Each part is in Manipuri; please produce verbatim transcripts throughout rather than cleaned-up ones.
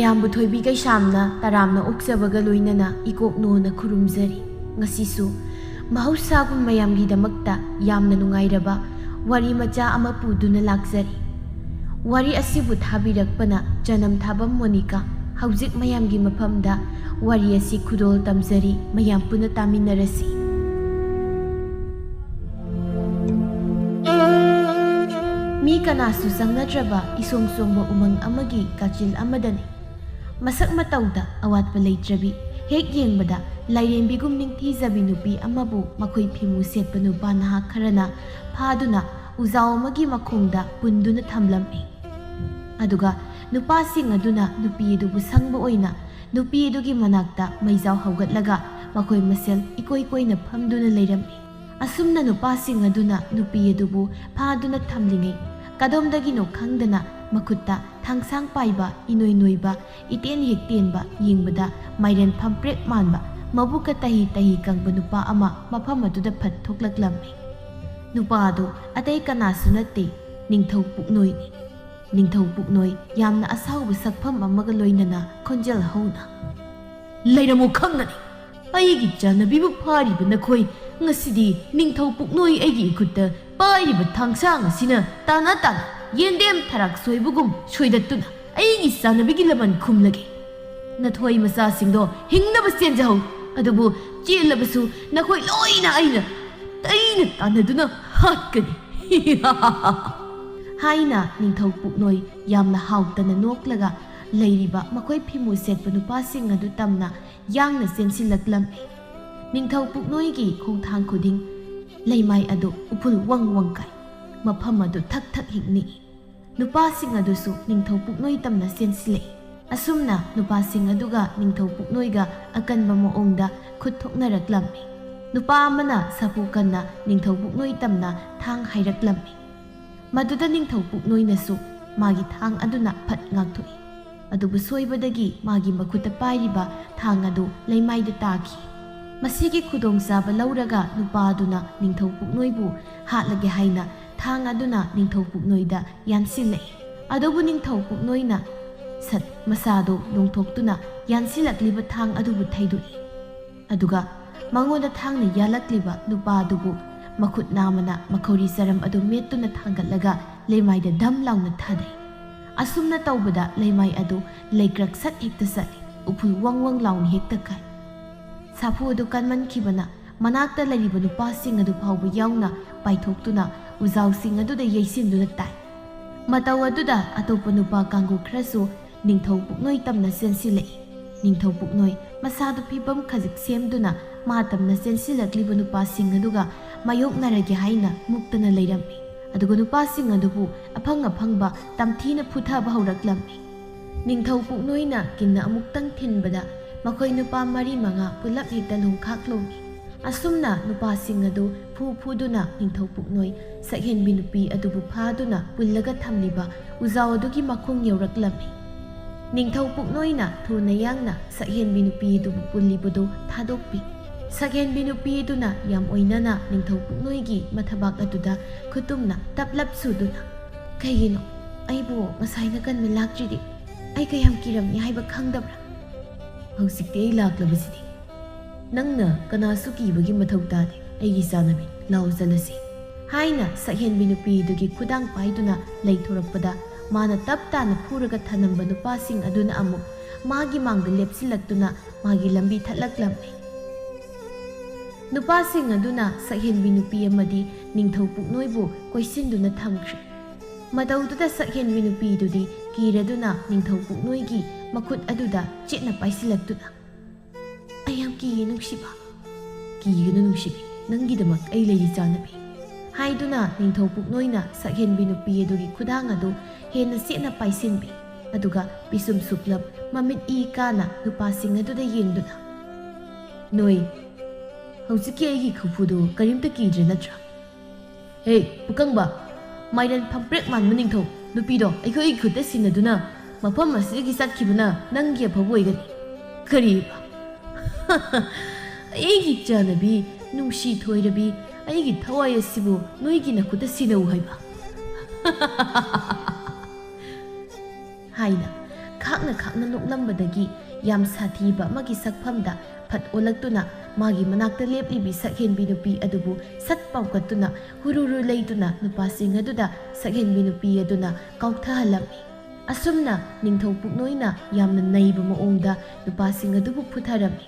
ꯃꯌꯥꯝꯕꯨ ꯊꯣꯏꯕꯤ ꯀꯩꯁꯥꯝꯅ ꯇꯔꯥꯝꯅ ꯑꯣꯛꯆꯕꯒ ꯂꯣꯏꯅꯅ ꯏꯀꯣꯛꯅꯣꯅ ꯈꯨꯔꯨꯝꯖꯔꯤ꯫ ꯉꯁꯤꯁꯨ ꯃꯍꯧꯁꯥꯒꯨꯝ ꯃꯌꯥꯝꯒꯤꯗꯃꯛꯇ ꯌꯥꯝꯅ ꯅꯨꯡꯉꯥꯏꯔꯕ ꯋꯥꯔꯤ ꯃꯆꯥ ꯑꯃ ꯄꯨꯗꯨꯅ ꯂꯥꯛꯆꯔꯤ꯫ ꯋꯥꯔꯤ ꯑꯁꯤꯕꯨ ꯊꯥꯕꯤꯔꯛꯄꯅ ꯆꯅꯝ ꯊꯥꯕꯝ ꯃꯣꯅꯤꯀꯥ꯫ ꯍꯧꯖꯤꯛ ꯃꯌꯥꯝꯒꯤ ꯃꯐꯝꯗ ꯋꯥꯔꯤ ꯑꯁꯤ ꯈꯨꯗꯣꯜ ꯇꯝꯖꯔꯤ, ꯃꯌꯥꯝ ꯄꯨꯟꯅ ꯇꯥꯃꯤꯟꯅꯔꯁꯤ꯫ ꯃꯤ ꯀꯅꯥꯁꯨ ꯆꯪꯅꯗ꯭ꯔꯕ ꯏꯁꯣꯡ ꯁꯣꯡꯕ ꯎꯃꯪ ꯑꯃꯒꯤ ꯀꯥꯆꯤꯜ ꯑꯃꯗꯅꯤ꯫ ꯃꯁꯛ ꯃꯇꯧꯗ ꯑꯋꯥꯠꯄ ꯂꯩꯇ꯭ꯔꯕꯤ, ꯍꯦꯛ ꯌꯦꯡꯕꯗ ꯂꯥꯏꯔꯦꯝꯕꯤꯒꯨꯝ ꯅꯤꯡꯊꯤꯖꯕꯤ ꯅꯨꯄꯤ ꯑꯃꯕꯨ ꯃꯈꯣꯏ ꯐꯤꯃꯨ ꯁꯦꯠꯄ ꯅꯨꯄꯥ ꯅꯍꯥ ꯈꯔꯅ ꯐꯥꯗꯨꯅ ꯎꯖꯥꯎ ꯑꯃꯒꯤ ꯃꯈꯣꯡꯗ ꯄꯨꯟꯗꯨꯅ ꯊꯝꯂꯝꯃꯤ꯫ ꯑꯗꯨꯒ ꯅꯨꯄꯥꯁꯤꯡ ꯑꯗꯨꯅ ꯅꯨꯄꯤ ꯑꯗꯨꯕꯨ ꯁꯪꯕ ꯑꯣꯏꯅ ꯅꯨꯄꯤ ꯑꯗꯨꯒꯤ ꯃꯅꯥꯛꯇ ꯃꯩꯖꯥꯎ ꯍꯧꯒꯠꯂꯒ ꯃꯈꯣꯏ ꯃꯁꯦꯜ ꯏꯀꯣꯏ ꯀꯣꯏꯅ ꯐꯝꯗꯨꯅ ꯂꯩꯔꯝꯃꯤ꯫ ꯑꯁꯨꯝꯅ ꯅꯨꯄꯥꯁꯤꯡ ꯑꯗꯨꯅ ꯅꯨꯄꯤ ꯑꯗꯨꯕꯨ ꯐꯥꯗꯨꯅ ꯊꯝꯂꯤꯉꯩ, ꯀꯗꯣꯝꯗꯒꯤꯅꯣ ꯈꯪꯗꯅ ꯃꯈꯨꯠꯇ ꯊꯥꯡꯁꯥꯡ ꯄꯥꯏꯕ ꯏꯅꯣꯏ ꯅꯣꯏꯕ, ꯏꯇꯦꯟ ꯍꯦꯛ ꯇꯦꯟꯕ, ꯌꯦꯡꯕꯗ ꯃꯥꯏꯔꯦꯟ ꯐꯝꯄ꯭ꯔꯦꯛ ꯃꯥꯟꯕ, ꯃꯕꯨꯛꯀ ꯇꯍꯤ ꯇꯍꯤ ꯀꯪꯕ ꯅꯨꯄꯥ ꯑꯃ ꯃꯐꯝ ꯑꯗꯨꯗ ꯐꯠ ꯊꯣꯛꯂꯛꯂꯝꯃꯤ꯫ ꯅꯨꯄꯥ ꯑꯗꯨ ꯑꯇꯩ ꯀꯅꯥꯁꯨ ꯅꯠꯇꯦ, ꯅꯤꯡꯊꯧ ꯄꯨꯛꯅꯣꯏꯅꯤ꯫ ꯅꯤꯡꯊꯧ ꯄꯨꯛꯅꯣꯏ ꯌꯥꯝꯅ ꯑꯁꯥꯎꯕ ꯁꯛꯐꯝ ꯑꯃꯒ ꯂꯣꯏꯅꯅ ꯈꯣꯟꯖꯦꯜ ꯍꯧꯅ, "ꯂꯩꯔꯝꯃꯨ ꯈꯪꯒꯅꯤ꯫ ꯑꯩꯒꯤ ꯆꯥꯟꯅꯕꯤꯕꯨ ꯐꯥꯔꯤꯕ ꯅꯈꯣꯏ, ꯉꯁꯤꯗꯤ ꯅꯤꯡꯊꯧ ꯄꯨꯛꯅꯣꯏ ꯑꯩꯒꯤ ꯏꯈꯨꯠꯇ ꯄꯥꯏꯔꯤꯕ ꯊꯥꯡꯁꯥꯡ ꯑꯁꯤꯅ ꯇꯥꯅ ꯇꯥꯅ ꯌꯦꯟꯗꯦꯝ ꯊꯔꯥꯛ ꯁꯣꯏꯕꯒꯨꯝ ꯁꯣꯏꯗꯠꯇꯨꯅ ꯑꯩꯒꯤ ꯆꯥꯟꯅꯕꯤꯒꯤ ꯂꯃꯟ ꯈꯨꯝꯂꯒꯦ꯫ ꯅꯊꯣꯏ ꯃꯆꯥꯁꯤꯡꯗꯣ ꯍꯤꯡꯅꯕ ꯆꯦꯟꯖꯍꯧ, ꯑꯗꯨꯕꯨ ꯆꯦꯜꯂꯕꯁꯨ ꯅꯈꯣꯏ ꯂꯣꯏꯅ ꯑꯩꯅ, ꯑꯩꯅ ꯇꯥꯟꯅꯗꯨꯅ ꯍꯥꯠꯀꯅꯤ꯫" ꯍꯥꯏꯅ ꯅꯤꯡꯊꯧ ꯄꯨꯛꯅꯣꯏ ꯌꯥꯝꯅ ꯍꯥꯎꯇꯅ ꯅꯣꯛꯂꯒ ꯂꯩꯔꯤꯕ ꯃꯈꯣꯏ ꯐꯤꯃꯨ ꯁꯦꯠꯄ ꯅꯨꯄꯥꯁꯤꯡ ꯑꯗꯨ ꯇꯝꯅ ꯌꯥꯡꯅ ꯆꯦꯟꯁꯤꯜꯂꯛꯂꯝꯃꯤ꯫ ꯅꯤꯡꯊꯧ ꯄꯨꯛꯅꯣꯏꯒꯤ ꯈꯣꯡꯊꯥꯡ ꯈꯨꯗꯤꯡ ꯂꯩꯃꯥꯏ ꯑꯗꯨ ꯎꯐꯨꯜ ꯋꯪ ꯋꯪ ꯀꯥꯏ, ꯃꯐꯝ ꯑꯗꯨ ꯊꯛ ꯊꯛ ꯍꯤꯛ ꯅꯤꯛꯏ꯫ ꯅꯨꯄꯥꯁꯤꯡ ꯑꯗꯨꯁꯨ ꯅꯤꯡꯊꯧ ꯄꯨꯛꯅꯣꯏ ꯇꯝꯅ ꯆꯦꯟꯁꯤꯜꯂꯛꯏ꯫ ꯑꯁꯨꯝꯅ ꯅꯨꯄꯥꯁꯤꯡ ꯑꯗꯨꯒ ꯅꯤꯡꯊꯧ ꯄꯨꯛꯅꯣꯏꯒ ꯑꯀꯟꯕ ꯃꯑꯣꯡꯗ ꯈꯨꯠ ꯊꯣꯛꯅꯔꯛꯂꯝꯃꯤ꯫ ꯅꯨꯄꯥ ꯑꯃꯅ ꯁꯥꯐꯨ ꯀꯟꯅ ꯅꯤꯡꯊꯧ ꯄꯨꯛꯅꯣꯏ ꯇꯝꯅ ꯊꯥꯡ ꯍꯥꯏꯔꯛꯂꯝꯃꯤ꯫ ꯃꯗꯨꯗ ꯅꯤꯡꯊꯧ ꯄꯨꯛꯅꯣꯏꯅꯁꯨ ꯃꯥꯒꯤ ꯊꯥꯡ ꯑꯗꯨꯅ ꯐꯠ ꯉꯥꯛꯊꯣꯛꯏ꯫ ꯑꯗꯨꯕꯨ ꯁꯣꯏꯕꯗꯒꯤ ꯃꯥꯒꯤ ꯃꯈꯨꯠꯇ ꯄꯥꯏꯔꯤꯕ ꯊꯥꯡ ꯑꯗꯨ ꯂꯩꯃꯥꯏꯗ ꯇꯥꯈꯤ꯫ ꯃꯁꯤꯒꯤ ꯈꯨꯗꯣꯡꯆꯥꯕ ꯂꯧꯔꯒ ꯅꯨꯄꯥ ꯑꯗꯨꯅ ꯅꯤꯡꯊꯧ ꯄꯨꯛꯅꯣꯏꯕꯨ ꯍꯥꯠꯂꯒꯦ ꯍꯥꯏꯅ ꯊꯥꯡ ꯑꯗꯨꯅ ꯅꯤꯡꯊꯧ ꯄꯨꯛꯅꯣꯏꯗ ꯌꯥꯟꯁꯤꯜꯂꯛꯏ꯫ ꯑꯗꯨꯕꯨ ꯅꯤꯡꯊꯧ ꯄꯨꯛꯅꯣꯏꯅ ꯁꯠ ꯃꯁꯥꯗꯨ ꯂꯣꯡꯊꯣꯛꯇꯨꯅ ꯌꯥꯟꯁꯤꯜꯂꯛꯂꯤꯕ ꯊꯥꯡ ꯑꯗꯨꯕꯨ ꯊꯩꯗꯣꯛꯏ꯫ ꯑꯗꯨꯒ ꯃꯉꯣꯟꯗ ꯊꯥꯡꯅ ꯌꯥꯜꯂꯛꯂꯤꯕ ꯅꯨꯄꯥ ꯑꯗꯨꯕꯨ ꯃꯈꯨꯠ ꯅꯥꯝꯃꯅ ꯃꯈꯧꯔꯤ ꯆꯔꯝ ꯑꯗꯨ ꯃꯦꯠꯇꯨꯅ ꯊꯥꯡꯒꯠꯂꯒ ꯂꯩꯃꯥꯏꯗ ꯙꯝ ꯂꯥꯎꯅ ꯊꯥꯗꯩ꯫ ꯑꯁꯨꯝꯅ ꯇꯧꯕꯗ ꯂꯩꯃꯥꯏ ꯑꯗꯨ ꯂꯩꯀ꯭ꯔꯛ ꯁꯠ ꯍꯦꯛꯇ ꯆꯠꯂꯤ, ꯎꯐꯨꯜ ꯋꯪ ꯋꯪ ꯂꯥꯎꯅ ꯍꯦꯛꯇ ꯀꯥꯏ꯫ ꯁꯥꯐꯨ ꯑꯗꯨ ꯀꯟꯃꯟꯈꯤꯕꯅ ꯃꯅꯥꯛꯇ ꯂꯩꯔꯤꯕ ꯅꯨꯄꯥꯁꯤꯡ ꯑꯗꯨ ꯐꯥꯎꯕ ꯌꯥꯎꯅ ꯄꯥꯏꯊꯣꯛꯇꯨꯅ ꯎꯖꯥꯎꯁꯤꯡ ꯑꯗꯨꯗ ꯌꯩꯁꯤꯟꯗꯨꯅ ꯇꯥꯏ꯫ ꯃꯇꯧ ꯑꯗꯨꯗ ꯑꯇꯣꯞꯄ ꯅꯨꯄꯥ ꯀꯥꯡꯕꯨ ꯈꯔꯁꯨ ꯅꯤꯡꯊꯧ ꯄꯨꯛꯅꯣꯏ ꯇꯝꯅ ꯆꯦꯟꯁꯤꯜꯂꯛꯏ꯫ ꯅꯤꯡꯊꯧ ꯄꯨꯛꯅꯣꯏ ꯃꯁꯥꯗꯨ ꯐꯤꯕꯝ ꯈꯖꯤꯛ ꯁꯦꯝꯗꯨꯅ ꯃꯥ ꯇꯝꯅ ꯆꯦꯟꯁꯤꯜꯂꯛꯂꯤꯕ ꯅꯨꯄꯥꯁꯤꯡ ꯑꯗꯨꯒ ꯃꯥꯌꯣꯛꯅꯔꯒꯦ ꯍꯥꯏꯅ ꯃꯨꯛꯇꯅ ꯂꯩꯔꯝꯃꯤ꯫ ꯑꯗꯨꯒ ꯅꯨꯄꯥꯁꯤꯡ ꯑꯗꯨꯕꯨ ꯑꯐꯪ ꯑꯐꯪꯕ ꯇꯝꯊꯤꯅ ꯐꯨꯊꯕ ꯍꯧꯔꯛꯂꯝꯃꯤ꯫ ꯅꯤꯡꯊꯧ ꯄꯨꯛꯅꯣꯏꯅ ꯀꯤꯟꯅ ꯑꯃꯨꯛꯇꯪ ꯊꯤꯟꯕꯗ ꯃꯈꯣꯏ ꯅꯨꯄꯥ ꯃꯔꯤ ꯃꯉꯥ ꯄꯨꯂꯞ ꯍꯦꯛꯇ ꯂꯣꯡꯈꯥꯛ ꯂꯣꯡꯉꯤ꯫ ꯑꯁꯨꯝꯅ ꯅꯨꯄꯥꯁꯤꯡ ꯑꯗꯨ ꯐꯨ ꯐꯨꯗꯨꯅ ꯅꯤꯡꯊꯧ ꯄꯨꯛꯅꯣꯏ ꯁꯛꯍꯦꯟꯕꯤ ꯅꯨꯄꯤ ꯑꯗꯨꯕꯨ ꯐꯥꯗꯨꯅ ꯄꯨꯜꯂꯒ ꯊꯝꯂꯤꯕ ꯎꯖꯥꯎ ꯑꯗꯨꯒꯤ ꯃꯈꯣꯡ ꯌꯧꯔꯛꯂꯝꯃꯤ꯫ ꯅꯤꯡꯊꯧ ꯄꯨꯛꯅꯣꯏꯅ ꯊꯨꯅ ꯌꯥꯡꯅ ꯁꯛꯍꯦꯟꯕꯤ ꯅꯨꯄꯤ ꯑꯗꯨꯕꯨ ꯄꯨꯜꯂꯤꯕꯗꯨ ꯊꯥꯗꯣꯛꯄꯤ꯫ ꯁꯛꯍꯦꯟꯕꯤ ꯅꯨꯄꯤ ꯑꯗꯨꯅ ꯌꯥꯝ ꯑꯣꯏꯅꯅ ꯅꯤꯡꯊꯧ ꯄꯨꯛꯅꯣꯏꯒꯤ ꯃꯊꯕꯥꯛ ꯑꯗꯨꯗ ꯈꯨꯇꯨꯝꯅ ꯇꯞꯂꯞ ꯁꯨꯗꯨꯅ, "ꯀꯩꯒꯤꯅꯣ? ꯑꯩꯕꯨ ꯉꯁꯥꯏꯅ ꯀꯟꯕ ꯂꯥꯛꯇ꯭ꯔꯤꯗꯤ ꯑꯩ ꯀꯌꯥꯝ ꯀꯤꯔꯝꯃꯤ ꯍꯥꯏꯕ ꯈꯪꯗꯕ꯭ꯔꯥ? ꯍꯧꯖꯤꯛꯇꯤ ꯑꯩ ꯂꯥꯛꯂꯕꯁꯤꯗꯤ꯫ ꯅꯪꯅ ꯀꯅꯥꯁꯨ ꯀꯤꯕꯒꯤ ꯃꯊꯧ ꯇꯥꯗꯦ, ꯑꯩꯒꯤ ꯆꯥꯅꯕꯤ꯫ ꯂꯥꯛꯑꯣ ꯆꯠꯂꯁꯤ" ꯍꯥꯏꯅ ꯁꯛꯍꯦꯟꯕꯤ ꯅꯨꯄꯤꯗꯨꯒꯤ ꯈꯨꯗꯥꯡ ꯄꯥꯏꯗꯨꯅ ꯂꯩꯊꯣꯔꯛꯄꯗ ꯃꯥꯅ ꯇꯞ ꯇꯥꯅ ꯐꯨꯔꯒ ꯊꯅꯝꯕ ꯅꯨꯄꯥꯁꯤꯡ ꯑꯗꯨꯅ ꯑꯃꯨꯛ ꯃꯥꯒꯤ ꯃꯥꯡꯗ ꯂꯦꯞꯁꯤꯜꯂꯛꯇꯨꯅ ꯃꯥꯒꯤ ꯂꯝꯕꯤ ꯊꯠꯂꯛꯂꯝꯃꯤ꯫ ꯅꯨꯄꯥꯁꯤꯡ ꯑꯗꯨꯅ ꯁꯛꯍꯦꯟꯕꯤ ꯅꯨꯄꯤ ꯑꯃꯗꯤ ꯅꯤꯡꯊꯧ ꯄꯨꯛꯅꯣꯏꯕꯨ ꯀꯣꯏꯁꯤꯟꯗꯨꯅ ꯊꯝꯈ꯭ꯔꯦ꯫ ꯃꯇꯧꯗꯨꯗ ꯁꯛꯍꯦꯟꯕꯤ ꯅꯨꯄꯤꯗꯨꯗꯤ ꯀꯤꯔꯗꯨꯅ ꯅꯤꯡꯊꯧ ꯄꯨꯛꯅꯣꯏꯒꯤ ꯃꯈꯨꯠ ꯑꯗꯨꯗ ꯆꯦꯠꯅ ꯄꯥꯏꯁꯤꯜꯂꯛꯇꯨꯅ, "ꯑꯩ ꯌꯥꯝ ꯀꯤꯌꯦ ꯅꯨꯡꯁꯤꯕ"꯫ "ꯀꯤꯒꯅꯨ ꯅꯨꯡꯁꯤꯕꯤ, ꯅꯪꯒꯤꯗꯃꯛ ꯑꯩ ꯂꯩꯔꯤ ꯆꯥꯅꯕꯤ" ꯍꯥꯏꯗꯨꯅ ꯅꯤꯡꯊꯧ ꯄꯨꯛꯅꯣꯏꯅ ꯁꯛꯍꯦꯟꯕꯤ ꯅꯨꯄꯤ ꯑꯗꯨꯒꯤ ꯈꯨꯗꯥꯡ ꯑꯗꯨ ꯍꯦꯟꯅ ꯆꯦꯠꯅ ꯄꯥꯏꯁꯤꯟꯕꯤ꯫ ꯑꯗꯨꯒ ꯄꯤꯁꯨꯝ ꯁꯨꯛꯂꯞ ꯃꯃꯤꯠ ꯏ ꯀꯥꯅ ꯅꯨꯄꯥꯁꯤꯡ ꯑꯗꯨꯗ ꯌꯦꯡꯗꯨꯅ, "ꯅꯣꯏ ꯍꯧꯖꯤꯛꯀꯤ ꯑꯩꯒꯤ ꯈꯨꯐꯨꯗꯨ ꯀꯔꯤꯝꯇ ꯀꯤꯗ꯭ꯔꯦ ꯅꯠꯇ꯭ꯔꯥ? ꯍꯦ, ꯄꯨꯀꯪꯕ, ꯃꯥꯏꯔꯦꯟ ꯐꯝꯄ꯭ꯔꯦꯛ ꯃꯥꯟꯕ ꯅꯤꯡꯊꯧ ꯅꯨꯄꯤꯗꯣ ꯑꯩꯈꯣꯏꯒꯤ ꯈꯨꯠꯇ ꯁꯤꯟꯅꯗꯨꯅ ꯃꯐꯝ ꯑꯁꯤꯗꯒꯤ ꯆꯠꯈꯤꯕꯅ ꯅꯪꯒꯤ ꯑꯐꯕ ꯑꯣꯏꯒꯅꯤ"꯫ "ꯀꯔꯤꯕ? ꯑꯩꯒꯤ ꯆꯥꯅꯕꯤ, ꯅꯨꯡꯁꯤ ꯊꯣꯏꯔꯕꯤ, ꯑꯩꯒꯤ ꯊꯋꯥꯏ ꯑꯁꯤꯕꯨ ꯅꯣꯏꯒꯤ ꯅꯈꯨꯠꯇ ꯁꯤꯟꯅꯧ ꯍꯥꯏꯕ?" ꯍꯥꯏꯅ ꯈꯥꯛꯅ ꯈꯥꯛꯅ ꯅꯣꯛꯂꯝꯕꯗꯒꯤ ꯌꯥꯝ ꯁꯥꯊꯤꯕ ꯑꯃꯒꯤ ꯁꯛꯐꯝꯗ ꯐꯠ ꯑꯣꯜꯂꯛꯇꯨꯅ ꯃꯥꯒꯤ ꯃꯅꯥꯛꯇ ꯂꯦꯞꯂꯤꯕꯤ ꯁꯛꯍꯦꯟꯕꯤ ꯅꯨꯄꯤ ꯑꯗꯨꯕꯨ ꯁꯠ ꯄꯥꯎꯀꯠꯇꯨꯅ ꯍꯨꯔꯨꯔꯨ ꯂꯩꯗꯨꯅ ꯅꯨꯄꯥꯁꯤꯡ ꯑꯗꯨꯗ ꯁꯛꯍꯦꯟꯕꯤ ꯅꯨꯄꯤ ꯑꯗꯨꯅ ꯀꯥꯎꯊꯍꯜꯂꯝꯃꯤ꯫ ꯑꯁꯨꯝꯅ ꯅꯤꯡꯊꯧ ꯄꯨꯛꯅꯣꯏꯅ ꯌꯥꯝꯅ ꯅꯩꯕ ꯃꯑꯣꯡꯗ ꯅꯨꯄꯥꯁꯤꯡ ꯑꯗꯨꯕꯨ ꯐꯨꯊꯔꯝꯃꯤ꯫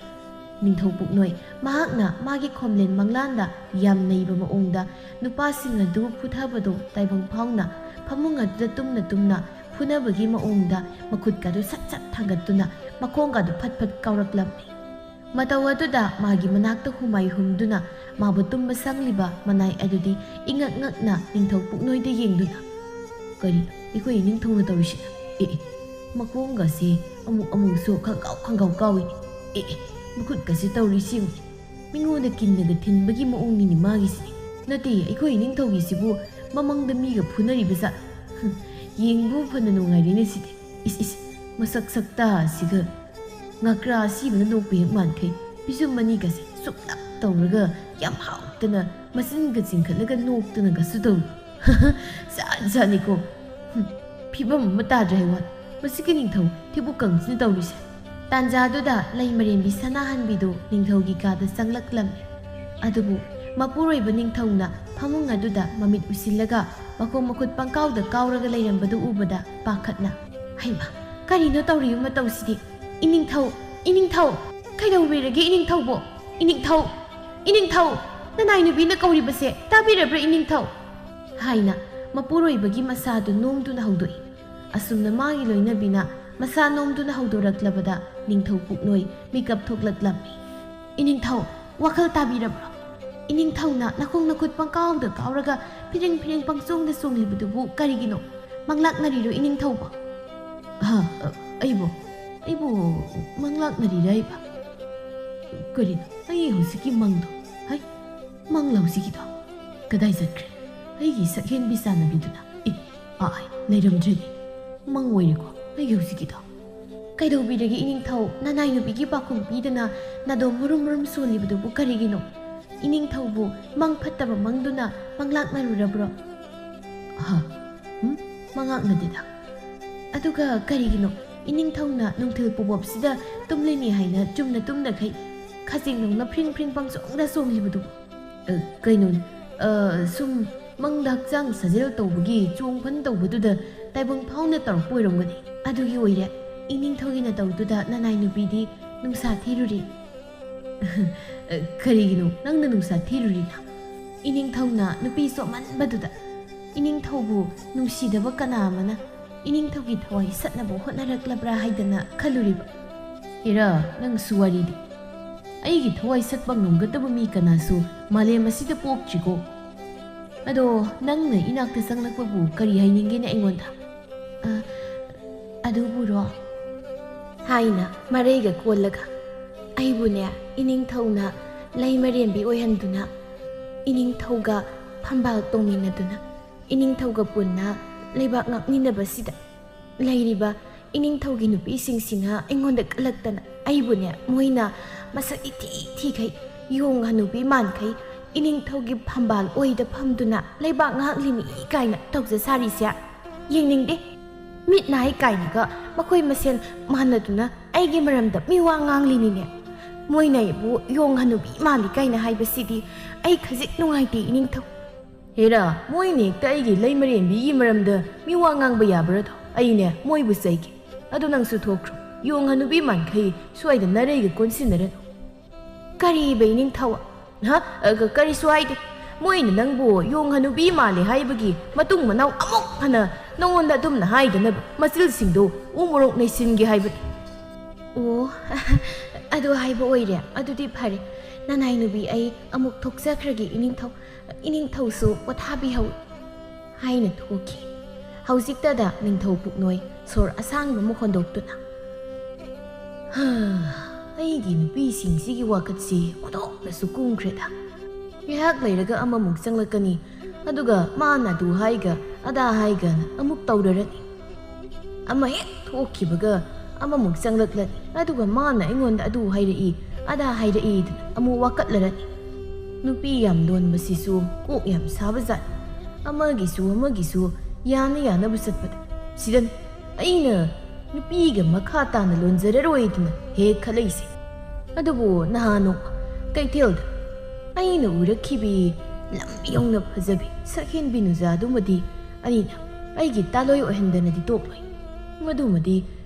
ꯅꯤꯡꯊꯧ ꯄꯨꯛꯅꯣꯏ ꯃꯍꯥꯛꯅ ꯃꯥꯒꯤ ꯈꯣꯝꯂꯦꯟ ꯃꯪꯂꯥꯟꯗ ꯌꯥꯝ ꯅꯩꯕ ꯃꯑꯣꯡꯗ ꯅꯨꯄꯥꯁꯤꯡ ꯑꯗꯨ ꯐꯨꯊꯕꯗꯣ ꯇꯥꯏꯕꯪ ꯐꯥꯎꯅ ꯐꯃꯨꯡ ꯑꯗꯨꯗ ꯇꯨꯝꯅ ꯇꯨꯝꯅ ꯐꯨꯅꯕꯒꯤ ꯃꯑꯣꯡꯗ ꯃꯈꯨꯠꯀꯗꯨ ꯁꯠ ꯁꯠ ꯊꯥꯡꯒꯠꯇꯨꯅ ꯃꯈꯣꯡꯒꯗꯨ ꯐꯠ ꯐꯠ ꯀꯥꯎꯔꯛꯂꯝꯃꯤ꯫ ꯃꯇꯧ ꯑꯗꯨꯗ ꯃꯥꯒꯤ ꯃꯅꯥꯛꯇ ꯍꯨꯃꯥꯏ ꯍꯨꯝꯗꯨꯅ ꯃꯥꯕꯨ ꯇꯨꯝꯕ ꯁꯪꯂꯤꯕ ꯃꯅꯥꯏ ꯑꯗꯨꯗꯤ ꯏꯉꯛ ꯉꯛꯅ ꯅꯤꯡꯊꯧ ꯄꯨꯛꯅꯣꯏꯗ ꯌꯦꯡꯗꯨꯅ, "ꯀꯔꯤ ꯑꯩꯈꯣꯏ ꯏꯅꯤꯡꯊꯧꯅ ꯇꯧꯔꯤꯁꯤꯅ? ꯑꯦ, ꯑꯦ, ꯃꯈꯣꯡꯒꯁꯤ ꯑꯃꯨꯛ ꯑꯃꯨꯛꯁꯨ ꯈꯪꯀꯥꯎ ꯈꯪꯀꯥꯎ ꯀꯥꯎꯏ꯫ ꯑꯦ, ꯑꯦ, ꯃꯈꯨꯠꯀꯁꯤ ꯇꯧꯔꯤꯁꯤ ꯌꯦꯡꯉꯨ꯫ ꯃꯤꯉꯣꯟꯗ ꯀꯤꯟꯅꯒ ꯊꯤꯟꯕꯒꯤ ꯃꯑꯣꯡꯅꯤꯅꯦ ꯃꯥꯒꯤꯁꯤꯗꯤ꯫ ꯅꯠꯇꯦ, ꯑꯩꯈꯣꯏ ꯏꯅꯤꯡꯊꯧꯒꯤꯁꯤꯕꯨ ꯃꯃꯪꯗ ꯃꯤꯒ ꯐꯨꯅꯔꯤꯕ ꯖꯥꯠ? ꯍꯨꯝ, ꯌꯦꯡꯕꯨ ꯐꯅ ꯅꯨꯡꯉꯥꯏꯔꯦꯅꯦ ꯁꯤꯗꯤ꯫ ꯏꯁ, ꯏꯁ, ꯃꯁꯛ ꯁꯛꯇꯥꯁꯤꯒ ꯉꯀ꯭ꯔꯥ ꯑꯁꯤꯕꯅ ꯅꯣꯛꯄ ꯍꯦꯛ ꯃꯥꯟꯈꯩ ꯄꯤꯁꯨꯝ ꯑꯅꯤꯒꯁꯦ ꯁꯨꯞꯂꯞ ꯇꯧꯔꯒ ꯌꯥꯝ ꯍꯥꯎꯇꯅ ꯃꯆꯤꯟꯒ ꯆꯤꯡꯈꯠꯂꯒ ꯅꯣꯛꯇꯅꯒꯁꯨ ꯇꯧꯏ꯫ ꯖꯥꯠ ꯖꯥꯠꯅꯤꯀꯣ꯫ ꯍꯨꯝ, ꯐꯤꯕꯝ ꯑꯃ ꯇꯥꯗ꯭ꯔꯦ ꯍꯥꯏꯋꯥ꯫ ꯃꯁꯤꯒꯤ ꯅꯤꯡꯊꯧ ꯊꯤꯕꯨꯛ ꯀꯪꯁꯤꯅ ꯇꯧꯔꯤꯁꯦ꯫ ꯇꯥꯟꯖꯥꯗꯨꯗ ꯂꯩ ꯃꯔꯦꯝꯕꯤ ꯁꯅꯥꯍꯟꯕꯤꯗꯨ ꯅꯤꯡꯊꯧꯒꯤ ꯀꯥꯗ ꯆꯪꯂꯛꯂꯝꯃꯤ꯫ ꯑꯗꯨꯕꯨ ꯃꯄꯨꯔꯣꯏꯕ ꯅꯤꯡꯊꯧꯅ ꯐꯃꯨꯡ ꯑꯗꯨꯗ ꯃꯃꯤꯠ ꯎꯏꯁꯤꯜꯂꯒ ꯃꯈꯣꯡ ꯃꯈꯨꯠ ꯄꯪꯀꯥꯎꯗ ꯀꯥꯎꯔꯒ ꯂꯩꯔꯝꯕꯗꯨ ꯎꯕꯗ ꯄꯥꯈꯠꯅ, "ꯍꯩꯃꯥ, ꯀꯔꯤꯅꯣ ꯇꯧꯔꯤꯕ ꯃꯇꯧꯁꯤꯗꯤ? ꯏꯅꯤꯡꯊꯧ, ꯏꯅꯤꯡꯊꯧ, ꯀꯩꯗꯧꯕꯤꯔꯒꯦ ꯏꯅꯤꯡꯊꯧꯕꯣ? ꯏꯅꯤꯡꯊꯧ, ꯏꯅꯤꯡꯊꯧ, ꯅꯅꯥꯏ ꯅꯨꯄꯤꯅ ꯀꯧꯔꯤꯕꯁꯦ ꯇꯥꯕꯤꯔꯕ꯭ꯔꯥ ꯏꯅꯤꯡꯊꯧ?" ꯍꯥꯏꯅ ꯃꯄꯨꯔꯣꯏꯕꯒꯤ ꯃꯁꯥꯗꯨ ꯅꯣꯝꯗꯨꯅ ꯍꯧꯗꯣꯛꯏ꯫ ꯑꯁꯨꯝꯅ ꯃꯥꯒꯤ ꯂꯣꯏꯅꯕꯤꯅ ꯃꯁꯥ ꯅꯣꯝꯗꯨꯅ ꯍꯧꯗꯣꯔꯛꯂꯕꯗ ꯅꯤꯡꯊꯧ ꯄꯨꯛꯅꯣꯏ ꯃꯤꯀꯞ ꯊꯣꯛꯂꯛꯂꯝꯃꯤ꯫ "ꯏꯅꯤꯡꯊꯧ, ꯋꯥꯈꯜ ꯇꯥꯕꯤꯔꯕ꯭ꯔꯣ? ꯏꯅꯤꯡꯊꯧꯅ ꯅꯈꯣꯡ ꯅꯈꯨꯠ ꯄꯪꯀꯥꯎꯗ ꯀꯥꯎꯔꯒ ꯐꯤꯔꯤꯡ ꯐꯤꯔꯤꯡ ꯄꯪꯆꯣꯡꯗ ꯆꯣꯡꯂꯤꯕꯗꯨꯕꯨ ꯀꯔꯤꯒꯤꯅꯣ? ꯃꯪꯂꯥꯛꯅꯔꯤꯔꯣ ꯏꯅꯤꯡꯊꯧꯕꯣ?" "ꯍꯥ, ꯑ, ꯑꯩꯕꯨ, ꯑꯩꯕꯨ ꯃꯪꯂꯥꯛꯅꯔꯤꯔꯥ ꯍꯥꯏꯕ? ꯀꯔꯤꯅꯣ ꯑꯩ ꯍꯧꯖꯤꯛꯀꯤ ꯃꯪꯗꯣ? ꯍꯩ, ꯃꯪꯂ ꯍꯧꯖꯤꯛꯀꯤꯗꯣ? ꯀꯗꯥꯏ ꯆꯠꯈ꯭ꯔꯦ? ꯑꯩꯒꯤ ꯁꯛꯍꯦꯟꯕꯤ ꯆꯥꯟꯅꯕꯤꯗꯨꯅ? ꯑꯦ, ꯑꯥ, ꯑꯥꯏ, ꯂꯩꯔꯝꯗ꯭ꯔꯦꯅꯦ꯫ ꯃꯪ ꯑꯣꯏꯔꯦꯀꯣ ꯑꯩꯒꯤ ꯍꯧꯖꯤꯛꯀꯤꯗꯣ?" "ꯀꯩꯗꯧꯕꯤꯔꯒꯦ ꯏꯅꯤꯡꯊꯧ? ꯅꯅꯥꯏ ꯅꯨꯄꯤꯒꯤ ꯄꯥꯎꯈꯨꯝ ꯄꯤꯗꯅ ꯅꯥꯗꯣ ꯃꯔꯨꯝ ꯃꯔꯨꯝ ꯁꯣꯜꯂꯤꯕꯗꯨꯕꯨ ꯀꯔꯤꯒꯤꯅꯣ? ꯏꯅꯤꯡꯊꯧꯕꯨ ꯃꯪ ꯐꯠꯇꯕ ꯃꯪꯗꯨꯅ ꯃꯪꯂꯥꯛꯅꯔꯨꯔꯕ꯭ꯔꯣ?" "ꯍꯥ? ꯎꯝ? ꯃꯪꯂꯥꯛꯅꯗꯦꯗ꯫ ꯑꯗꯨꯒ ꯀꯔꯤꯒꯤꯅꯣ ꯏꯅꯤꯡꯊꯧꯅ ꯅꯨꯡꯊꯤꯜ ꯄꯨꯕꯣꯞꯁꯤꯗ ꯇꯨꯝꯂꯤꯅꯤ ꯍꯥꯏꯅ ꯆꯨꯝꯅ ꯇꯨꯝꯅꯈꯩ ꯈꯖꯤꯡꯗꯧꯅ ꯐ꯭ꯔꯤꯡ ꯐ꯭ꯔꯤꯡ ꯄꯪꯆꯣꯡꯗ ꯆꯣꯡꯂꯤꯕꯗꯨꯕꯨ꯫ "ꯑ, ꯀꯩꯅꯣ, ꯑ, ꯁꯨꯝ ꯃꯪꯗ ꯍꯛꯆꯥꯡ ꯁꯥꯖꯦꯜ ꯇꯧꯕꯒꯤ ꯆꯣꯡ ꯐꯟ ꯇꯧꯕꯗꯨꯗ ꯇꯥꯏꯕꯪ ꯐꯥꯎꯅ ꯇꯧꯔꯛꯄ ꯑꯣꯏꯔꯝꯒꯅꯤ꯫ ꯑꯗꯨꯒꯤ ꯑꯣꯏꯔꯦ ꯏꯅꯤꯡꯊꯧꯒꯤ ꯅꯇꯧꯗꯨꯗ ꯅꯅꯥꯏ ꯅꯨꯄꯤꯗꯤ ꯅꯨꯡꯁꯥ ꯊꯤꯔꯨꯔꯤ꯫" "ꯀꯔꯤꯒꯤꯅꯣ ꯅꯪꯅ ꯅꯨꯡꯁꯥ ꯊꯤꯔꯨꯔꯤꯅ?" ꯏꯅꯤꯡꯊꯧꯅ ꯅꯨꯄꯤ ꯆꯣꯞꯃꯟꯕꯗꯨꯗ ꯏꯅꯤꯡꯊꯧꯕꯨ ꯅꯨꯡꯁꯤꯗꯕ ꯀꯅꯥ ꯑꯃꯅ ꯏꯅꯤꯡꯊꯧꯒꯤ ꯊꯋꯥꯏ ꯁꯠꯅꯕ ꯍꯣꯠꯅꯔꯛꯂꯕ꯭ꯔꯥ ꯍꯥꯏꯗꯅ ꯈꯜꯂꯨꯔꯤꯕ꯫ "ꯍꯦꯔꯥ, ꯅꯪꯁꯨ ꯋꯥꯔꯤꯗꯤ꯫ ꯑꯩꯒꯤ ꯊꯋꯥꯏ ꯁꯠꯄ ꯉꯝꯒꯗꯕ ꯃꯤ ꯀꯅꯥꯁꯨ ꯃꯥꯂꯦꯝ ꯑꯁꯤꯗ ꯄꯣꯛꯇ꯭ꯔꯤꯀꯣ꯫ ꯑꯗꯣ ꯅꯪꯅ ꯏꯅꯥꯛꯇ ꯆꯪꯂꯛꯄꯕꯨ ꯀꯔꯤ ꯍꯥꯏꯅꯤꯡꯒꯦꯅꯦ ꯑꯩꯉꯣꯟꯗ?" "ꯑ, ꯑꯗꯨꯕꯨꯔꯣ?" ꯍꯥꯏꯅ ꯃꯔꯩꯒ ꯀꯣꯜꯂꯒ ꯑꯩꯕꯨꯅꯦ ꯏꯅꯤꯡꯊꯧꯅ ꯂꯩ ꯃꯔꯦꯝꯕꯤ ꯑꯣꯏꯍꯟꯗꯨꯅ ꯏꯅꯤꯡꯊꯧꯒ ꯐꯝꯕꯥꯜ ꯇꯣꯡꯃꯤꯟꯅꯗꯨꯅ ꯏꯅꯤꯡꯊꯧꯒ ꯄꯨꯟꯅ ꯂꯩꯕꯥꯛ ꯉꯥꯛꯃꯤꯟꯅꯕꯁꯤꯗ ꯂꯩꯔꯤꯕ ꯏꯅꯤꯡꯊꯧꯒꯤ ꯅꯨꯄꯤꯁꯤꯡꯁꯤꯅ ꯑꯩꯉꯣꯟꯗ ꯀꯜꯂꯛꯇꯅ ꯑꯩꯕꯨꯅꯦ ꯃꯣꯏꯅ ꯃꯁꯛ ꯏꯊꯤ ꯊꯤꯈꯩ ꯌꯣꯡ ꯍꯅꯨꯕꯤ ꯃꯥꯟꯈꯩ ꯏꯅꯤꯡꯊꯧꯒꯤ ꯐꯝꯕꯥꯜ ꯑꯣꯏꯗ ꯐꯝꯗꯨꯅ ꯂꯩꯕꯥꯛ ꯉꯥꯛꯂꯤꯅꯤ ꯀꯥꯏꯅ ꯇꯧꯖ ꯁꯥꯔꯤꯁꯦ ꯌꯦꯡꯅꯤꯡꯗꯦ꯫ ꯃꯤꯠ ꯅꯥꯏ ꯀꯥꯏꯅꯒ ꯃꯈꯣꯏ ꯃꯁꯦꯟ ꯃꯥꯟꯅꯗꯨꯅ ꯑꯩꯒꯤ ꯃꯔꯝꯗ ꯃꯤꯋꯥ ꯉꯥꯡꯂꯤꯅꯤꯅꯦ꯫ ꯃꯣꯏꯅ ꯑꯩꯕꯨ ꯌꯣꯡ ꯍꯅꯨꯕꯤ ꯃꯥꯜꯂꯤ ꯀꯥꯏꯅ ꯍꯥꯏꯕꯁꯤꯗꯤ ꯑꯩ ꯈꯖꯤꯛ ꯅꯨꯡꯉꯥꯏꯇꯦ ꯏꯅꯤꯡꯊꯧ꯫ ꯍꯦꯔꯥ, ꯃꯣꯏꯅ ꯍꯦꯛꯇ ꯑꯩꯒꯤ ꯂꯩꯃꯔꯦꯝꯕꯤꯒꯤ ꯃꯔꯝꯗ ꯃꯤꯋꯥ ꯉꯥꯡꯕ ꯌꯥꯕ꯭ꯔꯥꯗꯣ? ꯑꯩꯅꯦ ꯃꯣꯏꯕꯨ ꯆꯩꯒꯦ꯫ ꯑꯗꯨ ꯅꯪꯁꯨ ꯊꯣꯛꯈ꯭ꯔꯣ꯫ ꯌꯣꯡ ꯍꯅꯨꯕꯤ ꯃꯥꯟꯈꯩ ꯁ꯭ꯋꯥꯏꯗ ꯅꯔꯩꯒ ꯀꯣꯟꯁꯤꯟꯅꯔꯅꯨ꯫ ꯀꯔꯤꯕ ꯏꯅꯤꯡꯊꯧ? ꯍ? ꯑ, ꯀ-, ꯀꯔꯤꯁꯨ ꯍꯥꯏꯗꯦ꯫ ꯃꯣꯏꯅ ꯅꯪꯕꯨ ꯌꯣꯡ ꯍꯅꯨꯕꯤ ꯃꯥꯜꯂꯦ ꯍꯥꯏꯕꯒꯤ ꯃꯇꯨꯡ ꯃꯅꯥꯎ ꯑꯃꯨꯛ ꯍꯟꯅ ꯅꯉꯣꯟꯗ ꯑꯗꯨꯝꯅ ꯍꯥꯏꯗꯅꯕ ꯃꯆꯤꯜꯁꯤꯡꯗꯣ ꯎ ꯃꯣꯔꯣꯛ ꯅꯩꯁꯤꯟꯒꯦ ꯍꯥꯏꯕꯅꯤ꯫ ꯑꯣ, ꯑꯗꯨ ꯍꯥꯏꯕ ꯑꯣꯏꯔꯦ꯫ ꯑꯗꯨꯗꯤ ꯐꯔꯦ꯫ ꯅꯅꯥꯏ ꯅꯨꯄꯤ ꯑꯩ ꯑꯃꯨꯛ ꯊꯣꯛꯆꯈ꯭ꯔꯒꯦ ꯏꯅꯤꯡꯊꯧ꯫ ꯏꯅꯤꯡꯊꯧꯁꯨ ꯄꯣꯊꯥꯕꯤꯍꯧ ꯍꯥꯏꯅ ꯊꯣꯛꯈꯤ꯫ ꯍꯧꯖꯤꯛꯇꯗ ꯅꯤꯡꯊꯧ ꯄꯨꯛꯅꯣꯏ ꯁꯣꯔ ꯑꯁꯥꯡꯕ ꯑꯃ ꯍꯣꯟꯗꯣꯛꯇꯨꯅ, "ꯍꯥ, ꯑꯩꯒꯤ ꯅꯨꯄꯤꯁꯤꯡꯁꯤꯒꯤ ꯋꯥꯀꯠꯁꯤ ꯑꯣꯟꯊꯣꯛꯅꯁꯨ ꯀꯨꯡꯈ꯭ꯔꯦꯗ꯫ ꯉꯥꯏꯍꯥꯛ ꯂꯩꯔꯒ ꯑꯃꯃꯨꯛ ꯆꯪꯂꯛꯀꯅꯤ, ꯑꯗꯨꯒ ꯃꯥꯅ ꯑꯗꯨ ꯍꯥꯏꯒ ꯑꯗꯥ ꯍꯥꯏꯒꯅ ꯑꯃꯨꯛ ꯇꯧꯔꯔꯅꯤ꯫ ꯑꯃ ꯍꯦꯛ ꯊꯣꯛꯈꯤꯕꯒ ꯑꯃꯃꯨꯛ ꯆꯪꯂꯛꯂꯅꯤ, ꯑꯗꯨꯒ ꯃꯥꯅ ꯑꯩꯉꯣꯟꯗ ꯑꯗꯨ ꯍꯥꯏꯔꯛꯏ, ꯑꯗꯥ ꯍꯥꯏꯔꯛꯏꯗꯅ ꯑꯃꯨꯛ ꯋꯥꯀꯠꯂꯔꯅꯤ꯫ ꯅꯨꯄꯤ ꯌꯥꯝ ꯂꯣꯟꯕꯁꯤꯁꯨ ꯀꯣꯛ ꯌꯥꯝ ꯁꯥꯕ ꯖꯥꯠꯅꯤ꯫ ꯑꯃꯒꯤꯁꯨ ꯑꯃꯒꯤꯁꯨ ꯌꯥꯅ ꯌꯥꯅꯕ ꯆꯠꯄꯗ ꯁꯤꯗꯅꯤ ꯑꯩꯅ ꯅꯨꯄꯤꯒ ꯃꯈꯥ ꯇꯥꯅ ꯂꯣꯟꯖꯔꯔꯣꯏꯗꯅ ꯍꯦꯛ ꯈꯜꯂꯛꯏꯁꯦ꯫ ꯑꯗꯨꯕꯨ ꯅꯍꯥꯟ ꯅꯣꯡꯃ ꯀꯩꯊꯦꯜꯗ ꯑꯩꯅ ꯎꯔꯛꯈꯤꯕꯤ ꯂꯝ ꯌꯧꯅ ꯐꯖꯕꯤ ꯁꯛꯍꯦꯟ ꯕꯤꯅꯨꯖꯥꯗꯨꯃꯗꯤ ꯑꯩꯅ ꯑꯩꯒꯤ ꯇꯥꯂꯣꯏ ꯑꯣꯏꯍꯟꯗꯅꯗꯤ ꯇꯣꯛꯂꯣꯏ꯫ ꯃꯗꯨꯃꯗꯤ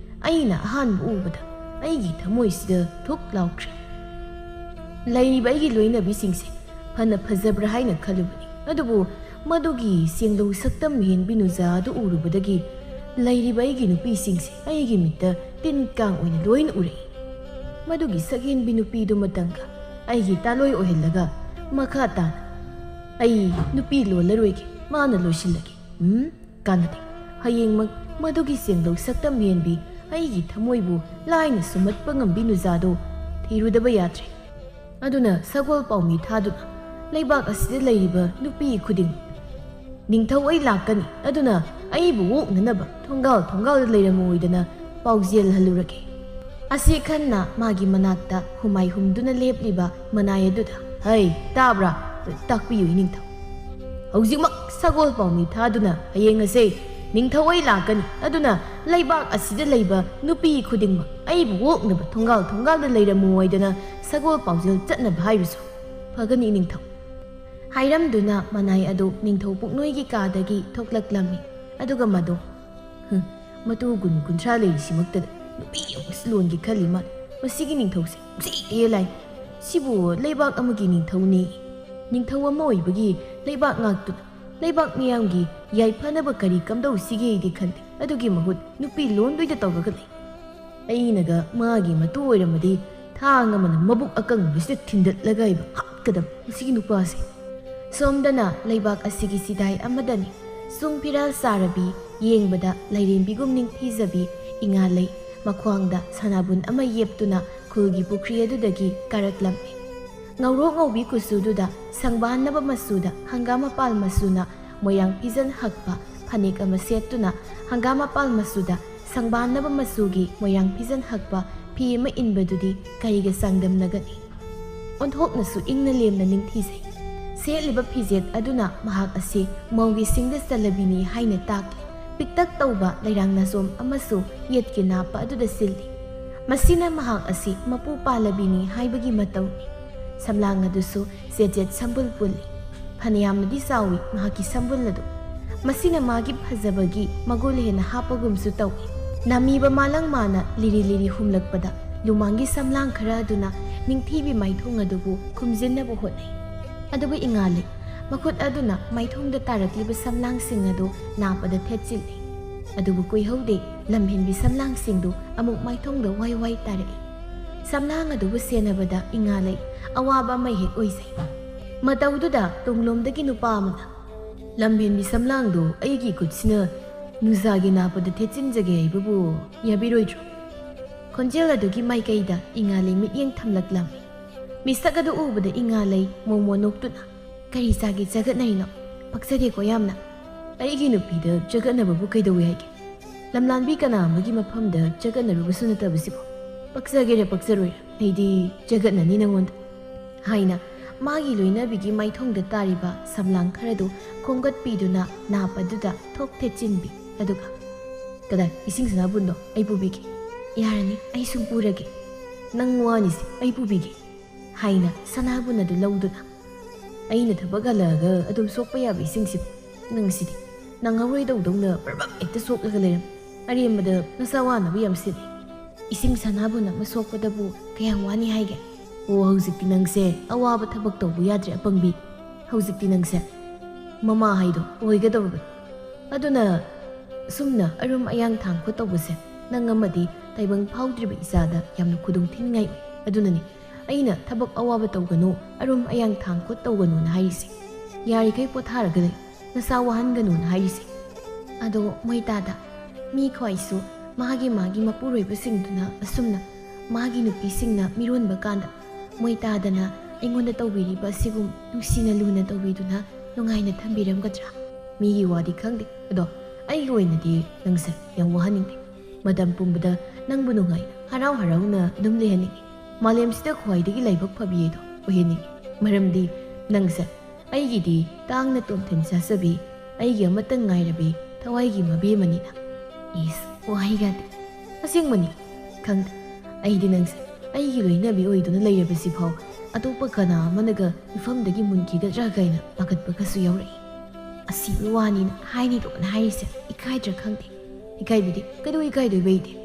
ꯑꯩꯅ ꯑꯍꯥꯟꯕ ꯎꯕꯗ ꯑꯩꯒꯤ ꯊꯃꯣꯏꯁꯤꯗ ꯊꯨꯛ ꯂꯥꯎꯈ꯭ꯔꯦ꯫ ꯂꯩꯔꯤꯕ ꯑꯩꯒꯤ ꯂꯣꯏꯅꯕꯤꯁꯤꯡꯁꯦ ꯐꯅ ꯐꯖꯕ꯭ꯔꯥ ꯍꯥꯏꯅ ꯈꯜꯂꯨꯕꯅꯤ, ꯑꯗꯨꯕꯨ ꯃꯗꯨꯒꯤ ꯁꯦꯡꯗꯧ ꯁꯛꯇꯝ ꯍꯦꯟ ꯕꯤꯅꯨꯖꯥ ꯑꯗꯨ ꯎꯔꯨꯕꯗꯒꯤ ꯂꯩꯔꯤꯕ ꯑꯩꯒꯤ ꯅꯨꯄꯤꯁꯤꯡꯁꯦ ꯑꯩꯒꯤ ꯃꯤꯠꯇ ꯇꯤꯟ ꯀꯥꯡ ꯑꯣꯏꯅ ꯂꯣꯏꯅ ꯎꯔꯛꯏ꯫ ꯃꯗꯨꯒꯤ ꯁꯛꯍꯦꯟꯕꯤ ꯅꯨꯄꯤꯗꯨꯃꯇꯪꯒ ꯑꯩꯒꯤ ꯇꯥꯂꯣꯏ ꯑꯣꯏꯍꯜꯂꯒ ꯃꯈꯥ ꯇꯥꯅ ꯑꯩ ꯅꯨꯄꯤ ꯂꯣꯜꯂꯔꯣꯏꯒꯦ, ꯃꯥꯅ ꯂꯣꯏꯁꯤꯜꯂꯒꯦ꯫ ꯎꯝ, ꯀꯥꯟꯅꯗꯦ꯫ ꯍꯌꯦꯡꯃꯛ ꯃꯗꯨꯒꯤ ꯁꯦꯡꯗꯧ ꯁꯛꯇꯝ ꯍꯦꯟꯕꯤ ꯑꯩꯒꯤ ꯊꯃꯣꯏꯕꯨ ꯂꯥꯏꯅ ꯁꯨꯝꯍꯠꯄ ꯉꯝꯕꯤ ꯅꯨꯖꯥꯗꯣ ꯊꯤꯔꯨꯗꯕ ꯌꯥꯗ꯭ꯔꯦ꯫ ꯑꯗꯨꯅ ꯁꯒꯣꯜ ꯄꯥꯎꯃꯤ ꯊꯥꯗꯨꯅ ꯂꯩꯕꯥꯛ ꯑꯁꯤꯗ ꯂꯩꯔꯤꯕ ꯅꯨꯄꯤ ꯈꯨꯗꯤꯡꯃꯛ, "ꯅꯤꯡꯊꯧ ꯑꯩ ꯂꯥꯛꯀꯅꯤ, ꯑꯗꯨꯅ ꯑꯩꯕꯨ ꯑꯣꯛꯅꯅꯕ ꯊꯣꯡꯒꯥꯜ ꯊꯣꯡꯒꯥꯜꯗ ꯂꯩꯔꯝꯃꯣꯏꯗꯅ ꯄꯥꯎꯖꯦꯜ ꯍꯜꯂꯨꯔꯒꯦ"꯫ ꯑꯁꯤ ꯈꯟꯅ ꯃꯥꯒꯤ ꯃꯅꯥꯛꯇ ꯍꯨꯃꯥꯏ ꯍꯨꯝꯗꯨꯅ ꯂꯦꯞꯂꯤꯕ ꯃꯅꯥꯏ ꯑꯗꯨꯗ, "ꯍꯩ, ꯇꯥꯕ꯭ꯔꯥ? ꯇꯥꯛꯄꯤꯌꯨ ꯏꯅꯤꯡꯊꯧ꯫ ꯍꯧꯖꯤꯛꯃꯛ ꯁꯒꯣꯜ ꯄꯥꯎꯃꯤ ꯊꯥꯗꯨꯅ ꯍꯌꯦꯡ ꯑꯁꯦ ꯅꯤꯡꯊꯧ ꯑꯩ ꯂꯥꯛꯀꯅꯤ, ꯑꯗꯨꯅ ꯂꯩꯕꯥꯛ ꯑꯁꯤꯗ ꯂꯩꯕ ꯅꯨꯄꯤ ꯈꯨꯗꯤꯡꯃꯛ ꯑꯩꯕꯨ ꯑꯣꯛꯅꯕ ꯊꯣꯡꯒꯥꯜ ꯊꯣꯡꯒꯥꯜꯗ ꯂꯩꯔꯝꯃꯣꯏꯗꯅ ꯁꯒꯣꯜ ꯄꯥꯎꯖꯦꯜ ꯆꯠꯅꯕ ꯍꯥꯏꯔꯨꯁꯨ ꯐꯒꯅꯤ ꯏꯅꯤꯡꯊꯧ"꯫ ꯍꯥꯏꯔꯝꯗꯨꯅ ꯃꯅꯥꯏ ꯑꯗꯨ ꯅꯤꯡꯊꯧ ꯄꯨꯛꯅꯣꯏꯒꯤ ꯀꯥꯗꯒꯤ ꯊꯣꯛꯂꯛꯂꯝꯃꯤ꯫ ꯑꯗꯨꯒ ꯃꯗꯣ, "ꯍꯨꯝ, ꯃꯇꯨ ꯀꯨꯟ ꯀꯨꯟꯊ꯭ꯔꯥ ꯂꯩꯔꯤꯁꯤꯃꯛꯇꯗ ꯅꯨꯄꯤ ꯑꯃꯁꯨ ꯂꯣꯟꯒꯦ ꯈꯜꯂꯤ ꯃꯥꯜꯂꯤ꯫ ꯃꯁꯤꯒꯤ ꯅꯤꯡꯊꯧꯁꯦ ꯃꯁꯤ ꯍꯦ ꯂꯥꯏ꯫ ꯁꯤꯕꯨ ꯂꯩꯕꯥꯛ ꯑꯃꯒꯤ ꯅꯤꯡꯊꯧꯅꯤ꯫ ꯅꯤꯡꯊꯧ ꯑꯃ ꯑꯣꯏꯕꯒꯤ ꯂꯩꯕꯥꯛ ꯉꯥꯛꯇꯨꯅ ꯂꯩꯕꯥꯛ ꯃꯤꯌꯥꯝꯒꯤ ꯌꯥꯏꯐꯅꯕ ꯀꯔꯤ ꯀꯝꯗꯧꯁꯤꯒꯦꯗꯤ ꯈꯟꯗꯦ꯫ ꯑꯗꯨꯒꯤ ꯃꯍꯨꯠ ꯅꯨꯄꯤ ꯂꯣꯟꯗꯣꯏꯗ ꯇꯧꯔꯒ ꯂꯩ꯫ ꯑꯩꯅꯒ ꯃꯥꯒꯤ ꯃꯇꯨ ꯑꯣꯏꯔꯝꯃꯗꯤ ꯊꯥꯡ ꯑꯃꯅ ꯃꯕꯨꯛ ꯑꯀꯪꯕꯁꯤꯗ ꯊꯤꯟꯗꯠꯂꯒ ꯑꯩꯕꯨ ꯍꯥꯠꯀꯗꯕ ꯃꯁꯤꯒꯤ ꯅꯨꯄꯥꯁꯦ"꯫ ꯁꯣꯝꯗꯅ ꯂꯩꯕꯥꯛ ꯑꯁꯤꯒꯤ ꯁꯤꯗꯥꯏ ꯑꯃꯗꯅꯤ꯫ ꯁꯨꯡ ꯐꯤꯔꯥꯜ ꯁꯥꯔꯕꯤ, ꯌꯦꯡꯕꯗ ꯂꯥꯏꯔꯦꯝꯕꯤꯒꯨꯝ ꯅꯤꯡꯊꯤꯖꯕꯤ ꯏꯉꯥ ꯂꯩ꯫ ꯃꯈ꯭ꯋꯥꯡꯗ ꯁꯅꯥꯕꯨꯟ ꯑꯃ ꯌꯦꯞꯇꯨꯅ ꯈꯨꯜꯒꯤ ꯄꯨꯈ꯭ꯔꯤ ꯑꯗꯨꯗꯒꯤ ꯀꯥꯔꯛꯂꯝꯃꯤ꯫ ꯉꯧꯔꯣꯛ ꯉꯧꯕꯤ ꯀꯨꯆꯨꯗꯨꯗ ꯁꯪꯕꯥꯟꯅꯕ ꯃꯆꯨꯗ ꯍꯪꯒꯥꯝ ꯃꯄꯥꯜ ꯃꯆꯨꯅ ꯃꯣꯏꯔꯥꯡ ꯐꯤꯖꯟ ꯍꯛꯄ ꯐꯅꯦꯛ ꯑꯃ ꯁꯦꯠꯇꯨꯅ, ꯍꯪꯒꯥꯝ ꯃꯄꯥꯜ ꯃꯆꯨꯗ ꯁꯪꯕꯥꯟꯅꯕ ꯃꯆꯨꯒꯤ ꯃꯣꯏꯔꯥꯡ ꯐꯤꯖꯟ ꯍꯛꯄ ꯐꯤ ꯑꯃ ꯏꯟꯕꯗꯨꯗꯤ ꯀꯔꯤꯒ ꯆꯥꯡꯗꯝꯅꯒꯅꯤ? ꯑꯣꯟꯊꯣꯛꯅꯁꯨ ꯏꯪꯅ ꯂꯦꯝꯅ ꯅꯤꯡꯊꯤꯖꯩ꯫ ꯁꯦꯠꯂꯤꯕ ꯐꯤꯖꯦꯠ ꯑꯗꯨꯅ ꯃꯍꯥꯛ ꯑꯁꯤ ꯃꯧꯒꯤ ꯁꯤꯡꯗ ꯆꯜꯂꯕꯤꯅꯤ ꯍꯥꯏꯅ ꯇꯥꯛꯂꯤ꯫ ꯄꯤꯛꯇꯛ ꯇꯧꯕ ꯂꯩꯔꯥꯡ ꯅꯥꯆꯣꯝ ꯑꯃꯁꯨ ꯌꯦꯠꯀꯤ ꯅꯥꯞꯄ ꯑꯗꯨꯗ ꯁꯤꯜꯂꯤ꯫ ꯃꯁꯤꯅ ꯃꯍꯥꯛ ꯑꯁꯤ ꯃꯄꯨ ꯄꯥꯜꯂꯕꯤꯅꯤ ꯍꯥꯏꯕꯒꯤ ꯃꯇꯧꯅꯤ꯫ ꯁꯝꯂꯥꯡ ꯑꯗꯨꯁꯨ ꯆꯦꯠ ꯆꯦꯠ ꯁꯝꯕꯨꯜ ꯄꯨꯜꯂꯤ꯫ ꯐꯅꯌꯥꯝꯅꯗꯤ ꯆꯥꯎꯏ ꯃꯍꯥꯛꯀꯤ ꯁꯝꯕꯨꯜ ꯑꯗꯨ꯫ ꯃꯁꯤꯅ ꯃꯥꯒꯤ ꯐꯖꯕꯒꯤ ꯃꯒꯨꯜ ꯍꯦꯟꯅ ꯍꯥꯞꯄꯒꯨꯝꯁꯨ ꯇꯧꯏ꯫ ꯅꯥꯃꯤꯕ ꯃꯥꯂꯪ ꯃꯥꯅ ꯂꯤꯔꯤ ꯂꯤꯔꯤ ꯍꯨꯝꯂꯛꯄꯗ ꯂꯨꯃꯥꯡꯒꯤ ꯁꯝꯂꯥꯡ ꯈꯔ ꯑꯗꯨꯅ ꯅꯤꯡꯊꯤꯕꯤ ꯃꯥꯏꯊꯣꯡ ꯑꯗꯨꯕꯨ ꯈꯨꯝꯖꯤꯟꯅꯕ ꯍꯣꯠꯅꯩ꯫ ꯑꯗꯨꯕꯨ ꯏꯉꯥꯂꯩ ꯃꯈꯨꯠ ꯑꯗꯨꯅ ꯃꯥꯏꯊꯣꯡꯗ ꯇꯥꯔꯛꯂꯤꯕ ꯁꯝꯂꯥꯡꯁꯤꯡ ꯑꯗꯨ ꯅꯥꯞꯄꯗ ꯊꯦꯠꯆꯤꯜꯂꯤ꯫ ꯑꯗꯨꯕꯨ ꯀꯨꯏꯍꯧꯗꯦ, ꯂꯝꯍꯦꯟꯕꯤ ꯁꯝꯂꯥꯡꯁꯤꯡꯗꯨ ꯑꯃꯨꯛ ꯃꯥꯏꯊꯣꯡꯗ ꯋꯥꯏ ꯋꯥꯏ ꯇꯥꯔꯛꯏ꯫ ꯁꯝꯂꯥꯡ ꯑꯗꯨꯕꯨ ꯁꯦꯟꯅꯕꯗ ꯏꯉꯥꯂꯩ ꯑꯋꯥꯕ ꯑꯃ ꯍꯦꯛ ꯑꯣꯏꯖꯩ꯫ ꯃꯇꯧꯗꯨꯗ ꯇꯨꯡꯂꯣꯝꯗꯒꯤ ꯅꯨꯄꯥ ꯑꯃꯅ, "ꯂꯝꯍꯦꯟꯕꯤ ꯁꯝꯂꯥꯡꯗꯨ ꯑꯩꯒꯤ ꯈꯨꯠꯁꯤꯅ ꯅꯨꯡꯖꯥꯒꯤ ꯅꯥꯞꯄꯗ ꯊꯦꯠꯆꯤꯟꯖꯒꯦ ꯍꯥꯏꯕꯕꯨ ꯌꯥꯕꯤꯔꯣꯏꯗ꯭ꯔꯣ?" ꯈꯣꯟꯖꯦꯜ ꯑꯗꯨꯒꯤ ꯃꯥꯏꯀꯩꯗ ꯏꯉꯥꯂꯩ ꯃꯤꯠꯌꯦꯡ ꯊꯝꯂꯛꯂꯝꯃꯤ꯫ ꯃꯤꯁꯛ ꯑꯗꯨ ꯎꯕꯗ ꯏꯉꯥꯂꯩ ꯃꯣꯃꯣ ꯅꯣꯛꯇꯨꯅ, "ꯀꯔꯤ ꯆꯥꯒꯦ ꯆꯒꯠꯅꯔꯤꯅꯣ? ꯄꯛꯆꯗꯦꯀꯣ ꯌꯥꯝꯅ꯫ ꯑꯩꯒꯤ ꯅꯨꯄꯤꯗ ꯆꯒꯠꯅꯕꯕꯨ ꯀꯩꯗꯧꯏ ꯍꯥꯏꯒꯦ? ꯂꯝꯂꯥꯟꯕꯤ ꯀꯅꯥ ꯑꯃꯒꯤ ꯃꯐꯝꯗ ꯆꯒꯠꯅꯔꯨꯕꯁꯨ ꯅꯠꯇꯕꯁꯤꯕꯨ꯫ ꯄꯛꯆꯒꯦꯔꯥ ꯄꯛꯆꯔꯣꯏꯔꯥ, ꯑꯩꯗꯤ ꯆꯒꯠꯅꯅꯤ ꯅꯪꯉꯣꯟꯗ," ꯍꯥꯏꯅ ꯃꯥꯒꯤ ꯂꯣꯏꯅꯕꯤꯒꯤ ꯃꯥꯏꯊꯣꯡꯗ ꯇꯥꯔꯤꯕ ꯁꯝꯂꯥꯡ ꯈꯔꯗꯨ ꯈꯣꯝꯒꯠꯄꯤꯗꯨꯅ ꯅꯥꯞ ꯑꯗꯨꯗ ꯊꯣꯛ ꯊꯦꯠꯆꯤꯟꯕꯤ꯫ ꯑꯗꯨꯒ, "ꯀꯗꯥꯏ, ꯏꯁꯤꯡ ꯁꯅꯥꯕꯨꯟꯗꯣ ꯑꯩ ꯄꯨꯕꯤꯒꯦ?" "ꯌꯥꯔꯅꯤ, ꯑꯩ ꯁꯨꯝ ꯄꯨꯔꯒꯦ꯫ ꯅꯪ ꯋꯥꯅꯤꯁꯦ, ꯑꯩ ꯄꯨꯕꯤꯒꯦ," ꯍꯥꯏꯅ ꯁꯅꯥꯕꯨꯟ ꯑꯗꯨ ꯂꯧꯗꯨꯅ, "ꯑꯩꯅ ꯊꯕꯛ ꯍꯜꯂꯛꯑꯒ ꯑꯗꯨꯝ ꯁꯣꯛꯄ ꯌꯥꯕ ꯏꯁꯤꯡꯁꯤꯕꯨ? ꯅꯪꯁꯤꯗꯤ ꯅꯪꯍꯧꯔꯣꯏꯗꯧꯗꯧꯅ ꯕ꯭ꯔꯕꯛ ꯍꯦꯛꯇ ꯁꯣꯛꯂꯒ ꯂꯩꯔꯝꯃꯤ꯫ ꯑꯔꯦꯝꯕꯗ ꯅꯁꯥ ꯋꯥꯅꯕ ꯌꯥꯝ ꯁꯤꯜꯂꯤ꯫ ꯏꯁꯤꯡ ꯁꯅꯥꯕꯨꯟ ꯑꯃ ꯁꯣꯛꯄꯗꯕꯨ ꯀꯌꯥꯝ ꯋꯥꯅꯤ ꯍꯥꯏꯒꯦ? ꯑꯣ, ꯍꯧꯖꯤꯛꯇꯤ ꯅꯪꯁꯦ ꯑꯋꯥꯕ ꯊꯕꯛ ꯇꯧꯕ ꯌꯥꯗ꯭ꯔꯦ, ꯑꯄꯪꯕꯤ꯫ ꯍꯧꯖꯤꯛꯇꯤ ꯅꯪꯁꯦ ꯃꯃꯥ ꯍꯥꯏꯗꯣ ꯑꯣꯏꯒꯗꯧꯔꯕꯅꯤ꯫ ꯑꯗꯨꯅ ꯁꯨꯝꯅ ꯑꯔꯨꯝ ꯑꯌꯥꯡ ꯊꯥꯡ ꯈꯣꯠ ꯇꯧꯕꯁꯦ ꯅꯪ ꯑꯃꯗꯤ ꯇꯥꯏꯕꯪ ꯐꯥꯎꯗ꯭ꯔꯤꯕ ꯏꯆꯥꯗ ꯌꯥꯝꯅ ꯈꯨꯗꯣꯡ ꯊꯤꯅꯤꯡꯉꯥꯏ ꯑꯣꯏ꯫ ꯑꯗꯨꯅꯅꯤ ꯑꯩꯅ ꯊꯕꯛ ꯑꯋꯥꯕ ꯇꯧꯒꯅꯨ, ꯑꯔꯨꯝ ꯑꯌꯥꯡ ꯊꯥꯡ ꯈꯣꯠ ꯇꯧꯒꯅꯨꯅ ꯍꯥꯏꯔꯤꯁꯦ꯫ ꯌꯥꯔꯤꯈꯩ ꯄꯣꯊꯥꯔꯒ ꯂꯩ, ꯅꯁꯥ ꯋꯥꯍꯟꯒꯅꯨꯅ ꯍꯥꯏꯔꯤꯁꯦ꯫" ꯑꯗꯣ ꯃꯣꯏꯇꯥꯗ ꯃꯤ ꯈ꯭ꯋꯥꯏꯁꯨ ꯃꯥꯒꯤ ꯃꯥꯒꯤ ꯃꯄꯨꯔꯣꯏꯕꯁꯤꯡꯗꯨꯅ ꯑꯁꯨꯝꯅ ꯃꯥꯒꯤ ꯅꯨꯄꯤꯁꯤꯡꯅ ꯃꯤꯔꯣꯟꯕ ꯀꯥꯟꯗ ꯃꯣꯏꯇꯥꯗꯅ ꯑꯩꯉꯣꯟꯗ ꯇꯧꯕꯤꯔꯤꯕ ꯑꯁꯤꯒꯨꯝ ꯅꯨꯡꯁꯤꯅ ꯂꯨꯅ ꯇꯧꯕꯤꯗꯨꯅ ꯅꯨꯡꯉꯥꯏꯅ ꯊꯝꯕꯤꯔꯝꯒꯗ꯭ꯔꯥ? ꯃꯤꯒꯤ ꯋꯥꯗꯤ ꯈꯪꯗꯦ, ꯑꯗꯣ ꯑꯩꯒꯤ ꯑꯣꯏꯅꯗꯤ ꯅꯪꯁꯦ ꯌꯥꯝ ꯋꯥꯍꯟꯅꯤꯡꯗꯦ꯫ ꯃꯇꯝ ꯄꯨꯝꯕꯗ ꯅꯪꯕꯨ ꯅꯨꯡꯉꯥꯏꯅ ꯍꯔꯥꯎ ꯍꯔꯥꯎꯅ ꯑꯗꯨꯝ ꯂꯩꯍꯟꯅꯤꯡꯉꯤ꯫ ꯃꯥꯂꯦꯝꯁꯤꯗ ꯈ꯭ꯋꯥꯏꯗꯒꯤ ꯂꯥꯏꯕꯛ ꯐꯕꯤ ꯑꯗꯣ ꯑꯣꯏꯍꯟꯅꯤꯡꯉꯤ꯫ ꯃꯔꯝꯗꯤ ꯅꯪꯁꯦ ꯑꯩꯒꯤꯗꯤ ꯇꯥꯡꯅ ꯇꯣꯟꯊꯤꯟ ꯆꯥꯖꯕꯤ, ꯑꯩꯒꯤ ꯑꯃꯠꯇ ꯉꯥꯏꯔꯕꯤ, ꯊꯋꯥꯏꯒꯤ ꯃꯕꯦꯝꯃꯅꯤꯅ꯫ ꯏꯁ, ꯋꯥꯍꯩꯒꯗꯤ꯫ ꯑꯁꯦꯡꯕꯅꯤ꯫ ꯈꯪꯗꯦ, ꯑꯩꯗꯤ ꯅꯪꯁꯦ ꯑꯩꯒꯤ ꯂꯣꯏꯅꯕꯤ ꯑꯣꯏꯗꯨꯅ ꯂꯩꯔꯕꯁꯤꯐꯥꯎ ꯑꯇꯣꯞꯄ ꯀꯅꯥ ꯑꯃꯅꯒ ꯃꯤꯐꯝꯗꯒꯤ ꯃꯨꯟꯈꯤꯒꯗ꯭ꯔꯥ ꯀꯥꯏꯅ ꯄꯥꯈꯠꯄꯒꯁꯨ ꯌꯥꯎꯔꯛꯏ꯫ ꯑꯁꯤꯕ ꯋꯥꯅꯤꯅ ꯍꯥꯏꯅꯤꯗꯣꯅ ꯍꯥꯏꯔꯤꯁꯦ ꯏꯀꯥꯏꯗ꯭ꯔꯥ ꯈꯪꯗꯦ꯫ ꯏꯀꯥꯏꯕꯗꯤ ꯀꯩꯗꯧ ꯏꯀꯥꯏꯗꯣꯏꯕ ꯑꯩꯗꯤ?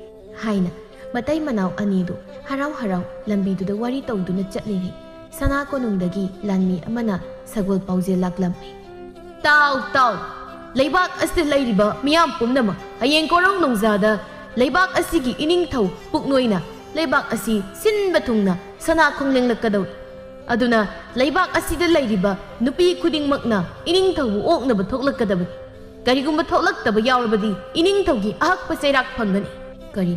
ꯍꯥꯏꯅ ꯃꯇꯩ ꯃꯅꯥꯎ ꯑꯅꯤꯗꯨ ꯍꯔꯥꯎ ꯍꯔꯥꯎ ꯂꯝꯕꯤꯗꯨꯗ ꯋꯥꯔꯤ ꯇꯧꯗꯨꯅ ꯆꯠꯂꯤꯉꯩ ꯁꯅꯥ ꯀꯣꯅꯨꯡꯗꯒꯤ ꯂꯥꯟꯃꯤ ꯑꯃꯅ ꯁꯒꯣꯜ ꯄꯥꯎꯖꯦꯜ ꯂꯥꯛꯂꯝꯃꯤ꯫ "ꯇꯥꯎ, ꯇꯥꯎ! ꯂꯩꯕꯥꯛ ꯑꯁꯤꯗ ꯂꯩꯔꯤꯕ ꯃꯤꯌꯥꯝ ꯄꯨꯝꯅꯃꯛ ꯍꯌꯦꯡ ꯀꯣꯔꯧ ꯅꯣꯡꯖꯥꯗ ꯂꯩꯕꯥꯛ ꯑꯁꯤꯒꯤ ꯏꯅꯤꯡꯊꯧ ꯄꯨꯛꯅꯣꯏꯅ ꯂꯩꯕꯥꯛ ꯑꯁꯤ ꯁꯤꯟꯕ ꯊꯨꯡꯅ ꯁꯅꯥ ꯈꯣꯡ ꯂꯦꯡꯂꯛꯀꯗꯧꯔꯤ꯫ ꯑꯗꯨꯅ ꯂꯩꯕꯥꯛ ꯑꯁꯤꯗ ꯂꯩꯔꯤꯕ ꯅꯨꯄꯤ ꯈꯨꯗꯤꯡꯃꯛꯅ ꯏꯅꯤꯡꯊꯧꯕꯨ ꯑꯣꯛꯅꯕ ꯊꯣꯛꯂꯛꯀꯗꯕꯅꯤ꯫ ꯀꯔꯤꯒꯨꯝꯕ ꯊꯣꯛꯂꯛꯇꯕ ꯌꯥꯎꯔꯕꯗꯤ ꯏꯅꯤꯡꯊꯧꯒꯤ ꯑꯍꯛꯄ ꯆꯩꯔꯥꯛ ꯐꯪꯒꯅꯤ꯫" "ꯀꯔꯤ?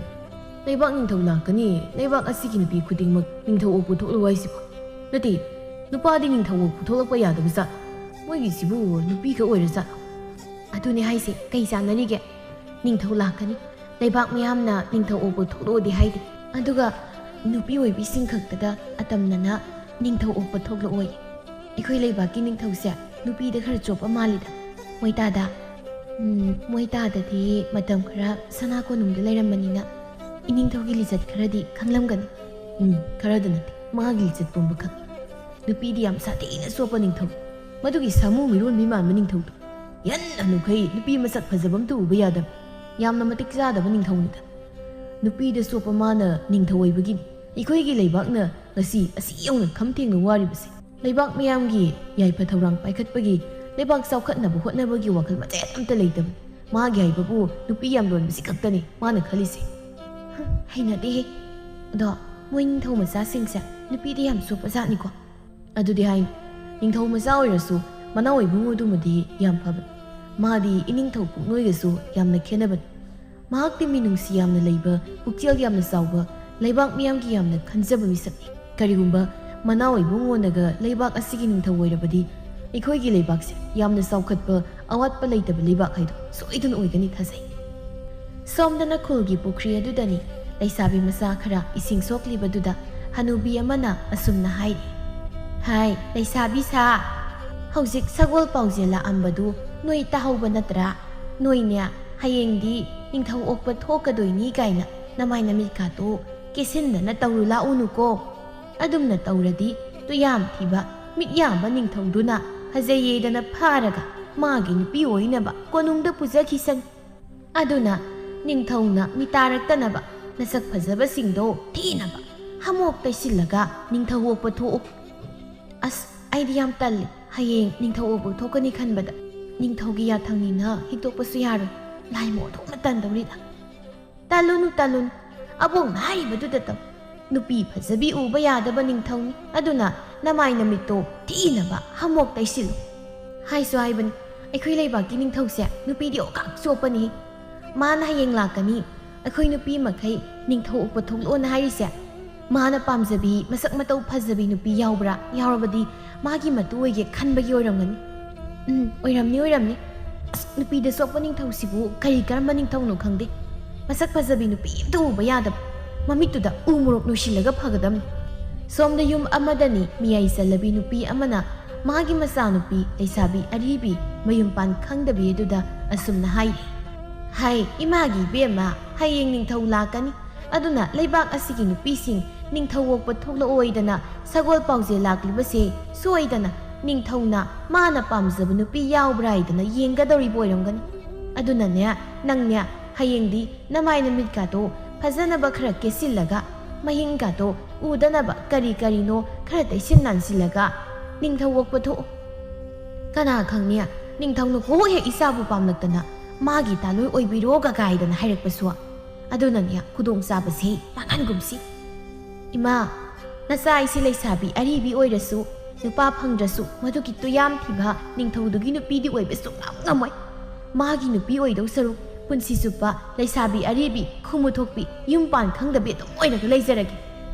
ꯂꯩꯕꯥꯛ ꯅꯤꯡꯊꯧ ꯂꯥꯛꯀꯅꯤ, ꯂꯩꯕꯥꯛ ꯑꯁꯤꯒꯤ ꯅꯨꯄꯤ ꯈꯨꯗꯤꯡꯃꯛ ꯅꯤꯡꯊꯧ ꯑꯣꯛꯄ ꯊꯣꯛꯂꯨ ꯍꯥꯏꯁꯤꯕꯣ? ꯅꯠꯇꯦ, ꯅꯨꯄꯥꯗꯤ ꯅꯤꯡꯊꯧ ꯑꯣꯛꯄ ꯊꯣꯛꯂꯛꯄ ꯌꯥꯗꯕ ꯖꯥꯠ? ꯃꯣꯏꯒꯤꯁꯤꯕꯨ ꯅꯨꯄꯤꯈꯛ ꯑꯣꯏꯔ ꯖꯥꯠꯂꯣ?" "ꯑꯗꯨꯅꯦ ꯍꯥꯏꯁꯦ, ꯀꯩ ꯆꯥꯟꯅꯔꯤꯒꯦ? ꯅꯤꯡꯊꯧ ꯂꯥꯛꯀꯅꯤ, ꯂꯩꯕꯥꯛ ꯃꯤꯌꯥꯝꯅ ꯅꯤꯡꯊꯧ ꯑꯣꯛꯄ ꯊꯣꯛꯂꯛꯑꯣꯗꯤ ꯍꯥꯏꯗꯦ, ꯑꯗꯨꯒ ꯅꯨꯄꯤ ꯑꯣꯏꯕꯤꯁꯤꯡ ꯈꯛꯇꯗ ꯑꯇꯝꯅꯅ ꯅꯤꯡꯊꯧ ꯑꯣꯛꯄ ꯊꯣꯛꯂꯛꯑꯣꯏ꯫ ꯑꯩꯈꯣꯏ ꯂꯩꯕꯥꯛꯀꯤ ꯅꯤꯡꯊꯧꯁꯦ ꯅꯨꯄꯤꯗ ꯈꯔ ꯆꯣꯞꯄ ꯃꯥꯜꯂꯤꯗ꯫ ꯃꯣꯏ ꯇꯥꯗ?" "ꯎꯝ, ꯃꯣꯏ ꯇꯥꯗꯗꯤ ꯃꯇꯝ ꯈꯔ ꯁꯅꯥ ꯀꯣꯅꯨꯡꯗ ꯂꯩꯔꯝꯕꯅꯤꯅ ꯏꯅꯤꯡꯊꯧꯒꯤ ꯂꯤꯆꯠ ꯈꯔꯗꯤ ꯈꯪꯂꯝꯒꯅꯤ꯫" "ꯎꯝ, ꯈꯔꯗ ꯅꯠꯇꯦ, ꯃꯥꯒꯤ ꯂꯤꯆꯠ ꯄꯨꯝꯕ ꯈꯪꯉꯤ꯫ ꯅꯨꯄꯤꯗꯤ ꯌꯥꯝ ꯁꯥꯊꯤꯅ ꯆꯣꯞꯄ ꯅꯤꯡꯊꯧ, ꯃꯗꯨꯒꯤ ꯁꯥꯃꯨ ꯃꯤꯔꯣꯟꯕꯤ ꯃꯥꯟꯕ ꯅꯤꯡꯊꯧꯗꯣ꯫ ꯌꯟ ꯑꯅꯨꯈꯩ ꯅꯨꯄꯤ ꯃꯁꯛ ꯐꯖꯕ ꯑꯝꯇ ꯎꯕ ꯌꯥꯗꯕ, ꯌꯥꯝꯅ ꯃꯇꯤꯛ ꯆꯥꯗꯕ ꯅꯤꯡꯊꯧꯅꯤꯗ꯫ ꯅꯨꯄꯤꯗ ꯆꯣꯞꯄ ꯃꯥꯅ ꯅꯤꯡꯊꯧ ꯑꯣꯏꯕꯒꯤꯅꯤ ꯑꯩꯈꯣꯏꯒꯤ ꯂꯩꯕꯥꯛꯅ ꯉꯁꯤ ꯑꯁꯤ ꯌꯧꯅ ꯈꯝ ꯊꯦꯡꯅ ꯋꯥꯔꯤꯕꯁꯦ꯫ ꯂꯩꯕꯥꯛ ꯃꯤꯌꯥꯝꯒꯤ ꯌꯥꯏꯐ ꯊꯧꯔꯥꯡ ꯄꯥꯏꯈꯠꯄꯒꯤ, ꯂꯩꯕꯥꯛ ꯆꯥꯎꯈꯠꯅꯕ ꯍꯣꯠꯅꯕꯒꯤ ꯋꯥꯈꯜ ꯃꯆꯦꯠ ꯑꯝꯇ ꯂꯩꯇꯕ꯫ ꯃꯥꯒꯤ ꯍꯥꯏꯕꯕꯨ ꯅꯨꯄꯤ ꯌꯥꯝ ꯂꯣꯟꯕꯁꯤ ꯈꯛꯇꯅꯤ ꯃꯥꯅ ꯈꯜꯂꯤꯁꯦ꯫" "ꯍꯝ, ꯍꯩꯅꯗꯦꯍꯦ꯫ ꯑꯗꯣ ꯃꯣꯏ ꯅꯤꯡꯊꯧ ꯃꯆꯥꯁꯤꯡꯁꯦ ꯅꯨꯄꯤꯗꯤ ꯌꯥꯝ ꯆꯣꯞꯄ ꯖꯥꯠꯅꯤꯀꯣ꯫" "ꯑꯗꯨꯗꯤ ꯍꯥꯏꯅꯤ, ꯅꯤꯡꯊꯧ ꯃꯆꯥ ꯑꯣꯏꯔꯁꯨ ꯃꯅꯥꯎ ꯏꯕꯨꯡꯉꯣꯗꯨꯃꯗꯤ ꯌꯥꯝ ꯐꯕꯅꯤ꯫ ꯃꯥꯗꯤ ꯏꯅꯤꯡꯊꯧ ꯄꯨꯛꯅꯣꯏꯒꯁꯨ ꯌꯥꯝꯅ ꯈꯦꯠꯅꯕꯅꯤ꯫ ꯃꯍꯥꯛꯇꯤ ꯃꯤꯅꯨꯡꯁꯤ ꯌꯥꯝꯅ ꯂꯩꯕ, ꯄꯨꯛꯆꯦꯜ ꯌꯥꯝꯅ ꯆꯥꯎꯕ, ꯂꯩꯕꯥꯛ ꯃꯤꯌꯥꯝꯒꯤ ꯌꯥꯝꯅ ꯈꯟꯖꯕ ꯃꯤꯁꯛꯅꯤ꯫ ꯀꯔꯤꯒꯨꯝꯕ ꯃꯅꯥꯎ ꯏꯕꯨꯡꯉꯣꯅꯒ ꯂꯩꯕꯥꯛ ꯑꯁꯤꯒꯤ ꯅꯤꯡꯊꯧ ꯑꯣꯏꯔꯕꯗꯤ ꯑꯩꯈꯣꯏꯒꯤ ꯂꯩꯕꯥꯛꯁꯦ ꯌꯥꯝꯅ ꯆꯥꯎꯈꯠꯄ, ꯑꯋꯥꯠꯄ ꯂꯩꯇꯕ ꯂꯩꯕꯥꯛ ꯍꯥꯏꯗꯣ ꯁꯣꯏꯗꯅ ꯑꯣꯏꯒꯅꯤ ꯊꯥꯖꯩ꯫" ꯁꯣꯝꯗꯅ ꯈꯨꯜꯒꯤ ꯄꯨꯈ꯭ꯔꯤ ꯑꯗꯨꯗꯅꯤ ꯂꯩꯁꯥꯕꯤ ꯃꯆꯥ ꯈꯔ ꯏꯁꯤꯡ ꯁꯣꯛꯂꯤꯕꯗꯨꯗ ꯍꯅꯨꯕꯤ ꯑꯃꯅ ꯑꯁꯨꯝꯅ ꯍꯥꯏꯔꯤ꯫ "ꯍꯥꯏ, ꯂꯩꯁꯥꯕꯤ ꯁꯥ, ꯍꯧꯖꯤꯛ ꯁꯒꯣꯜ ꯄꯥꯎꯖꯦꯜ ꯂꯥꯛꯑꯝꯕꯗꯨ ꯅꯣꯏ ꯇꯥꯍꯧꯕ ꯅꯠꯇ꯭ꯔꯥ? ꯅꯣꯏꯅꯦ, ꯍꯌꯦꯡꯗꯤ ꯅꯤꯡꯊꯧ ꯑꯣꯛꯄ ꯊꯣꯛꯀꯗꯣꯏꯅꯤ ꯀꯥꯏꯅ ꯅꯃꯥꯏ ꯅꯃꯤꯠꯀꯥꯗꯣ ꯀꯦꯁꯤꯟꯗꯅ ꯇꯧꯔꯨ ꯂꯥꯛꯎꯅꯨꯀꯣ꯫ ꯑꯗꯨꯝꯅ ꯇꯧꯔꯗꯤ ꯇꯨꯌꯥꯝ ꯊꯤꯕ, ꯃꯤꯠ ꯌꯥꯝꯕ ꯅꯤꯡꯊꯧꯗꯨꯅ ꯐꯖꯩꯌꯦꯗꯅ ꯐꯥꯔꯒ ꯃꯥꯒꯤ ꯅꯨꯄꯤ ꯑꯣꯏꯅꯕ ꯀꯣꯅꯨꯡꯗ ꯄꯨꯖꯈꯤꯁꯅꯨ꯫ ꯑꯗꯨꯅ ꯅꯤꯡꯊꯧꯅ ꯃꯤꯇꯥꯔꯛꯇꯅꯕ ꯅꯁꯛ ꯐꯖꯕꯁꯤꯡꯗꯣ ꯊꯤꯅꯕ ꯍꯃꯣꯛ ꯇꯩꯁꯤꯜꯂꯒ ꯅꯤꯡꯊꯧ ꯑꯣꯛꯄ ꯊꯣꯛꯎ꯫ ꯑꯁ, ꯑꯩꯗꯤ ꯌꯥꯝ ꯇꯜꯂꯤ꯫ ꯍꯌꯦꯡ ꯅꯤꯡꯊꯧ ꯑꯣꯛꯄ ꯊꯣꯛꯀꯅꯤ ꯈꯟꯕꯗ ꯅꯤꯡꯊꯧꯒꯤ ꯌꯥꯊꯪꯅꯤꯅ ꯍꯤꯛꯇꯣꯛꯄꯁꯨ ꯌꯥꯔꯣꯏ꯫ ꯂꯥꯏꯃ ꯑꯣꯟꯊꯣꯛꯅ ꯇꯟꯗꯧꯔꯤꯗ꯫ ꯇꯜꯂꯨꯅꯨ, ꯇꯜꯂꯨꯅꯨ꯫ ꯑꯕꯣꯛꯅ ꯍꯥꯏꯔꯤꯕꯗꯨꯗ ꯇꯧ꯫ ꯅꯨꯄꯤ ꯐꯖꯕꯤ ꯎꯕ ꯌꯥꯗꯕ ꯅꯤꯡꯊꯧꯅꯤ꯫ ꯑꯗꯨꯅ ꯅꯃꯥꯏ ꯅꯃꯤꯠꯇꯣ ꯊꯤꯅꯕ ꯍꯃꯣꯛ ꯇꯩꯁꯤꯜꯂꯨ꯫ ꯍꯥꯏꯁꯨ ꯍꯥꯏꯕꯅꯤ, ꯑꯩꯈꯣꯏ ꯂꯩꯕꯥꯛꯀꯤ ꯅꯤꯡꯊꯧꯁꯦ ꯅꯨꯄꯤꯗꯤ ꯑꯣꯀꯥꯛ ꯆꯣꯞꯄꯅꯤ꯫ ꯃꯥꯅ ꯍꯌꯦꯡ ꯂꯥꯛꯀꯅꯤ꯫ ꯑꯩꯈꯣꯏ ꯅꯨꯄꯤ ꯃꯈꯩ ꯅꯤꯡꯊꯧ ꯑꯣꯛꯄ ꯊꯣꯛꯂꯛꯑꯣꯅ ꯍꯥꯏꯔꯤꯁꯦ ꯃꯥꯅ ꯄꯥꯝꯖꯕꯤ, ꯃꯁꯛ ꯃꯇꯧ ꯐꯖꯕꯤ ꯅꯨꯄꯤ ꯌꯥꯎꯕ꯭ꯔꯥ? ꯌꯥꯎꯔꯕꯗꯤ ꯃꯥꯒꯤ ꯃꯇꯨ ꯑꯣꯏꯒꯦ ꯈꯟꯕꯒꯤ ꯑꯣꯏꯔꯝꯒꯅꯤ꯫ ꯎꯝ, ꯑꯣꯏꯔꯝꯅꯤ, ꯑꯣꯏꯔꯝꯅꯤ꯫ ꯑꯁ, ꯅꯨꯄꯤꯗ ꯆꯣꯞꯄ ꯅꯤꯡꯊꯧꯁꯤꯕꯨ ꯀꯔꯤ ꯀꯔꯝꯕ ꯅꯤꯡꯊꯧꯅꯣ ꯈꯪꯗꯦ꯫ ꯃꯁꯛ ꯐꯖꯕꯤ ꯅꯨꯄꯤ ꯑꯝꯇ ꯎꯕ ꯌꯥꯗꯕ꯫ ꯃꯃꯤꯠꯇꯨꯗ ꯎ ꯃꯣꯔꯣꯛ ꯅꯨꯡꯁꯤꯜꯂꯒ ꯐꯒꯗꯕꯅꯤ꯫ ꯁꯣꯝꯗ ꯌꯨꯝ ꯑꯃꯗꯅꯤ ꯃꯤꯌꯥꯏ ꯆꯜꯂꯕꯤ ꯅꯨꯄꯤ ꯑꯃꯅ ꯃꯥꯒꯤ ꯃꯆꯥꯅꯨꯄꯤ ꯂꯩꯁꯥꯕꯤ ꯑꯔꯤꯕꯤ ꯃꯌꯨꯝ ꯄꯥꯟ ꯈꯪꯗꯕꯤ ꯑꯗꯨꯗ ꯑꯁꯨꯝꯅ ꯍꯥꯏꯔꯤ꯫ ꯍꯥꯏ, ꯏꯃꯥꯒꯤ ꯏꯕꯦꯝꯃ, ꯍꯌꯦꯡ ꯅꯤꯡꯊꯧ ꯂꯥꯛꯀꯅꯤ꯫ ꯑꯗꯨꯅ ꯂꯩꯕꯥꯛ ꯑꯁꯤꯒꯤ ꯅꯨꯄꯤꯁꯤꯡ ꯅꯤꯡꯊꯧ ꯑꯣꯛꯄ ꯊꯣꯛꯂꯛꯑꯣꯏꯗꯅ ꯁꯒꯣꯜ ꯄꯥꯎꯖꯦꯜ ꯂꯥꯛꯂꯤꯕꯁꯦ ꯁꯣꯏꯗꯅ ꯅꯤꯡꯊꯧꯅ ꯃꯥꯅ ꯄꯥꯝꯖꯕ ꯅꯨꯄꯤ ꯌꯥꯎꯕ꯭ꯔꯥ ꯍꯥꯏꯗꯅ ꯌꯦꯡꯒꯗꯧꯔꯤꯕ ꯑꯣꯏꯔꯝꯒꯅꯤ꯫ ꯑꯗꯨꯅꯅꯦ, ꯅꯪꯅꯦ, ꯍꯌꯦꯡꯗꯤ ꯅꯃꯥꯏ ꯅꯃꯤꯠꯀꯥꯗꯣ ꯐꯖꯅꯕ ꯈꯔ ꯀꯦꯁꯤꯜꯂꯒ, ꯃꯍꯤꯡꯒꯥꯗꯣ ꯎꯗꯅꯕ ꯀꯔꯤ ꯀꯔꯤꯅꯣ ꯈꯔ ꯇꯩꯁꯤꯟ ꯅꯥꯟꯁꯤꯜꯂꯒ ꯅꯤꯡꯊꯧ ꯑꯣꯛꯄ ꯊꯣꯛꯎ꯫ ꯀꯅꯥ ꯈꯪꯅꯤ, ꯅꯤꯡꯊꯧꯅ ꯀꯣꯛ ꯍꯦꯛ ꯏꯆꯥꯕꯨ ꯄꯥꯝꯂꯛꯇꯅ ꯃꯥꯒꯤ ꯇꯥꯂꯣꯏ ꯑꯣꯏꯕꯤꯔꯣꯒ ꯀꯥꯏꯗꯅ ꯍꯥꯏꯔꯛꯄꯁꯨ꯫ ꯑꯗꯨꯅꯅꯦ, ꯈꯨꯗꯣꯡꯆꯥꯕꯁꯤ ꯃꯥꯡꯍꯟꯒꯨꯝꯁꯤ꯫ ꯏꯃꯥ, ꯅꯆꯥ ꯑꯩꯁꯦ ꯂꯩꯁꯥꯕꯤ ꯑꯔꯤꯕꯤ ꯑꯣꯏꯔꯁꯨ, ꯅꯨꯄꯥ ꯐꯪꯗ꯭ꯔꯁꯨ, ꯃꯗꯨꯒꯤ ꯇꯨꯌꯥꯝ ꯊꯤꯕ ꯅꯤꯡꯊꯧꯗꯨꯒꯤ ꯅꯨꯄꯤꯗꯤ ꯑꯣꯏꯕ ꯁꯨꯡꯉꯝ ꯉꯝꯃꯣꯏ꯫ ꯃꯥꯒꯤ ꯅꯨꯄꯤ ꯑꯣꯏꯗꯧ ꯁꯔꯨꯛ ꯄꯨꯟꯁꯤ ꯆꯨꯞꯄ ꯂꯩꯁꯥꯕꯤ ꯑꯔꯤꯕꯤ, ꯈꯨꯃꯨ ꯊꯣꯛꯄꯤ, ꯌꯨꯝ ꯄꯥꯟ ꯈꯪꯗꯕꯤ ꯑꯗꯨꯝ ꯑꯣꯏꯔꯒ ꯂꯩꯖꯔꯒꯦ꯫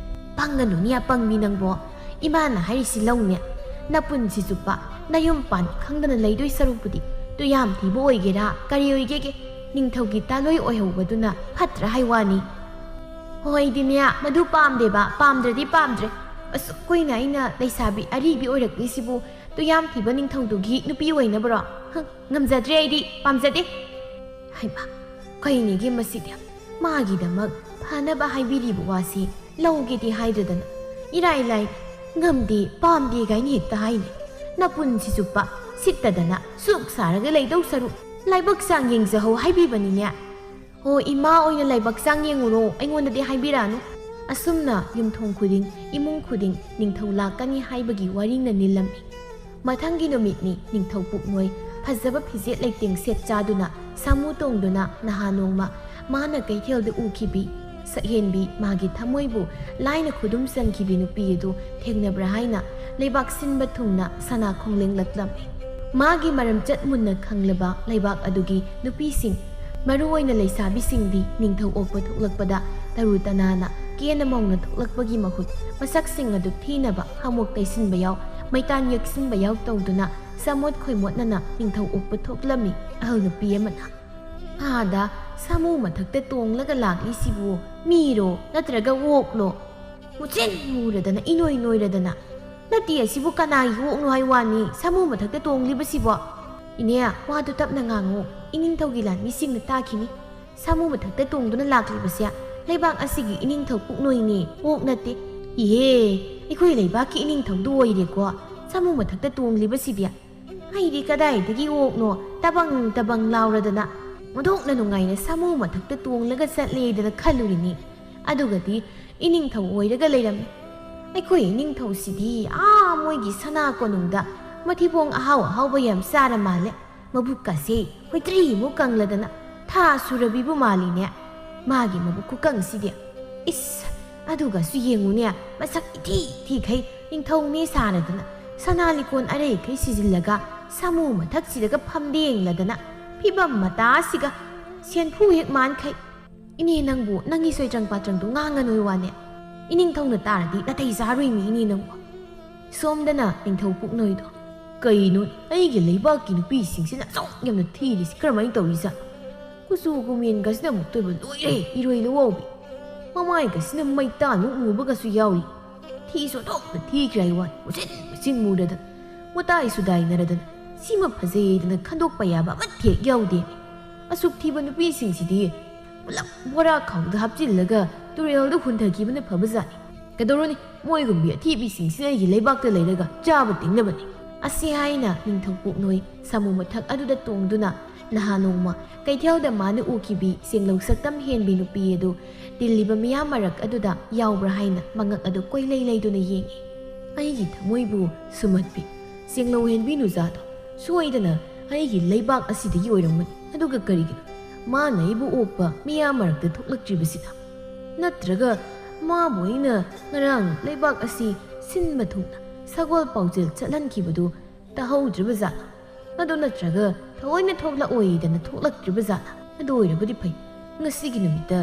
ꯄꯪꯒꯅꯨꯅꯦ, ꯄꯪꯕꯤ ꯅꯪꯕꯣ꯫ ꯏꯃꯥꯅ ꯍꯥꯏꯔꯤꯁꯤ ꯂꯧꯅꯦ꯫ ꯅꯄꯨꯟꯁꯤ ꯆꯨꯞꯄ ꯅꯌꯨꯝ ꯄꯥꯟ ꯈꯪꯗꯅ ꯂꯩꯗꯣꯏ ꯁꯔꯨꯛꯄꯨꯗꯤ ꯇꯨꯌꯥꯝ ꯊꯤꯕ ꯑꯣꯏꯒꯦꯔꯥ ꯀꯔꯤ ꯑꯣꯏꯒꯦꯒꯦ, ꯅꯤꯡꯊꯧꯒꯤ ꯇꯥꯂꯣꯏ ꯑꯣꯏꯍꯧꯕꯗꯨꯅ ꯐꯠꯇ꯭ꯔꯥ ꯍꯥꯏ ꯋꯥꯅꯤ꯫ ꯍꯣꯏꯗꯤꯅꯦ, ꯃꯗꯨ ꯄꯥꯝꯗꯦꯕ, ꯄꯥꯝꯗ꯭ꯔꯗꯤ ꯄꯥꯝꯗ꯭ꯔꯦ꯫ ꯑꯁꯨꯛ ꯀꯨꯏꯅ ꯑꯩꯅ ꯂꯩꯁꯥꯕꯤ ꯑꯔꯤꯕꯤ ꯑꯣꯏꯔꯛꯂꯤꯁꯤꯕꯨ ꯇꯨꯌꯥꯝ ꯊꯤꯕ ꯅꯤꯡꯊꯧꯗꯨꯒꯤ ꯅꯨꯄꯤ ꯑꯣꯏꯅꯕꯔꯣ? ꯍꯪ, ꯉꯝꯖꯗ꯭ꯔꯦ ꯑꯩꯗꯤ, ꯄꯥꯝꯖꯗꯦ꯫ ꯍꯩꯃꯥ, ꯀꯩꯅꯤꯒꯦ ꯃꯁꯤꯗꯤ? ꯃꯥꯒꯤꯗꯃꯛ ꯐꯅꯕ ꯍꯥꯏꯕꯤꯔꯤꯕ ꯋꯥꯁꯤ ꯂꯧꯒꯦꯗꯤ ꯍꯥꯏꯗ꯭ꯔꯗꯅ, ꯏꯔꯥꯏ ꯂꯥꯏ "ꯉꯝꯗꯦ, ꯄꯥꯝꯗꯦ" ꯀꯥꯏꯅ ꯍꯦꯛꯇ ꯍꯥꯏꯅꯦ꯫ "ꯅꯄꯨꯟꯁꯤ ꯆꯨꯞꯄ ꯁꯤꯠꯇꯗꯅ ꯁꯨꯛ ꯁꯥꯔꯒ ꯂꯩꯗꯧ ꯁꯔꯨꯛ ꯂꯥꯏꯕꯛ ꯆꯥꯡ ꯌꯦꯡꯖꯍꯧ" ꯍꯥꯏꯕꯤꯕꯅꯤꯅꯦ꯫ "ꯍꯣ, ꯏꯃꯥ ꯑꯣꯏꯅ ꯂꯥꯏꯕꯛ ꯆꯥꯡ ꯌꯦꯡꯉꯨꯔꯣ, ꯑꯩꯉꯣꯟꯗꯗꯤ ꯍꯥꯏꯕꯤꯔꯛꯑꯅꯨ"꯫ ꯑꯁꯨꯝꯅ ꯌꯨꯝꯊꯣꯡ ꯈꯨꯗꯤꯡ, ꯏꯃꯨꯡ ꯈꯨꯗꯤꯡ ꯅꯤꯡꯊꯧ ꯂꯥꯛꯀꯅꯤ ꯍꯥꯏꯕꯒꯤ ꯋꯥꯔꯤꯅ ꯅꯤꯜꯂꯝꯃꯤ꯫ ꯃꯊꯪꯒꯤ ꯅꯨꯃꯤꯠꯅꯤ꯫ ꯅꯤꯡꯊꯧ ꯄꯨꯛꯅꯣꯏ ꯐꯖꯕ ꯐꯤꯖꯦꯠ ꯂꯩꯇꯦꯡ ꯁꯦꯠ ꯆꯥꯗꯨꯅ, ꯁꯥꯃꯨ ꯇꯣꯡꯗꯨꯅ ꯅꯍꯥ ꯅꯣꯡꯃ ꯃꯥꯅ ꯀꯩꯊꯦꯜꯗ ꯎꯈꯤꯕꯤ ꯁꯛꯍꯦꯟꯕꯤ, ꯃꯥꯒꯤ ꯊꯃꯣꯏꯕꯨ ꯂꯥꯏꯅ ꯈꯨꯗꯨꯝ ꯆꯟꯈꯤꯕꯤ ꯅꯨꯄꯤ ꯑꯗꯨ ꯊꯦꯡꯅꯕ꯭ꯔꯥ ꯍꯥꯏꯅ ꯂꯩꯕꯥꯛ ꯁꯤꯟꯕ ꯊꯨꯡꯅ ꯁꯅꯥ ꯈꯣꯡꯂꯦꯡꯂꯛꯂꯝꯃꯤ꯫ ꯃꯥꯒꯤ ꯃꯔꯝꯆꯠ ꯃꯨꯟꯅ ꯈꯪꯂꯕ ꯂꯩꯕꯥꯛ ꯑꯗꯨꯒꯤ ꯅꯨꯄꯤꯁꯤꯡ, ꯃꯔꯨꯑꯣꯏꯅ ꯂꯩꯁꯥꯕꯤꯁꯤꯡꯗꯤ ꯅꯤꯡꯊꯧ ꯑꯣꯛꯄ ꯊꯣꯛꯂꯛꯄꯗ ꯇꯔꯨ ꯇꯅꯥꯟꯅ ꯀꯦꯅ ꯃꯧꯅ ꯊꯣꯛꯂꯛꯄꯒꯤ ꯃꯍꯨꯠ, ꯃꯁꯛꯁꯤꯡ ꯑꯗꯨ ꯊꯤꯅꯕ ꯍꯥꯃꯣꯛ ꯇꯩꯁꯤꯟꯕ ꯌꯥꯎ, ꯃꯩꯇꯥꯟ ꯌꯦꯛꯁꯤꯟꯕ ꯌꯥꯎ ꯇꯧꯗꯨꯅ ꯁꯥꯃꯣꯠ ꯈꯣꯏꯃꯣꯠꯅꯅ ꯅꯤꯡꯊꯧ ꯑꯣꯛꯄ ꯊꯣꯛꯂꯝꯃꯤ ꯑꯍꯜ ꯅꯨꯄꯤ ꯑꯃꯅ꯫ "ꯑꯥꯗ ꯁꯥꯃꯨ ꯃꯊꯛꯇ ꯇꯣꯡꯂꯒ ꯂꯥꯛꯂꯤꯁꯤꯕꯨ ꯃꯤꯔꯣ ꯅꯠꯇ꯭ꯔꯒ ꯑꯣꯛꯂꯣ?" ꯃꯨꯆꯤꯟ ꯃꯨꯔꯗꯅ, ꯏꯅꯣꯏ ꯅꯣꯏꯔꯗꯅ, "ꯅꯠꯇꯦ, ꯑꯁꯤꯕꯨ ꯀꯅꯥꯒꯤ ꯑꯣꯛꯅꯣ ꯍꯥꯏ ꯋꯥꯅꯤ ꯁꯥꯃꯨ ꯃꯊꯛꯇ ꯇꯣꯡꯂꯤꯕꯁꯤꯕꯣ?" "ꯏꯅꯦ, ꯋꯥꯗꯨ ꯇꯞꯅ ꯉꯥꯡꯉꯨ, ꯏꯅꯤꯡꯊꯧꯒꯤ ꯂꯥꯟꯃꯤꯁꯤꯡꯅ ꯇꯥꯈꯤꯅꯤ꯫ ꯁꯥꯃꯨ ꯃꯊꯛꯇ ꯇꯣꯡꯗꯨꯅ ꯂꯥꯛꯂꯤꯕꯁꯦ ꯂꯩꯕꯥꯛ ꯑꯁꯤꯒꯤ ꯏꯅꯤꯡꯊꯧ ꯄꯨꯛꯅꯣꯏꯅꯦ, ꯑꯣꯛ ꯅꯠꯇꯦ꯫" "ꯏꯍꯦ, ꯑꯩꯈꯣꯏ ꯂꯩꯕꯥꯛꯀꯤ ꯏꯅꯤꯡꯊꯧꯗꯨ ꯑꯣꯏꯔꯦꯀꯣ ꯁꯥꯃꯨ ꯃꯊꯛꯇ ꯇꯣꯡꯂꯤꯕꯁꯤꯗꯤ?" "ꯑꯩꯗꯤ ꯀꯗꯥꯏꯗꯒꯤ ꯑꯣꯛꯅꯣ, ꯇꯕꯪ ꯇꯕꯪ ꯂꯥꯎꯔꯗꯅ ꯑꯣꯟꯊꯣꯛꯅ ꯅꯨꯡꯉꯥꯏꯅ ꯁꯥꯃꯨ ꯃꯊꯛꯇ ꯇꯣꯡꯂꯒ ꯆꯠꯂꯦꯗꯅ ꯈꯜꯂꯨꯔꯤꯅꯤ꯫ ꯑꯗꯨꯒꯗꯤ ꯏꯅꯤꯡꯊꯧ ꯑꯣꯏꯔꯒ ꯂꯩꯔꯝꯃꯤ꯫ ꯑꯩꯈꯣꯏ ꯏꯅꯤꯡꯊꯧꯁꯤꯗꯤ ꯑꯥ ꯃꯣꯏꯒꯤ ꯁꯅꯥ ꯀꯣꯅꯨꯡꯗ ꯃꯊꯤꯕꯣꯡ ꯑꯍꯥꯎ ꯑꯍꯥꯎꯕ ꯌꯥꯝ ꯆꯥꯔ ꯃꯥꯜꯂꯦ꯫ ꯃꯕꯨꯛꯀꯁꯦ ꯍꯨꯏꯇ꯭ꯔꯤꯃꯨꯛ ꯀꯪꯂꯗꯅ ꯊꯥ ꯁꯨꯔꯕꯤꯕꯨ ꯃꯥꯜꯂꯤꯅꯦ꯫ ꯃꯥꯒꯤ ꯃꯕꯨꯛ ꯈꯨꯀꯪꯁꯤꯗꯤ꯫ ꯏꯁ, ꯑꯗꯨꯒꯁꯨ ꯌꯦꯡꯉꯨꯅꯦ, ꯃꯁꯛ ꯏꯊꯤ ꯊꯤꯈꯩ ꯅꯤꯡꯊꯧꯅꯦ ꯁꯥꯔꯗꯅ, ꯁꯅꯥ ꯂꯤꯀꯣꯟ ꯑꯔꯩꯈꯩ ꯁꯤꯖꯤꯜꯂꯒ, ꯁꯥꯃꯨ ꯃꯊꯛꯁꯤꯗꯒ ꯐꯝꯗꯦꯡꯂꯗꯅ, ꯐꯤꯕꯝ ꯃꯇꯥꯁꯤꯒ ꯁꯦꯟꯐꯨ ꯍꯦꯛ ꯃꯥꯟꯈꯩ꯫ ꯏꯅꯦ, ꯅꯪꯕꯨ ꯅꯪꯒꯤ ꯁꯣꯏꯇ꯭ꯔꯪ ꯄꯥꯇ꯭ꯔꯪꯗꯨ ꯉꯥꯡꯉꯅꯣꯏ ꯋꯥꯅꯦ꯫ ꯏꯅꯤꯡꯊꯧꯅ ꯇꯥꯔꯗꯤ ꯅꯥꯇꯩ ꯆꯥꯔꯣꯏꯃꯤ ꯏꯅꯦ ꯅꯪꯕꯨ꯫ ꯁꯣꯝꯗꯅ ꯅꯤꯡꯊꯧ ꯄꯨꯛꯅꯣꯏꯗꯣ꯫ "ꯀꯩꯅꯣ, ꯑꯩꯒꯤ ꯂꯩꯕꯥꯛꯀꯤ ꯅꯨꯄꯤꯁꯤꯡꯁꯤꯅ ꯑꯁꯨꯛ ꯌꯥꯝꯅ ꯊꯤꯔꯤꯁꯤ ꯀꯔꯝꯍꯥꯏꯅ ꯇꯧꯔꯤꯖꯥꯠꯅꯣ? ꯀꯨꯆꯨ ꯀꯨꯃꯦꯟꯒꯁꯤꯅ ꯑꯃꯨꯛꯇꯣꯏꯕ ꯂꯣꯏꯔꯦ, ꯏꯔꯣꯏ ꯂꯧꯋꯥꯎꯕꯤ꯫ ꯃꯃꯥꯏꯒꯁꯤꯅ ꯃꯩꯇꯥꯟꯃꯨꯛ ꯃꯨꯕꯒꯁꯨ ꯌꯥꯎꯔꯤ꯫ ꯊꯤꯁꯨ ꯑꯣꯟꯊꯣꯛꯅ ꯊꯤꯈ꯭ꯔꯦ ꯍꯥꯏ ꯋꯥꯅꯤ, ꯃꯨꯁꯤꯟ ꯃꯨꯁꯤꯟ ꯃꯨꯔꯗꯅ, ꯃꯇꯥꯏ ꯁꯨꯗꯥꯏꯅꯔꯗꯅ, ꯁꯤꯃ ꯐꯖꯩꯗꯅ ꯈꯟꯗꯣꯛꯄ ꯌꯥꯕ ꯑꯃꯠꯇ ꯍꯦꯛ ꯌꯥꯎꯗꯦ꯫" ꯑꯁꯨꯛ ꯊꯤꯕ ꯅꯨꯄꯤꯁꯤꯡꯁꯤꯗꯤ ꯄꯨꯂꯞ ꯕꯣꯔꯥ ꯈꯥꯎꯗ ꯍꯥꯞꯆꯤꯜꯂꯒ ꯇꯨꯔꯦꯜꯗ ꯍꯨꯟꯊꯈꯤꯕꯅ ꯐꯕꯖꯥꯠꯅꯤ꯫ ꯀꯩꯗꯧꯔꯨꯅꯤ, ꯃꯣꯏꯒꯨꯝꯕꯤ ꯑꯊꯤꯕꯤꯁꯤꯡꯁꯤꯅ ꯑꯩꯒꯤ ꯂꯩꯕꯥꯛꯇ ꯂꯩꯔꯒ ꯆꯥꯕ ꯇꯤꯡꯅꯕꯅꯤ꯫ ꯑꯁꯤ ꯍꯥꯏꯅ ꯅꯤꯡꯊꯧ ꯄꯣꯛꯅꯣꯏ ꯁꯥꯃꯨ ꯃꯊꯛ ꯑꯗꯨꯗ ꯇꯣꯡꯗꯨꯅ ꯅꯍꯥ ꯅꯣꯡꯃ ꯀꯩꯊꯦꯜꯗ ꯃꯥꯅ ꯎꯈꯤꯕꯤ ꯁꯦꯡꯂꯧ ꯁꯛꯇꯝ ꯍꯦꯟꯕꯤ ꯅꯨꯄꯤ ꯑꯗꯨ ꯇꯤꯜꯂꯤꯕ ꯃꯤꯌꯥꯝ ꯃꯔꯛ ꯑꯗꯨꯗ ꯌꯥꯎꯕ꯭ꯔꯥ ꯍꯥꯏꯅ ꯃꯉꯛ ꯑꯗꯨ ꯀꯣꯏꯂꯩ ꯂꯩꯗꯨꯅ ꯌꯦꯡꯉꯤ꯫ ꯑꯩꯒꯤ ꯊꯃꯣꯏꯕꯨ ꯁꯨꯝꯍꯠꯄꯤ꯫ ꯁꯦꯡꯂꯧ ꯍꯦꯟꯕꯤ ꯅꯨꯖꯥꯗꯣ ꯁꯣꯏꯗꯅ ꯑꯩꯒꯤ ꯂꯩꯕꯥꯛ ꯑꯁꯤꯗꯒꯤ ꯑꯣꯏꯔꯝꯒꯅꯤ꯫ ꯑꯗꯨꯒ ꯀꯔꯤꯒꯤꯅꯣ ꯃꯥꯅ ꯑꯩꯕꯨ ꯑꯣꯛꯄ ꯃꯤꯌꯥꯝ ꯃꯔꯛꯇ ꯊꯣꯛꯂꯛꯇ꯭ꯔꯤꯕꯁꯤꯅ? ꯅꯠꯇ꯭ꯔꯒ ꯃꯥꯕꯨ ꯑꯩꯅ ꯉꯔꯥꯡ ꯂꯩꯕꯥꯛ ꯑꯁꯤ ꯁꯤꯟꯕ ꯊꯨꯡꯅ ꯁꯒꯣꯜ ꯄꯥꯎꯖꯦꯜ ꯆꯠꯍꯟꯈꯤꯕꯗꯨ ꯇꯥꯍꯧꯗ꯭ꯔꯤꯕ ꯖꯥꯠꯂ? ꯑꯗꯨ ꯅꯠꯇ꯭ꯔꯒ ꯊꯑꯣꯏꯅ ꯊꯣꯛꯂꯛꯑꯣꯏꯗꯅ ꯊꯣꯛꯂꯛꯇ꯭ꯔꯤꯕ ꯖꯥꯠꯂ? ꯑꯗꯨ ꯑꯣꯏꯔꯕꯗꯤ ꯐꯩ, ꯉꯁꯤꯒꯤ ꯅꯨꯃꯤꯠꯇ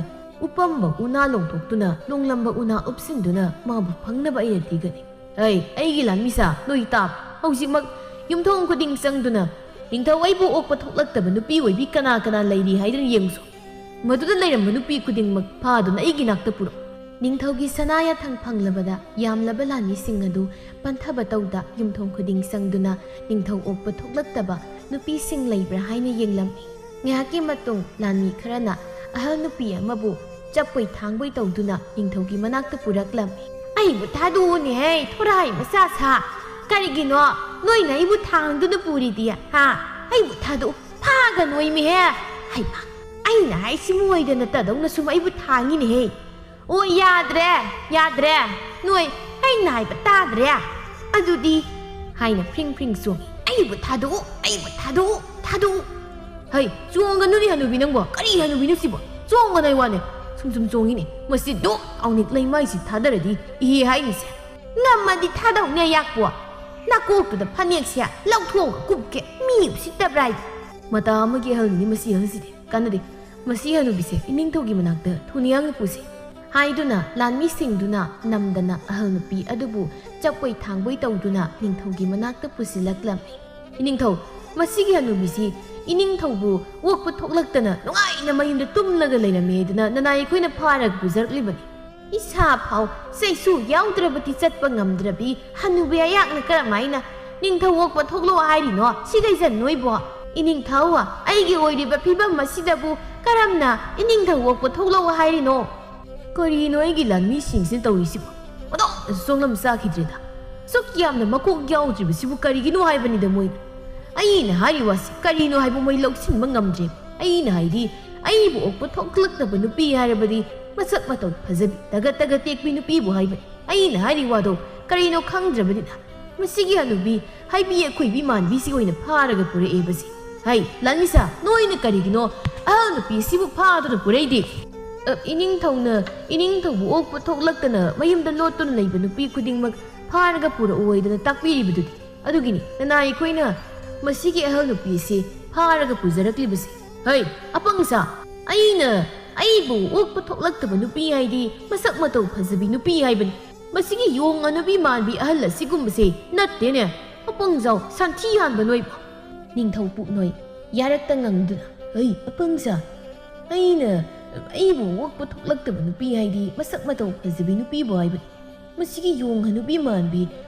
ꯎꯄꯝꯕ ꯎꯅꯥ ꯂꯣꯡꯊꯣꯛꯇꯨꯅ ꯂꯣꯡꯂꯝꯕ ꯎꯅꯥ ꯎꯞꯁꯤꯟꯗꯨꯅ ꯃꯥꯕꯨ ꯐꯪꯅꯕ ꯑꯩꯅ ꯊꯤꯒꯅꯤ꯫ ꯑꯩ, ꯑꯩꯒꯤ ꯂꯥꯟꯃꯤꯁꯥ, ꯅꯣꯏ ꯇꯥꯞ꯫ ꯍꯧꯖꯤꯛꯃꯛ ꯌꯨꯝꯊꯣꯡ ꯈꯨꯗꯤꯡ ꯆꯪꯗꯨꯅ ꯅꯤꯡꯊꯧ ꯑꯩꯕꯨ ꯑꯣꯛꯄ ꯊꯣꯛꯂꯛꯇꯕ ꯅꯨꯄꯤ ꯑꯣꯏꯕꯤ ꯀꯅꯥ ꯀꯅꯥ ꯂꯩꯔꯤ ꯍꯥꯏꯗꯨꯅ ꯌꯦꯡꯉꯨꯁꯨ꯫ ꯃꯗꯨꯗ ꯂꯩꯔꯝꯕ ꯅꯨꯄꯤ ꯈꯨꯗꯤꯡꯃꯛ ꯐꯥꯗꯨꯅ ꯑꯩꯒꯤ ꯅꯥꯛꯇ ꯄꯨꯔꯛꯎ꯫ ꯅꯤꯡꯊꯧꯒꯤ ꯁꯅꯥ ꯌꯥꯊꯪ ꯐꯪꯂꯕꯗ ꯌꯥꯝꯂꯕ ꯂꯥꯟꯃꯤꯁꯤꯡ ꯑꯗꯨ ꯄꯟꯊꯕ ꯇꯧꯗ ꯌꯨꯝꯊꯣꯡ ꯈꯨꯗꯤꯡ ꯆꯪꯗꯨꯅ ꯅꯤꯡꯊꯧ ꯑꯣꯛꯄ ꯊꯣꯛꯂꯛꯇꯕ ꯅꯨꯄꯤꯁꯤꯡ ꯂꯩꯕ꯭ꯔꯥ ꯍꯥꯏꯅ ꯌꯦꯡꯂꯝꯃꯤ꯫ ꯉꯥꯏꯍꯥꯛꯀꯤ ꯃꯇꯨꯡ ꯂꯥꯟꯃꯤ ꯈꯔꯅ ꯑꯍꯜ ꯅꯨꯄꯤ ꯑꯃꯕꯨ ꯆꯞꯄꯣꯏ ꯊꯥꯡꯕꯣꯏ ꯇꯧꯗꯨꯅ ꯅꯤꯡꯊꯧꯒꯤ ꯃꯅꯥꯛꯇ ꯄꯨꯔꯛꯂꯝꯃꯤ꯫ "ꯑꯩꯕꯨ ꯊꯥꯗꯣꯛꯎꯅꯦꯍꯦ, ꯊꯣꯔꯥꯏ ꯃꯆꯥ ꯁꯥ꯫ ꯀꯔꯤꯒꯤꯅꯣ ꯅꯣꯏꯅ ꯑꯩꯕꯨ ꯊꯥꯡꯗꯨꯅ ꯄꯨꯔꯤꯗꯤ? ꯍꯥ? ꯑꯩꯕꯨ ꯊꯥꯗꯣꯛꯎ, ꯐꯥꯒꯅꯨ ꯑꯩꯃꯤꯍꯦ꯫ ꯍꯩꯃꯥ, ꯑꯩꯅ ꯍꯥꯏꯁꯤ ꯃꯣꯏꯗ ꯅꯠꯇꯗꯧꯅ ꯁꯨꯝ ꯑꯩꯕꯨ ꯊꯥꯡꯉꯤꯅꯦꯍꯦ꯫ ꯑꯣ, ꯌꯥꯗ꯭ꯔꯦ, ꯌꯥꯗ꯭ꯔꯦ, ꯅꯣꯏ ꯑꯩꯅ ꯍꯥꯏꯕ ꯇꯥꯗ꯭ꯔꯦ꯫ ꯑꯗꯨꯗꯤ," ꯍꯥꯏꯅ ꯐ꯭ꯔꯤꯡ ꯐ꯭ꯔꯤꯡ ꯆꯣꯡꯉꯤ꯫ "ꯑꯩꯕꯨ ꯊꯥꯗꯣꯛꯎ, ꯑꯩꯕꯨ ꯊꯥꯗꯣꯛꯎ, ꯊꯥꯗꯣꯛꯎ!" "ꯍꯩ, ꯆꯣꯡꯒꯅꯨꯅꯦ ꯍꯅꯨꯕꯤ ꯅꯪꯕꯣ꯫ ꯀꯔꯤ ꯍꯅꯨꯕꯤꯅꯣ ꯁꯤꯕꯣ? ꯆꯣꯡꯒꯅꯨ ꯍꯥꯏ ꯋꯥꯅꯦ꯫ ꯁꯨꯝ ꯁꯨꯝ ꯆꯣꯡꯉꯤꯅꯦ꯫ ꯃꯁꯤ ꯗꯨ ꯑꯥꯎꯅꯤꯛ ꯂꯩꯃꯥꯏꯁꯤ ꯊꯥꯗꯔꯗꯤ ꯏꯍꯦ ꯍꯥꯏꯔꯤꯁꯦ꯫ ꯉꯝꯃꯗꯤ ꯊꯥꯗꯧꯅꯦ ꯌꯥꯛꯄꯣ꯫ ꯅꯥꯀꯣꯛꯇꯨꯗ ꯐꯅꯦꯛꯁꯦ ꯂꯧꯊꯣꯛꯑꯒ ꯀꯨꯞꯀꯦ꯫ ꯃꯤ ꯎꯁꯤꯠꯇꯕ꯭ꯔꯥ ꯍꯥꯏꯗꯤ?" ꯃꯇꯥ ꯑꯃꯒꯤ ꯑꯍꯜꯅꯤꯅꯦ ꯃꯁꯤ ꯑꯍꯜꯁꯤꯗꯤ꯫ ꯀꯥꯟꯅꯗꯦ꯫ "ꯃꯁꯤ ꯍꯅꯨꯕꯤꯁꯦ ꯏꯅꯤꯡꯊꯧꯒꯤ ꯃꯅꯥꯛꯇ ꯊꯨꯅ ꯌꯥꯡꯅ ꯄꯨꯁꯤ," ꯍꯥꯏꯗꯨꯅ ꯂꯥꯟꯃꯤꯁꯤꯡꯗꯨꯅ ꯅꯝꯗꯅ ꯑꯍꯜ ꯅꯨꯄꯤ ꯑꯗꯨꯕꯨ ꯆꯞꯄꯣꯏ ꯊꯥꯡꯕꯣꯏ ꯇꯧꯗꯨꯅ ꯅꯤꯡꯊꯧꯒꯤ ꯃꯅꯥꯛꯇ ꯄꯨꯁꯤꯜꯂꯛꯂꯝꯃꯤ꯫ "ꯏꯅꯤꯡꯊꯧ, ꯃꯁꯤꯒꯤ ꯍꯅꯨꯕꯤꯁꯤ ꯏꯅꯤꯡꯊꯧꯕꯨ ꯑꯣꯛꯄ ꯊꯣꯛꯂꯛꯇꯅ ꯅꯨꯡꯉꯥꯏꯅ ꯃꯌꯨꯝꯗ ꯇꯨꯝꯂꯒ ꯂꯩꯔꯝꯃꯦ ꯍꯥꯏꯗꯨꯅ ꯅꯅꯥꯏ ꯑꯩꯈꯣꯏꯅ ꯐꯥꯔꯒ ꯄꯨꯖꯔꯛꯂꯤꯕꯅꯤ꯫ ꯏꯁꯥ ꯐꯥꯎ ꯆꯩꯁꯨ ꯌꯥꯎꯗ꯭ꯔꯕꯗꯤ ꯆꯠꯄ ꯉꯝꯗ꯭ꯔꯕꯤ ꯍꯅꯨꯕꯤ ꯑꯩꯍꯥꯛꯅ ꯀꯔꯝꯍꯥꯏꯅ ꯅꯤꯡꯊꯧ ꯑꯣꯛꯄ ꯊꯣꯛꯂꯛꯑꯣ ꯍꯥꯏꯔꯤꯅꯣ? ꯁꯤ ꯀꯩꯖꯟ ꯅꯣꯏꯕꯣ?" "ꯏꯅꯤꯡꯊꯧ, ꯑꯩꯒꯤ ꯑꯣꯏꯔꯤꯕ ꯐꯤꯕꯝ ꯑꯁꯤꯗꯕꯨ ꯀꯔꯝꯅ ꯏꯅꯤꯡꯊꯧ ꯑꯣꯛꯄ ꯊꯣꯛꯂꯛꯎ ꯍꯥꯏꯔꯤꯅꯣ?" "ꯀꯔꯤꯅꯣ ꯑꯩꯒꯤ ꯂꯥꯟꯃꯤꯁꯤꯡꯁꯤꯅ ꯇꯧꯔꯤꯁꯤꯕꯨ? ꯃꯇꯣꯝꯇꯁꯨ ꯁꯣꯛꯂꯝ ꯆꯥꯈꯤꯗ꯭ꯔꯦꯗ꯫ ꯁꯨꯛ ꯌꯥꯝꯅ ꯃꯀꯣꯛ ꯌꯥꯎꯗ꯭ꯔꯤꯕꯁꯤꯕꯨ ꯀꯔꯤꯒꯤꯅꯣ ꯍꯥꯏꯕꯅꯤꯗ ꯃꯣꯏꯅ꯫ ꯑꯩꯅ ꯍꯥꯏꯔꯤ ꯋꯥꯁꯤ ꯀꯔꯤꯅꯣ ꯍꯥꯏꯕ ꯃꯣꯏ ꯂꯧꯁꯤꯟꯕ ꯉꯝꯗ꯭ꯔꯦ꯫ ꯑꯩꯅ ꯍꯥꯏꯗꯤ, ꯑꯩꯕꯨ ꯑꯣꯛꯄ ꯊꯣꯛꯂꯛꯇꯕ ꯅꯨꯄꯤ ꯍꯥꯏꯔꯕꯗꯤ ꯃꯁꯛ ꯃꯇꯧ ꯐꯖꯕꯤ, ꯇꯒꯠ ꯇꯒꯠ ꯇꯦꯛꯄꯤ ꯅꯨꯄꯤꯕꯨ ꯍꯥꯏꯕꯅꯤ꯫ ꯑꯩꯅ ꯍꯥꯏꯔꯤ ꯋꯥꯗꯣ ꯀꯔꯤꯅꯣ ꯈꯪꯗ꯭ꯔꯕꯅꯤꯅ ꯃꯁꯤꯒꯤ ꯍꯅꯨꯕꯤ ꯍꯥꯏꯕꯤ ꯑꯩꯈꯣꯏꯕꯤ ꯃꯥꯟꯕꯤꯁꯤ ꯑꯣꯏꯅ ꯐꯥꯔꯒ ꯄꯨꯔꯛꯑꯦꯕꯁꯤ꯫ ꯍꯩ, ꯂꯥꯟꯃꯤꯁꯥ, ꯅꯣꯏꯅ ꯀꯔꯤꯒꯤꯅꯣ ꯑꯍꯜ ꯅꯨꯄꯤ ꯑꯁꯤꯕꯨ ꯐꯥꯗꯨꯅ ꯄꯨꯔꯛꯏꯗꯤ?" "ꯑ, ꯏꯅꯤꯡꯊꯧꯅ ꯏꯅꯤꯡꯊꯧꯕꯨ ꯑꯣꯛꯄ ꯊꯣꯛꯂꯛꯇꯅ ꯃꯌꯨꯝꯗ ꯂꯣꯠꯇꯨꯅ ꯂꯩꯕ ꯅꯨꯄꯤ ꯈꯨꯗꯤꯡꯃꯛ ꯐꯥꯔꯒ ꯄꯨꯔꯛꯑꯣꯏꯗꯅ ꯇꯥꯛꯄꯤꯔꯤꯕꯗꯨꯗꯤ꯫ ꯑꯗꯨꯒꯤꯅꯤ ꯅꯅꯥꯏ ꯑꯩꯈꯣꯏꯅ ꯃꯁꯤꯒꯤ ꯑꯍꯜ ꯅꯨꯄꯤ ꯑꯁꯤ ꯐꯥꯔꯒ ꯄꯨꯖꯔꯛꯂꯤꯕꯁꯤ꯫" "ꯍꯩ, ꯑꯄꯪꯁꯥ, ꯑꯩꯅ ꯑꯩꯕꯨ ꯑꯣꯛꯄ ꯊꯣꯛꯂꯛꯇꯕ ꯅꯨꯄꯤ ꯍꯥꯏꯗꯤ ꯃꯁꯛ ꯃꯇꯧ ꯐꯖꯕꯤ ꯅꯨꯄꯤ ꯍꯥꯏꯕꯅꯤ꯫ ꯃꯁꯤꯒꯤ ꯌꯣꯡ ꯍꯅꯨꯕꯤ ꯃꯥꯟꯕꯤ ꯑꯍꯜ ꯑꯁꯤꯒꯨꯝꯕꯁꯦ ꯅꯠꯇꯦꯅꯦ, ꯑꯄꯪꯖꯥꯎ, ꯁꯟꯊꯤ ꯍꯥꯟꯕ ꯅꯣꯏꯕꯨ!" ꯅꯤꯡꯊꯧ ꯄꯨꯛꯅꯣꯏ ꯌꯥꯔꯛꯇ ꯉꯪꯗꯨꯅ, "ꯍꯩ, ꯑꯄꯪꯁꯥ, ꯑꯩꯅ ꯑꯩꯕꯨ ꯑꯣꯛꯄ ꯊꯣꯛꯂꯛꯇꯕ ꯅꯨꯄꯤ ꯍꯥꯏꯗꯤ ꯃꯁꯛ ꯃꯇꯧ ꯐꯖꯕꯤ ꯅꯨꯄꯤꯕꯨ ꯍꯥꯏꯕꯅꯤ꯫ ꯃꯁꯤꯒꯤ ꯌꯣꯡ ꯍꯅꯨꯕꯤ ꯃꯥꯟꯕꯤ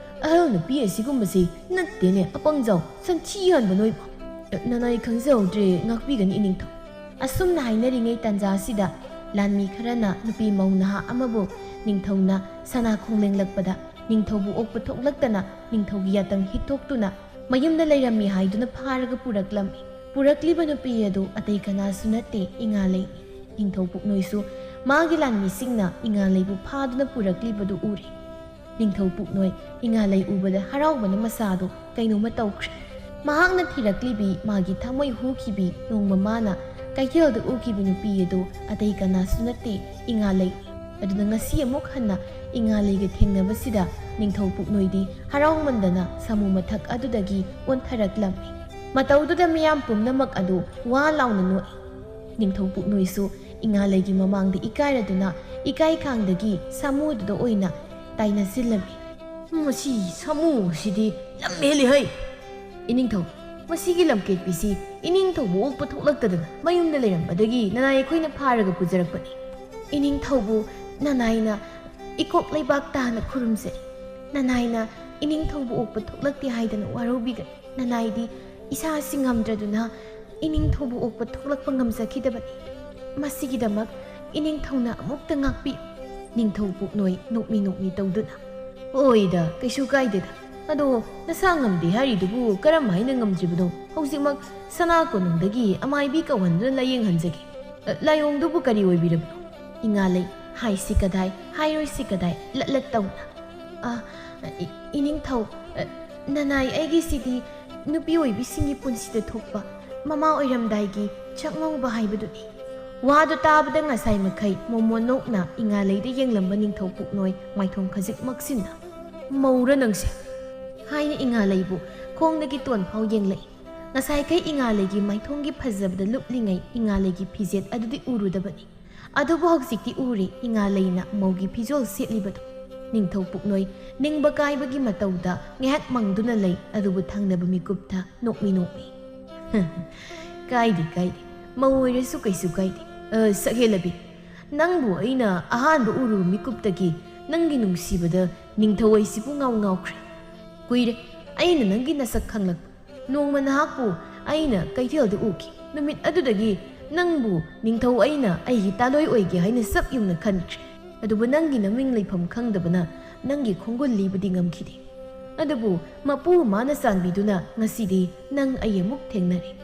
ꯑꯍꯜ ꯅꯨꯄꯤ ꯑꯁꯤꯒꯨꯝꯕꯁꯤ ꯅꯠꯇꯦꯅꯦ, ꯑꯄꯪꯖꯥꯎ, ꯁꯟꯊꯤ ꯍꯥꯟꯕ ꯅꯣꯏꯕꯨ!" "ꯅꯅꯥꯏ ꯈꯪꯖꯍꯧꯗ꯭ꯔꯦ, ꯉꯥꯛꯄꯤꯒꯅꯤ ꯏꯅꯤꯡꯊꯧ꯫" ꯑꯁꯨꯝꯅ ꯍꯥꯏꯅꯔꯤꯉꯩ ꯇꯥꯟꯖꯥ ꯑꯁꯤꯗ ꯂꯥꯟꯃꯤ ꯈꯔꯅ ꯅꯨꯄꯤ ꯃꯧ ꯅꯍꯥ ꯑꯃꯕꯨ ꯅꯤꯡꯊꯧꯅ ꯁꯅꯥ ꯈꯣꯡ ꯂꯦꯡꯂꯛꯄꯗ ꯅꯤꯡꯊꯧꯕꯨ ꯑꯣꯛꯄ ꯊꯣꯛꯂꯛꯇꯅ ꯅꯤꯡꯊꯧꯒꯤ ꯌꯥꯇꯪ ꯍꯤꯠꯊꯣꯛꯇꯨꯅ ꯃꯌꯨꯝꯗ ꯂꯩꯔꯝꯃꯤ ꯍꯥꯏꯗꯨꯅ ꯐꯥꯔꯒ ꯄꯨꯔꯛꯂꯝꯃꯤ꯫ ꯄꯨꯔꯛꯂꯤꯕ ꯅꯨꯄꯤ ꯑꯗꯨ ꯑꯇꯩ ꯀꯅꯥꯁꯨ ꯅꯠꯇꯦ, ꯏꯉꯥꯂꯩꯅꯤ꯫ ꯅꯤꯡꯊꯧ ꯄꯨꯛꯅꯣꯏꯁꯨ ꯃꯥꯒꯤ ꯂꯥꯟꯃꯤꯁꯤꯡꯅ ꯏꯉꯥꯂꯩꯕꯨ ꯐꯥꯗꯨꯅ ꯄꯨꯔꯛꯂꯤꯕꯗꯨ ꯎꯔꯦ꯫ ꯅꯤꯡꯊꯧ ꯄꯨꯛꯅꯣꯏ ꯏꯉꯥꯂꯩ ꯎꯕꯗ ꯍꯔꯥꯎꯕꯅ ꯃꯁꯥꯗꯨ ꯀꯩꯅꯣꯝꯃ ꯇꯧꯈ꯭ꯔꯦ꯫ ꯃꯍꯥꯛꯅ ꯊꯤꯔꯛꯂꯤꯕꯤ ꯃꯥꯒꯤ ꯊꯃꯣꯏ ꯍꯨꯈꯤꯕꯤ ꯅꯣꯡꯃ ꯃꯥꯅ ꯀꯩꯊꯦꯜꯗ ꯎꯈꯤꯕ ꯅꯨꯄꯤ ꯑꯗꯨ ꯑꯇꯩ ꯀꯅꯥꯁꯨ ꯅꯠꯇꯦ, ꯏꯉꯥꯂꯩꯅꯤ꯫ ꯑꯗꯨꯅ ꯉꯁꯤ ꯑꯃꯨꯛ ꯍꯟꯅ ꯏꯉꯥꯂꯩꯒ ꯊꯦꯡꯅꯕꯁꯤꯗ ꯅꯤꯡꯊꯧ ꯄꯨꯛꯅꯣꯏꯗꯤ ꯍꯔꯥꯎꯃꯟꯗꯅ ꯁꯥꯃꯨ ꯃꯊꯛ ꯑꯗꯨꯗꯒꯤ ꯑꯣꯟꯊꯔꯛꯂꯝꯃꯤ꯫ ꯃꯇꯧꯗꯨꯗ ꯃꯤꯌꯥꯝ ꯄꯨꯝꯅꯃꯛ ꯑꯗꯨ ꯋꯥ ꯂꯥꯎꯅ ꯅꯣꯛꯏ꯫ ꯅꯤꯡꯊꯧ ꯄꯨꯛꯅꯣꯏꯁꯨ ꯏꯉꯥꯂꯩꯒꯤ ꯃꯃꯥꯡꯗ ꯏꯀꯥꯏꯔꯗꯨꯅ ꯏꯀꯥꯏ ꯈꯥꯡꯗꯒꯤ ꯁꯥꯃꯨꯗꯨꯗ ꯑꯣꯏꯅ ꯇꯥꯏꯅꯁꯤꯜꯂꯝꯃꯤ꯫ "ꯃꯁꯤ ꯁꯥꯃꯨ ꯑꯁꯤꯗꯤ ꯂꯝ ꯍꯦꯜꯂꯤ ꯍꯩ! ꯏꯅꯤꯡꯊꯧ, ꯃꯁꯤꯒꯤ ꯂꯝꯀꯦꯠꯄꯤꯁꯤ ꯏꯅꯤꯡꯊꯧꯕꯨ ꯑꯣꯛꯄ ꯊꯣꯛꯂꯛꯇꯗꯅ ꯃꯌꯨꯝꯗ ꯂꯩꯔꯝꯕꯗꯒꯤ ꯅꯅꯥꯏ ꯑꯩꯈꯣꯏꯅ ꯐꯥꯔꯒ ꯄꯨꯖꯔꯛꯄꯅꯤ꯫" "ꯏꯅꯤꯡꯊꯧꯕꯨ ꯅꯅꯥꯏꯅ ꯏꯀꯣꯛ ꯂꯩꯕꯥꯛ ꯇꯥꯅ ꯈꯨꯔꯨꯝꯖꯔꯤ꯫ ꯅꯅꯥꯏꯅ ꯏꯅꯤꯡꯊꯧꯕꯨ ꯑꯣꯛꯄ ꯊꯣꯛꯂꯛꯇꯦ ꯍꯥꯏꯗꯅ ꯋꯥꯔꯧꯕꯤꯒꯅꯨ꯫ ꯅꯅꯥꯏꯗꯤ ꯏꯁꯥꯁꯤ ꯉꯝꯗ꯭ꯔꯗꯨꯅ ꯏꯅꯤꯡꯊꯧꯕꯨ ꯑꯣꯛꯄ ꯊꯣꯛꯂꯛꯄ ꯉꯝꯖꯈꯤꯗꯕꯅꯤ꯫ ꯃꯁꯤꯒꯤꯗꯃꯛ ꯏꯅꯤꯡꯊꯧꯅ ꯑꯃꯨꯛꯇ ꯉꯥꯛꯄꯤꯌꯨ꯫ ꯅꯤꯡꯊꯧ ꯄꯨꯛꯅꯣꯏ ꯅꯣꯛꯃꯤ ꯅꯣꯛꯃꯤ ꯇꯧꯗꯨꯅ, "ꯍꯣꯏꯗ, ꯀꯩꯁꯨ ꯀꯥꯏꯗꯦꯗ꯫ ꯑꯗꯣ ꯅꯁꯥ ꯉꯝꯗꯦ ꯍꯥꯏꯔꯤꯗꯨꯕꯨ ꯀꯔꯝ ꯍꯥꯏꯅ ꯉꯝꯗ꯭ꯔꯤꯕꯅꯣ? ꯍꯧꯖꯤꯛꯃꯛ ꯁꯅꯥ ꯀꯣꯅꯨꯡꯗꯒꯤ ꯑꯃꯥꯏꯕꯤ ꯀꯧꯍꯟꯗꯨꯅ ꯂꯥꯌꯦꯡꯍꯟꯖꯒꯦ꯫ ꯑ, ꯂꯥꯏꯑꯣꯡꯗꯨꯕꯨ ꯀꯔꯤ ꯑꯣꯏꯕꯤꯔꯕꯅꯣ?" ꯏꯉꯥꯂꯩ ꯍꯥꯏꯁꯤ ꯀꯗꯥꯏ, ꯍꯥꯏꯔꯣꯏꯁꯤ ꯀꯗꯥꯏ, ꯂꯠ ꯂꯠ ꯇꯧꯅ, "ꯑ, ꯏ-, ꯏꯅꯤꯡꯊꯧ, ꯑ, ꯅꯅꯥꯏ ꯑꯩꯒꯤꯁꯤꯗꯤ ꯅꯨꯄꯤ ꯑꯣꯏꯕꯤꯁꯤꯡꯒꯤ ꯄꯨꯟꯁꯤꯗ ꯊꯣꯛꯄ ꯃꯃꯥ ꯑꯣꯏꯔꯝꯗꯥꯏꯒꯤ ꯆꯥꯛꯉꯧꯕ ꯍꯥꯏꯕꯗꯨꯅꯤ꯫" ꯋꯥꯗꯨ ꯇꯥꯕꯗ ꯉꯁꯥꯏ ꯃꯈꯩ ꯃꯣꯃꯣꯟ ꯅꯣꯛꯅ ꯏꯉꯥꯂꯩꯗ ꯌꯦꯡꯂꯝꯕ ꯅꯤꯡꯊꯧ ꯄꯨꯛꯅꯣꯏ ꯃꯥꯏꯊꯣꯡ ꯈꯖꯤꯛ ꯃꯛꯁꯤꯟꯅ, "ꯃꯧꯔ ꯅꯪꯁꯦ?" ꯍꯥꯏꯅ ꯏꯉꯥꯂꯩꯕꯨ ꯈꯣꯡꯗꯒꯤ ꯇꯣꯟ ꯐꯥꯎ ꯌꯦꯡꯂꯛꯏ꯫ ꯉꯁꯥꯏꯈꯩ ꯏꯉꯥꯂꯩꯒꯤ ꯃꯥꯏꯊꯣꯡꯒꯤ ꯐꯖꯕꯗ ꯂꯨꯞꯂꯤꯉꯩ ꯏꯉꯥꯂꯩꯒꯤ ꯐꯤꯖꯦꯠ ꯑꯗꯨꯗꯤ ꯎꯔꯨꯗꯕꯅꯤ꯫ ꯑꯗꯨꯕꯨ ꯍꯧꯖꯤꯛꯇꯤ ꯎꯔꯦ, ꯏꯉꯥꯂꯩꯅ ꯃꯧꯒꯤ ꯐꯤꯖꯣꯜ ꯁꯦꯠꯂꯤꯕꯗꯨ꯫ ꯅꯤꯡꯊꯧ ꯄꯨꯛꯅꯣꯏ ꯅꯤꯡꯕ ꯀꯥꯏꯕꯒꯤ ꯃꯇꯧꯗ ꯉꯥꯏꯍꯥꯛ ꯃꯪꯗꯨꯅ ꯂꯩ, ꯑꯗꯨꯕꯨ ꯊꯪꯅꯕ ꯃꯤꯀꯨꯞꯇ ꯅꯣꯛꯃꯤ ꯅꯣꯛꯃꯤ, "ꯀꯥꯏꯗꯦ, ꯀꯥꯏꯗꯦ, ꯃꯧ ꯑꯣꯏꯔꯁꯨ ꯀꯩꯁꯨ ꯀꯥꯏꯗꯦ꯫ ꯑ, ꯁꯛꯍꯦꯜꯂꯕꯤ, ꯅꯪꯕꯨ ꯑꯩꯅ ꯑꯍꯥꯟꯕ ꯎꯔꯨꯕ ꯃꯤꯀꯨꯞꯇꯒꯤ ꯅꯪꯒꯤ ꯅꯨꯡꯁꯤꯕꯗ ꯅꯤꯡꯊꯧ ꯑꯩꯁꯤꯕꯨ ꯉꯥꯎ ꯉꯥꯎꯈ꯭ꯔꯦ꯫ ꯀꯨꯏꯔꯦ ꯑꯩꯅ ꯅꯪꯒꯤ ꯅꯁꯛ ꯈꯪꯂꯛꯄ꯫ ꯅꯣꯡꯃ ꯅꯍꯥꯛꯄꯨ ꯑꯩꯅ ꯀꯩꯊꯦꯜꯗ ꯎꯈꯤ꯫ ꯅꯨꯃꯤꯠ ꯑꯗꯨꯗꯒꯤ ꯅꯪꯕꯨ ꯅꯤꯡꯊꯧ ꯑꯩꯅ ꯑꯩꯒꯤ ꯇꯥꯂꯣꯏ ꯑꯣꯏꯒꯦ ꯍꯥꯏꯅ ꯆꯞ ꯌꯨꯡꯅ ꯈꯟꯈ꯭ꯔꯦ꯫ ꯑꯗꯨꯕꯨ ꯅꯪꯒꯤ ꯃꯃꯤꯡ ꯂꯩꯐꯝ ꯈꯪꯗꯕꯅ ꯅꯪꯒꯤ ꯈꯣꯡꯒꯨꯜ ꯂꯤꯕꯗꯤ ꯉꯝꯈꯤꯗꯦ꯫ ꯑꯗꯨꯕꯨ ꯃꯄꯨ ꯃꯥꯅ ꯆꯥꯟꯕꯤꯗꯨꯅ ꯉꯁꯤꯗꯤ ꯅꯪ ꯑꯩ ꯑꯃꯨꯛ ꯊꯦꯡꯅꯔꯦ꯫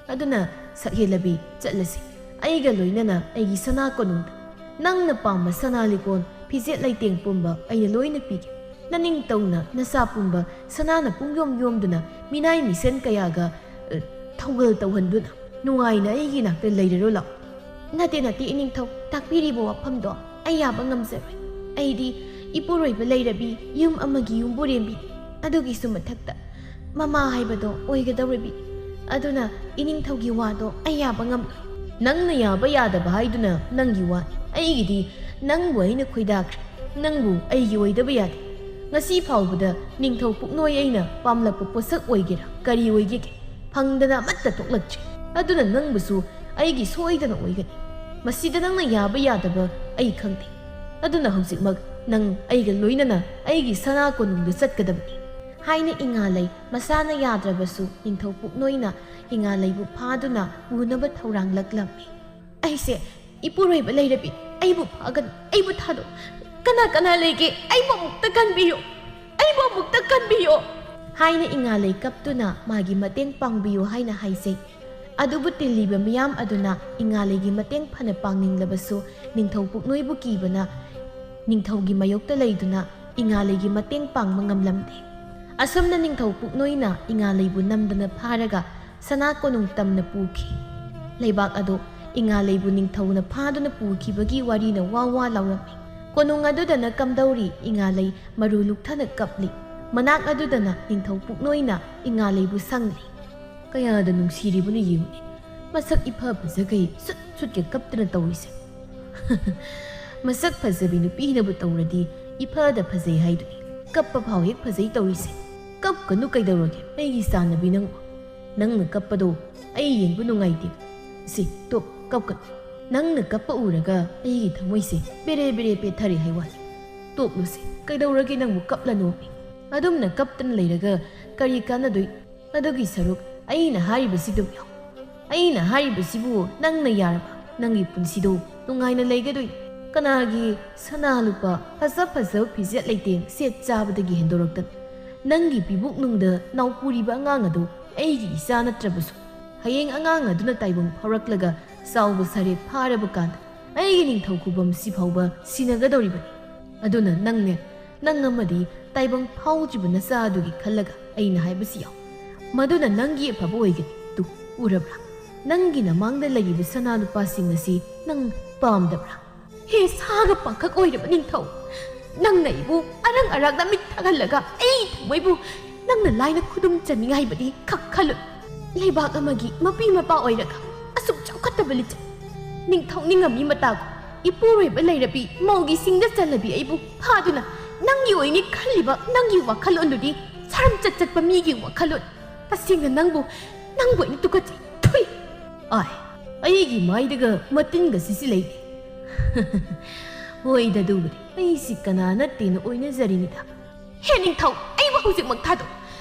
ꯑꯗꯨꯅ ꯁꯛꯍꯦꯜꯂꯕꯤ, ꯆꯠꯂꯁꯤ꯫ ꯑꯩꯒ ꯂꯣꯏꯅꯅ ꯑꯩꯒꯤ ꯁꯅꯥ ꯀꯣꯅꯨꯡꯗ꯫ ꯅꯪꯅ ꯄꯥꯝꯕ ꯁꯅꯥ ꯂꯤꯀꯣꯟ, ꯐꯤꯖꯦꯠ ꯂꯩꯇꯦꯡ ꯄꯨꯝꯕ ꯑꯩꯅ ꯂꯣꯏꯅ ꯄꯤꯒꯦ꯫ ꯅꯅꯤꯡꯇꯧꯅ ꯅꯁꯥ ꯄꯨꯝꯕ ꯁꯅꯥꯅ ꯄꯨꯡꯌꯣꯝ ꯌꯣꯝꯗꯨꯅ ꯃꯤꯅꯥꯏ ꯃꯤꯁꯦꯟ ꯀꯌꯥꯒ, ꯑ, ꯊꯧꯒꯜ ꯇꯧꯍꯟꯗꯨꯅ ꯅꯨꯡꯉꯥꯏꯅ ꯑꯩꯒꯤ ꯅꯥꯛꯇ ꯂꯩꯔꯔꯣ ꯂꯥꯛꯑꯣ꯫ ꯅꯠꯇꯦ, ꯅꯠꯇꯦ, ꯏꯅꯤꯡꯊꯧ, ꯇꯥꯛꯄꯤꯔꯤꯕ ꯋꯥꯐꯝꯗꯣ ꯑꯩ ꯌꯥꯕ ꯉꯝꯖꯔꯣꯏ꯫ ꯑꯩꯗꯤ ꯏꯄꯨꯔꯣꯏꯕ ꯂꯩꯔꯕꯤ, ꯌꯨꯝ ꯑꯃꯒꯤ ꯌꯨꯝꯕꯨꯔꯦꯝꯕꯤꯅꯤ꯫ ꯑꯗꯨꯒꯤꯁꯨ ꯃꯊꯛꯇ ꯃꯃꯥ ꯍꯥꯏꯕꯗꯣ ꯑꯣꯏꯒꯗꯧꯔꯤꯕꯤ꯫ ꯑꯗꯨꯅ ꯏꯅꯤꯡꯊꯧꯒꯤ ꯋꯥꯗꯣ ꯑꯩ ꯌꯥꯕ ꯉꯝꯂꯣꯏ꯫ ꯅꯪꯅ ꯌꯥꯕ ꯌꯥꯗꯕ ꯍꯥꯏꯗꯨꯅ ꯅꯪꯒꯤ ꯋꯥꯅꯤ꯫ ꯑꯩꯒꯤꯗꯤ ꯅꯪꯕꯨ ꯑꯩꯅ ꯈꯣꯏꯗꯥꯈ꯭ꯔꯦ꯫ ꯅꯪꯕꯨ ꯑꯩꯒꯤ ꯑꯣꯏꯗꯕ ꯌꯥꯗꯦ꯫ ꯉꯁꯤ ꯐꯥꯎꯕꯗ ꯅꯤꯡꯊꯧ ꯄꯨꯛꯅꯣꯏ ꯑꯩꯅ ꯄꯥꯝꯂꯛꯄ ꯄꯣꯠꯁꯛ ꯑꯣꯏꯒꯦꯔꯥ, ꯀꯔꯤ ꯑꯣꯏꯒꯦꯒꯦ, ꯐꯪꯗꯅ ꯑꯃꯠꯇ ꯊꯣꯛꯂꯛꯇ꯭ꯔꯤ꯫ ꯑꯗꯨꯅ ꯅꯪꯕꯨꯁꯨ ꯑꯩꯒꯤ ꯁꯣꯏꯗꯅ ꯑꯣꯏꯒꯅꯤ꯫ ꯃꯁꯤꯗ ꯅꯪꯅ ꯌꯥꯕ ꯌꯥꯗꯕ ꯑꯩ ꯈꯪꯗꯦ꯫ ꯑꯗꯨꯅ ꯍꯧꯖꯤꯛꯃꯛ ꯅꯪ ꯑꯩꯒ ꯂꯣꯏꯅꯅ ꯑꯩꯒꯤ ꯁꯅꯥ ꯀꯣꯅꯨꯡꯗ ꯆꯠꯀꯗꯕꯅꯤ꯫ ꯍꯥꯏꯅ ꯏꯉꯥꯂꯩ ꯃꯁꯥꯅ ꯌꯥꯗ꯭ꯔꯕꯁꯨ ꯅꯤꯡꯊꯧ ꯄꯨꯛꯅꯣꯏꯅ ꯏꯉꯥꯂꯩꯕꯨ ꯐꯥꯗꯨꯅ ꯄꯨꯅꯕ ꯊꯧꯔꯥꯡꯂꯛꯂꯝꯃꯤ꯫ "ꯑꯩꯁꯦ ꯏꯄꯨꯔꯣꯏꯕ ꯂꯩꯔꯕꯤ, ꯑꯩꯕꯨ ꯐꯥꯒꯅꯨ, ꯑꯩꯕꯨ ꯊꯥꯗꯣꯛ꯫ ꯀꯅꯥ ꯀꯅꯥ ꯂꯩꯒꯦ? ꯑꯩꯕꯨ ꯑꯃꯨꯛꯇ ꯀꯟꯕꯤꯌꯨ, ꯑꯩꯕꯨ ꯑꯃꯨꯛꯇ ꯀꯟꯕꯤꯌꯨ!" ꯍꯥꯏꯅ ꯏꯉꯥꯂꯩ ꯀꯞꯇꯨꯅ ꯃꯥꯒꯤ ꯃꯇꯦꯡ ꯄꯥꯡꯕꯤꯌꯨ ꯍꯥꯏꯅ ꯍꯥꯏꯖꯩ꯫ ꯑꯗꯨꯕꯨ ꯇꯤꯜꯂꯤꯕ ꯃꯤꯌꯥꯝ ꯑꯗꯨꯅ ꯏꯉꯥꯂꯩꯒꯤ ꯃꯇꯦꯡ ꯐꯅ ꯄꯥꯡꯅꯤꯡꯂꯕꯁꯨ ꯅꯤꯡꯊꯧ ꯄꯨꯛꯅꯣꯏꯕꯨ ꯀꯤꯕꯅ ꯅꯤꯡꯊꯧꯒꯤ ꯃꯥꯌꯣꯛꯇ ꯂꯩꯗꯨꯅ ꯏꯉꯥꯂꯩꯒꯤ ꯃꯇꯦꯡ ꯄꯥꯡꯕ ꯉꯝꯂꯝꯗꯦ꯫ ꯑꯁꯨꯝꯅ ꯅꯤꯡꯊꯧ ꯄꯨꯛꯅꯣꯏꯅ ꯏꯉꯥꯂꯩꯕꯨ ꯅꯝꯗꯅ ꯐꯥꯔꯒ ꯁꯅꯥ ꯀꯣꯅꯨꯡ ꯇꯝꯅ ꯄꯨꯈꯤ꯫ ꯂꯩꯕꯥꯛ ꯑꯗꯨ ꯏꯉꯥꯂꯩꯕꯨ ꯅꯤꯡꯊꯧꯅ ꯐꯥꯗꯨꯅ ꯄꯨꯈꯤꯕꯒꯤ ꯋꯥꯔꯤꯅ ꯋꯥ ꯋꯥ ꯂꯥꯎꯔꯝꯃꯤ꯫ ꯀꯣꯅꯨꯡ ꯑꯗꯨꯗꯅ ꯀꯝꯗꯧꯔꯤ ꯏꯉꯥꯂꯩ ꯃꯔꯨ ꯂꯨꯛꯊꯅ ꯀꯞꯂꯤ꯫ ꯃꯅꯥꯛ ꯑꯗꯨꯗꯅ ꯅꯤꯡꯊꯧ ꯄꯨꯛꯅꯣꯏꯅ ꯏꯉꯥꯂꯩꯕꯨ ꯁꯪꯂꯤ꯫ "ꯀꯌꯥꯗ ꯅꯨꯡꯁꯤꯔꯤꯕꯅꯣ ꯌꯦꯡꯉꯨꯅꯦ, ꯃꯁꯛ ꯏꯐ ꯐꯖꯈꯩ ꯁꯨꯠ ꯁꯨꯠꯀ ꯀꯞꯇꯅ ꯇꯧꯔꯤꯁꯦ꯫ ꯃꯁꯛ ꯐꯖꯕꯤ ꯅꯨꯄꯤꯅꯕꯨ ꯇꯧꯔꯗꯤ ꯏꯐꯗ ꯐꯖꯩ ꯍꯥꯏꯗꯨꯅꯤ, ꯀꯞꯄ ꯐꯥꯎ ꯍꯦꯛ ꯐꯖꯩ ꯇꯧꯔꯤꯁꯦ꯫ ꯀꯞꯀꯅꯨ ꯀꯩꯗꯧꯔꯒꯦ ꯑꯩꯒꯤ ꯆꯥꯟꯅꯕꯤ ꯅꯪꯕꯨ? ꯅꯪꯅ ꯀꯞꯄꯗꯣ ꯑꯩ ꯌꯦꯡꯕ ꯅꯨꯡꯉꯥꯏꯇꯦ꯫ ꯁꯤ ꯇꯣꯛ, ꯀꯞꯀꯅꯨ꯫ ꯅꯪꯅ ꯀꯞꯄ ꯎꯔꯒ ꯑꯩꯒꯤ ꯊꯃꯣꯏꯁꯦ ꯕꯦꯔꯦ ꯕꯦꯔꯦ ꯄꯦꯠꯊꯔꯦ ꯍꯥꯏ ꯋꯥꯅꯤ꯫ ꯇꯣꯛꯂꯨꯁꯦ, ꯀꯩꯗꯧꯔꯒꯦ ꯅꯪꯕꯨ ꯀꯞꯂꯅꯣꯃꯤ? ꯑꯗꯨꯝꯅ ꯀꯞꯇꯅ ꯂꯩꯔꯒ ꯀꯔꯤ ꯀꯥꯟꯅꯗꯣꯏ? ꯑꯗꯨꯒꯤ ꯁꯔꯨꯛ ꯑꯩꯅ ꯍꯥꯏꯔꯤꯕꯁꯤ ꯑꯗꯨꯝ ꯌꯥꯎ꯫ ꯑꯩꯅ ꯍꯥꯏꯔꯤꯕꯁꯤꯕꯨ ꯅꯪꯅ ꯌꯥꯔꯕ? ꯅꯪꯒꯤ ꯄꯨꯟꯁꯤꯗꯣ ꯅꯨꯡꯉꯥꯏꯅ ꯂꯩꯒꯗꯣꯏ꯫ ꯀꯅꯥꯒꯤ ꯁꯅꯥ ꯂꯨꯄꯥ ꯐꯖ ꯐꯖꯕ ꯐꯤꯖꯦꯠ ꯂꯩꯇꯦꯡ ꯁꯦꯠ ꯆꯥꯕꯗꯒꯤ ꯍꯦꯟꯗꯣꯔꯛꯇꯅ ꯅꯪꯒꯤ ꯄꯤꯕꯨꯛꯅꯨꯡꯗ ꯅꯥꯎꯄꯨꯔꯤꯕ ꯑꯉꯥꯡ ꯑꯗꯨ ꯑꯩꯒꯤ ꯏꯆꯥ ꯅꯠꯇ꯭ꯔꯕꯁꯨ ꯍꯌꯦꯡ ꯑꯉꯥꯡ ꯑꯗꯨꯅ ꯇꯥꯏꯕꯪ ꯐꯥꯎꯔꯛꯂꯒ ꯆꯥꯎꯕ ꯁꯥꯔꯦ ꯐꯥꯔꯕ ꯀꯥꯟꯗ ꯑꯩꯒꯤ ꯅꯤꯡꯊꯧ ꯈꯨꯕꯝꯁꯤ ꯐꯥꯎꯕ ꯁꯤꯟꯅꯒꯗꯧꯔꯤꯕꯅꯤ꯫ ꯑꯗꯨꯅ ꯅꯪꯅꯦ, ꯅꯪ ꯑꯃꯗꯤ ꯇꯥꯏꯕꯪ ꯐꯥꯎꯗ꯭ꯔꯤꯕ ꯅꯆꯥ ꯑꯗꯨꯒꯤ ꯈꯜꯂꯒ ꯑꯩꯅ ꯍꯥꯏꯕꯁꯤ ꯌꯥꯎ꯫ ꯃꯗꯨꯅ ꯅꯪꯒꯤ ꯑꯐꯕ ꯑꯣꯏꯒꯅꯤ꯫ ꯇꯨ, ꯎꯔꯕ꯭ꯔꯥ? ꯅꯪꯒꯤ ꯅꯃꯥꯡꯗ ꯂꯩꯔꯤꯕ ꯁꯅꯥ ꯂꯨꯄꯥꯁꯤꯡ ꯑꯁꯤ ꯅꯪ ꯄꯥꯝꯗꯕ꯭ꯔꯥ? ꯍꯦ ꯁꯥꯒ ꯄꯥꯈꯛ ꯑꯣꯏꯔꯕ ꯅꯤꯡꯊꯧ, ꯅꯪꯅ ꯑꯩꯕꯨ ꯑꯔꯪ ꯑꯔꯥꯛꯅ ꯃꯤꯠ ꯊꯛꯍꯜꯂꯒ ꯑꯩ ꯊꯃꯣꯏꯕꯨ ꯅꯪꯅ ꯂꯥꯏꯅ ꯈꯨꯗꯨꯝ ꯆꯟꯅꯤꯡꯉꯥꯏꯕꯗꯤ ꯈꯛ ꯈꯜꯂꯨ꯫ ꯂꯩꯕꯥꯛ ꯑꯃꯒꯤ ꯃꯄꯤ ꯃꯄꯥ ꯑꯣꯏꯔꯒ ꯑꯁꯨꯛ ꯆꯥꯎꯈꯠꯇꯕ ꯂꯤꯆꯠ, ꯅꯤꯡꯊꯧ ꯅꯤꯡꯉꯝꯃꯤ ꯃꯇꯥꯒꯨꯝ ꯏꯄꯨꯔꯣꯏꯕ ꯂꯩꯔꯕꯤ ꯃꯧꯒꯤ ꯁꯤꯡꯗ ꯆꯜꯂꯕꯤ ꯑꯩꯕꯨ ꯐꯥꯗꯨꯅ ꯅꯪꯒꯤ ꯑꯣꯏꯅꯤ ꯈꯜꯂꯤꯕ ꯅꯪꯒꯤ ꯋꯥꯈꯜꯂꯣꯟꯗꯨꯗꯤ ꯁꯔꯝ ꯆꯠ ꯆꯠꯄ ꯃꯤꯒꯤ ꯋꯥꯈꯜꯂꯣꯟ꯫ ꯇꯁꯦꯡꯅ ꯅꯪꯕꯨ, ꯅꯪꯕꯨ ꯑꯩꯅ ꯇꯨꯀꯠꯆꯩ꯫ ꯊꯨꯏ! ꯑꯥꯏ, ꯑꯩꯒꯤ ꯃꯥꯏꯗꯒ ꯃꯇꯤꯟꯒ ꯁꯤꯁꯤ ꯂꯩ꯫ ꯍꯣꯏꯗ, ꯑꯗꯨꯕꯨꯗꯤ ꯑꯩꯁꯤ ꯀꯅꯥ ꯅꯠꯇꯦꯅ ꯑꯣꯏꯅꯖꯔꯤꯅꯤꯗ꯫ ꯍꯦ ꯅꯤꯡꯊꯧ, ꯑꯩꯕꯨ ꯍꯧꯖꯤꯛꯃꯛ ꯊꯥꯗꯣꯛ꯫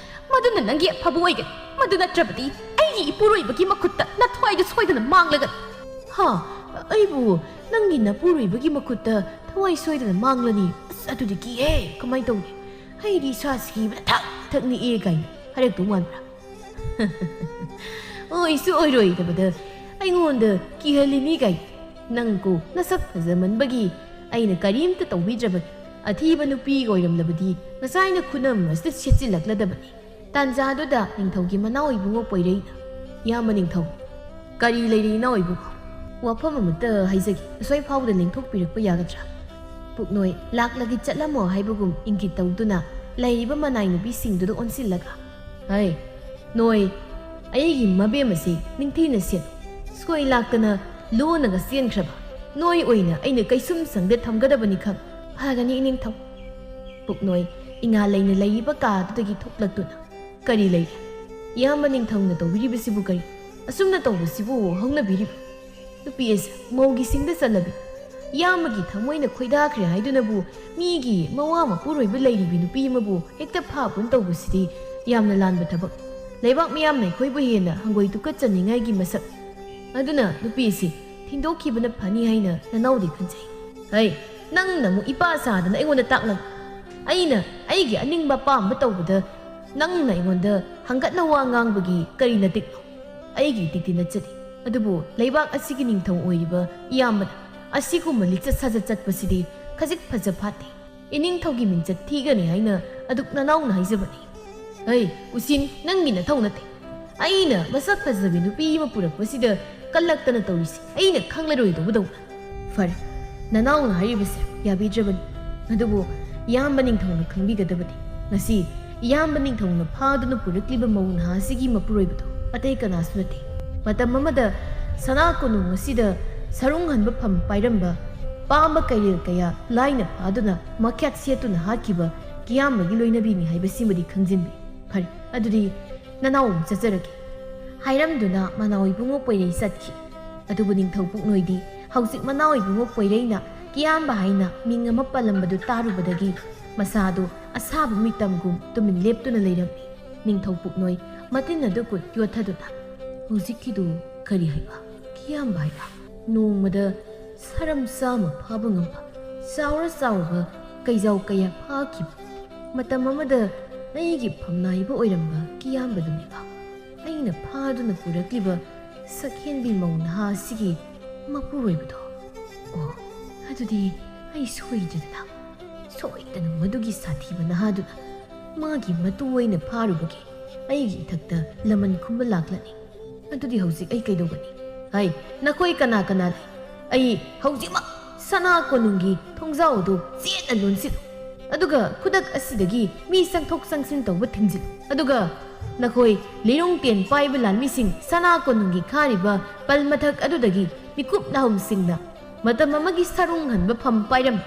ꯃꯗꯨꯅ ꯅꯪꯒꯤ ꯑꯐꯕ ꯑꯣꯏꯒꯅꯤ꯫ ꯃꯗꯨ ꯅꯠꯇ꯭ꯔꯕꯗꯤ ꯑꯩꯒꯤ ꯏꯄꯨꯔꯣꯏꯕꯒꯤ ꯃꯈꯨꯠꯇ ꯅꯊ꯭ꯋꯥꯏꯗꯨ ꯁꯣꯏꯗꯅ ꯃꯥꯡꯂꯒꯅꯤ꯫ ꯍꯥ? ꯑꯩꯕꯨ ꯅꯪꯒꯤ ꯅꯄꯨꯔꯣꯏꯕꯒꯤ ꯃꯈꯨꯠꯇ ꯊꯋꯥꯏ ꯁꯣꯏꯗꯅ ꯃꯥꯡꯂꯅꯤ? ꯑꯁ, ꯑꯗꯨꯗꯤ ꯀꯤꯍꯦ꯫ ꯀꯃꯥꯏ ꯇꯧꯅꯤ? ꯑꯩꯗꯤ ꯏꯁꯥꯁꯤ ꯀꯤꯕꯅ ꯊꯛ ꯊꯛ ꯅꯤꯛꯑꯦ ꯀꯥꯏꯅ ꯍꯥꯏꯔꯛꯇꯧ ꯃꯥꯟꯕ꯭ꯔꯥ? ꯑꯣꯏꯁꯨ ꯑꯣꯏꯔꯣꯏꯗꯕꯗ ꯑꯩꯉꯣꯟꯗ ꯀꯤꯍꯜꯂꯤꯅꯤ ꯀꯥꯏ꯫ ꯅꯪ ꯀꯣ ꯅꯁꯛ ꯐꯖꯃꯟꯕꯒꯤ ꯑꯩꯅ ꯀꯔꯤꯝꯇ ꯇꯧꯕꯤꯗ꯭ꯔꯕꯅꯤ꯫ ꯑꯊꯤꯕ ꯅꯨꯄꯤꯒ ꯑꯣꯏꯔꯝꯂꯕꯗꯤ ꯉꯁꯥꯏꯅ ꯈꯨꯅꯝ ꯑꯁꯤꯗ ꯁꯦꯠꯆꯤꯜꯂꯛꯂꯗꯕꯅꯤ꯫ ꯇꯥꯟꯖꯥꯗꯨꯗ ꯅꯤꯡꯊꯧꯒꯤ ꯃꯅꯥꯎ ꯏꯕꯨꯡꯉꯣ ꯄꯣꯏꯔꯩꯅ, "ꯏꯌꯥꯝꯕ ꯅꯤꯡꯊꯧ, ꯀꯔꯤ ꯂꯩꯔꯦ ꯏꯅꯥꯎ ꯏꯕꯨꯡꯉꯣ? ꯋꯥꯐꯝ ꯑꯃꯇ ꯍꯥꯏꯖꯒꯦ, ꯑꯁ꯭ꯋꯥꯏ ꯐꯥꯎꯕꯗ ꯂꯦꯡꯊꯣꯛꯄꯤꯔꯛꯄ ꯌꯥꯒꯗ꯭ꯔꯥ?" ꯄꯨꯛꯅꯣꯏ ꯂꯥꯛꯂꯒꯦ ꯆꯠꯂꯝꯃꯣ ꯍꯥꯏꯕꯒꯨꯝ ꯏꯪꯒꯤꯠ ꯇꯧꯗꯨꯅ ꯂꯩꯔꯤꯕ ꯃꯅꯥꯏ ꯅꯨꯄꯤꯁꯤꯡꯗꯨꯗ ꯑꯣꯟꯁꯤꯜꯂꯒ, "ꯍꯩ, ꯅꯣꯏ ꯑꯩꯒꯤ ꯃꯕꯦꯝ ꯑꯁꯤ ꯅꯤꯡꯊꯤꯅ ꯁꯦꯠ, ꯁꯣꯏ ꯂꯥꯛꯇꯅ ꯂꯣꯟꯅꯒ ꯆꯦꯟꯈ꯭ꯔꯕ ꯅꯣꯏ ꯑꯣꯏꯅ ꯑꯩꯅ ꯀꯩꯁꯨꯝ ꯁꯪꯗ ꯊꯝꯒꯗꯕꯅꯤ ꯈꯪ꯫ ꯐꯒꯅꯤ ꯏꯅꯤꯡꯊꯧ꯫" ꯄꯨꯛꯅꯣꯏ ꯏꯉꯥ ꯂꯩꯅ ꯂꯩꯔꯤꯕ ꯀꯥꯗꯨꯗꯒꯤ ꯊꯣꯛꯂꯛꯇꯨꯅ, "ꯀꯔꯤ ꯂꯩꯔꯦ? ꯏꯌꯥꯝꯕ ꯅꯤꯡꯊꯧꯅ ꯇꯧꯕꯤꯔꯤꯕꯁꯤꯕꯨ ꯀꯔꯤ? ꯑꯁꯨꯝꯅ ꯇꯧꯕꯁꯤꯕꯨ ꯍꯧꯅꯕꯤꯔꯤꯕ?" ꯅꯨꯄꯤ ꯑꯁꯤ ꯃꯧꯒꯤ ꯁꯤꯡꯗ ꯆꯠꯂꯕꯤ꯫ ꯏꯌꯥꯝꯕꯒꯤ ꯊꯃꯣꯏꯅ ꯈꯣꯏꯗꯥꯈ꯭ꯔꯦ ꯍꯥꯏꯗꯨꯅꯕꯨ ꯃꯤꯒꯤ ꯃꯋꯥ ꯃꯄꯨꯔꯣꯏꯕ ꯂꯩꯔꯤꯕꯤ ꯅꯨꯄꯤ ꯑꯃꯕꯨ ꯍꯦꯛꯇ ꯐꯥ ꯄꯨꯟ ꯇꯧꯕꯁꯤꯗꯤ ꯌꯥꯝꯅ ꯂꯥꯟꯕ ꯊꯕꯛ꯫ ꯂꯩꯕꯥꯛ ꯃꯤꯌꯥꯝꯅ ꯑꯩꯈꯣꯏꯕꯨ ꯍꯦꯟꯅ ꯍꯪꯒꯣꯏ ꯇꯨꯀꯠꯆꯅꯤꯡꯉꯥꯏꯒꯤ ꯃꯁꯛ꯫ ꯑꯗꯨꯅ ꯅꯨꯄꯤ ꯑꯁꯤ ꯊꯤꯟꯗꯣꯛꯈꯤꯕꯅ ꯐꯅꯤ ꯍꯥꯏꯅ ꯅꯅꯥꯎꯗꯤ ꯈꯟꯖꯩ꯫ ꯍꯩ, ꯅꯪꯅ ꯑꯃꯨꯛ ꯏꯄꯥ ꯁꯥꯗꯅ ꯑꯩꯉꯣꯟꯗ ꯇꯥꯛꯂꯝꯃꯤ꯫ ꯑꯩꯅ ꯑꯩꯒꯤ ꯑꯅꯤꯡꯕ ꯑꯄꯥꯝꯕ ꯇꯧꯕꯗ ꯅꯪꯅ ꯑꯩꯉꯣꯟꯗ ꯍꯪꯒꯠꯅ ꯋꯥ ꯉꯥꯡꯕꯒꯤ ꯀꯔꯤ ꯅꯇꯤꯛꯅꯣ? ꯑꯩꯒꯤ ꯏꯇꯤꯛꯇꯤ ꯅꯠꯆꯗꯦ꯫ ꯑꯗꯨꯕꯨ ꯂꯩꯕꯥꯛ ꯑꯁꯤꯒꯤ ꯅꯤꯡꯊꯧ ꯑꯣꯏꯔꯤꯕ ꯏꯌꯥꯝꯕꯅ ꯑꯁꯤꯒꯨꯝꯕ ꯂꯤꯆꯠ ꯁꯥꯖꯠ ꯆꯠꯄꯁꯤꯗꯤ ꯈꯖꯤꯛ ꯐꯖ ꯐꯥꯠꯇꯦ꯫ ꯏꯅꯤꯡꯊꯧꯒꯤ ꯃꯤꯡꯆꯠ ꯊꯤꯒꯅꯤ ꯍꯥꯏꯅ ꯑꯗꯨꯛ ꯅꯅꯥꯎꯅ ꯍꯥꯏꯖꯕꯅꯤ꯫ ꯍꯩ, ꯎꯁꯤꯟ, ꯅꯪꯒꯤ ꯅꯊꯧ ꯅꯠꯇꯦ꯫ ꯑꯩꯅ ꯃꯁꯛ ꯐꯖꯕꯤ ꯅꯨꯄꯤ ꯑꯃ ꯄꯨꯔꯛꯄꯁꯤꯗ ꯀꯜꯂꯛꯇꯅ ꯇꯧꯔꯤꯁꯤ ꯑꯩꯅ ꯈꯪꯂꯔꯣꯏꯗꯧꯕꯗꯧꯅ꯫ ꯐꯔꯦ, ꯅꯅꯥꯎꯅ ꯍꯥꯏꯔꯤꯕꯁꯦ ꯌꯥꯕꯤꯗ꯭ꯔꯕꯅꯤ꯫ ꯑꯗꯨꯕꯨ ꯏꯌꯥꯝꯕ ꯅꯤꯡꯊꯧꯅ ꯈꯪꯕꯤꯒꯗꯕꯗꯤ, ꯉꯁꯤ ꯏꯌꯥꯝꯕ ꯅꯤꯡꯊꯧꯅ ꯐꯥꯗꯨꯅ ꯄꯨꯔꯛꯂꯤꯕ ꯃꯧ ꯅꯍꯥ ꯑꯁꯤꯒꯤ ꯃꯄꯨꯔꯣꯏꯕꯗꯣ ꯑꯇꯩ ꯀꯅꯥꯁꯨ ꯅꯠꯇꯦ꯫ ꯃꯇꯝ ꯑꯃꯗ ꯁꯅꯥ ꯀꯣꯅꯨꯡ ꯑꯁꯤꯗ ꯁꯔꯨꯡ ꯍꯟꯕ ꯐꯝ ꯄꯥꯏꯔꯝꯕ ꯄꯥꯝꯕ ꯀꯩꯔꯦꯜ ꯀꯌꯥ ꯂꯥꯏꯅ ꯐꯥꯗꯨꯅ ꯃꯈ꯭ꯌꯥꯠ ꯁꯦꯠꯇꯨꯅ ꯍꯥꯠꯈꯤꯕ ꯀꯤꯌꯥꯝꯕꯒꯤ ꯂꯣꯏꯅꯕꯤꯅꯤ ꯍꯥꯏꯕꯁꯤꯃꯗꯤ ꯈꯪꯖꯤꯟꯕꯤ꯫ ꯐꯔꯦ, ꯑꯗꯨꯗꯤ ꯅꯅꯥꯎ ꯑꯃꯨꯛ ꯆꯠꯆꯔꯒꯦ꯫ ꯍꯥꯏꯔꯝꯗꯨꯅ ꯃꯅꯥꯎ ꯏꯕꯨꯡꯉꯣ ꯄꯣꯏꯔꯩ ꯆꯠꯈꯤ꯫ ꯑꯗꯨꯕꯨ ꯅꯤꯡꯊꯧ ꯄꯨꯛꯅꯣꯏꯗꯤ ꯍꯧꯖꯤꯛ ꯃꯅꯥꯎ ꯏꯕꯨꯡꯉꯣ ꯄꯣꯏꯔꯩꯅ ꯀꯤꯌꯥꯝꯕ ꯍꯥꯏꯅ ꯃꯤꯡ ꯑꯃ ꯄꯜꯂꯝꯕꯗꯨ ꯇꯥꯔꯨꯕꯗꯒꯤ ꯃꯁꯥꯗꯨ ꯑꯁꯥꯕ ꯃꯤꯇꯝꯒꯨꯝ ꯇꯨꯃꯤꯟ ꯂꯦꯞꯇꯨꯅ ꯂꯩꯔꯝꯃꯤ꯫ ꯅꯤꯡꯊꯧ ꯄꯨꯛꯅꯣꯏ ꯃꯇꯤꯟ ꯑꯗꯨ ꯀꯨꯠ ꯌꯣꯠꯊꯗꯨꯅ, "ꯍꯧꯖꯤꯛꯀꯤꯗꯨ ꯀꯔꯤ ꯍꯥꯏꯕ? ꯀꯤꯌꯥꯝꯕ ꯍꯥꯏꯕ?" ꯅꯣꯡꯃꯗ ꯁꯥꯔꯝ ꯆꯥꯝꯃ ꯐꯥꯕ ꯉꯝꯕ ꯆꯥꯎꯔ ꯆꯥꯎꯔꯕ ꯀꯩꯖꯥꯎ ꯀꯌꯥ ꯐꯥꯈꯤꯕ, ꯃꯇꯝ ꯑꯃꯗ ꯑꯩꯒꯤ ꯐꯝꯅꯥꯏꯕ ꯑꯣꯏꯔꯝꯕ ꯀꯤꯌꯥꯝꯕꯗꯨꯅꯦꯕ꯫ ꯑꯩꯅ ꯐꯥꯗꯨꯅ ꯄꯨꯔꯛꯂꯤꯕ ꯁꯛꯍꯦꯟꯕꯤ ꯃꯧ ꯅꯍꯥ ꯑꯁꯤꯒꯤ ꯃꯄꯨꯔꯣꯏꯕꯗꯣ꯫ ꯑꯣ, ꯑꯗꯨꯗꯤ ꯑꯩ ꯁꯣꯏꯗ꯭ꯔꯗꯅ, ꯁꯣꯏꯗꯅ ꯃꯗꯨꯒꯤ ꯁꯥꯊꯤꯕ ꯅꯍꯥꯗꯨꯅ ꯃꯥꯒꯤ ꯃꯇꯨ ꯑꯣꯏꯅ ꯐꯥꯔꯨꯕꯒꯤ ꯑꯩꯒꯤ ꯏꯊꯛꯇ ꯂꯃꯟ ꯈꯨꯝꯕ ꯂꯥꯛꯂꯅꯤ꯫ ꯑꯗꯨꯗꯤ ꯍꯧꯖꯤꯛ ꯑꯩ ꯀꯩꯗꯧꯒꯅꯤ? ꯍꯩ, ꯅꯈꯣꯏ ꯀꯅꯥ ꯀꯅꯥ ꯂꯩ? ꯑꯩ ꯍꯧꯖꯤꯛꯃꯛ ꯁꯅꯥ ꯀꯣꯅꯨꯡꯒꯤ ꯊꯣꯡꯖꯥꯎ ꯑꯗꯨ ꯆꯦꯠꯅ ꯂꯣꯟꯁꯤꯜꯂꯨ꯫ ꯑꯗꯨꯒ ꯈꯨꯗꯛ ꯑꯁꯤꯗꯒꯤ ꯃꯤ ꯆꯪꯊꯣꯛ ꯆꯪꯁꯤꯟ ꯇꯧꯕ ꯊꯤꯡꯖꯤꯜꯂꯨ꯫ ꯑꯗꯨꯒ ꯅꯈꯣꯏ ꯂꯤꯔꯨꯡ ꯇꯦꯟ ꯄꯥꯏꯕ ꯂꯥꯟꯃꯤꯁꯤꯡ ꯁꯅꯥ ꯀꯣꯅꯨꯡꯒꯤ ꯈꯥꯔꯤꯕ ꯄꯜ ꯃꯊꯛ ꯑꯗꯨꯗꯒꯤ ꯃꯤꯀꯨꯞ ꯅꯥꯍꯨꯝꯁꯤꯡꯅ ꯃꯇꯝ ꯑꯃꯒꯤ ꯁꯔꯨꯡ ꯍꯟꯕ ꯐꯝ ꯄꯥꯏꯔꯝꯕ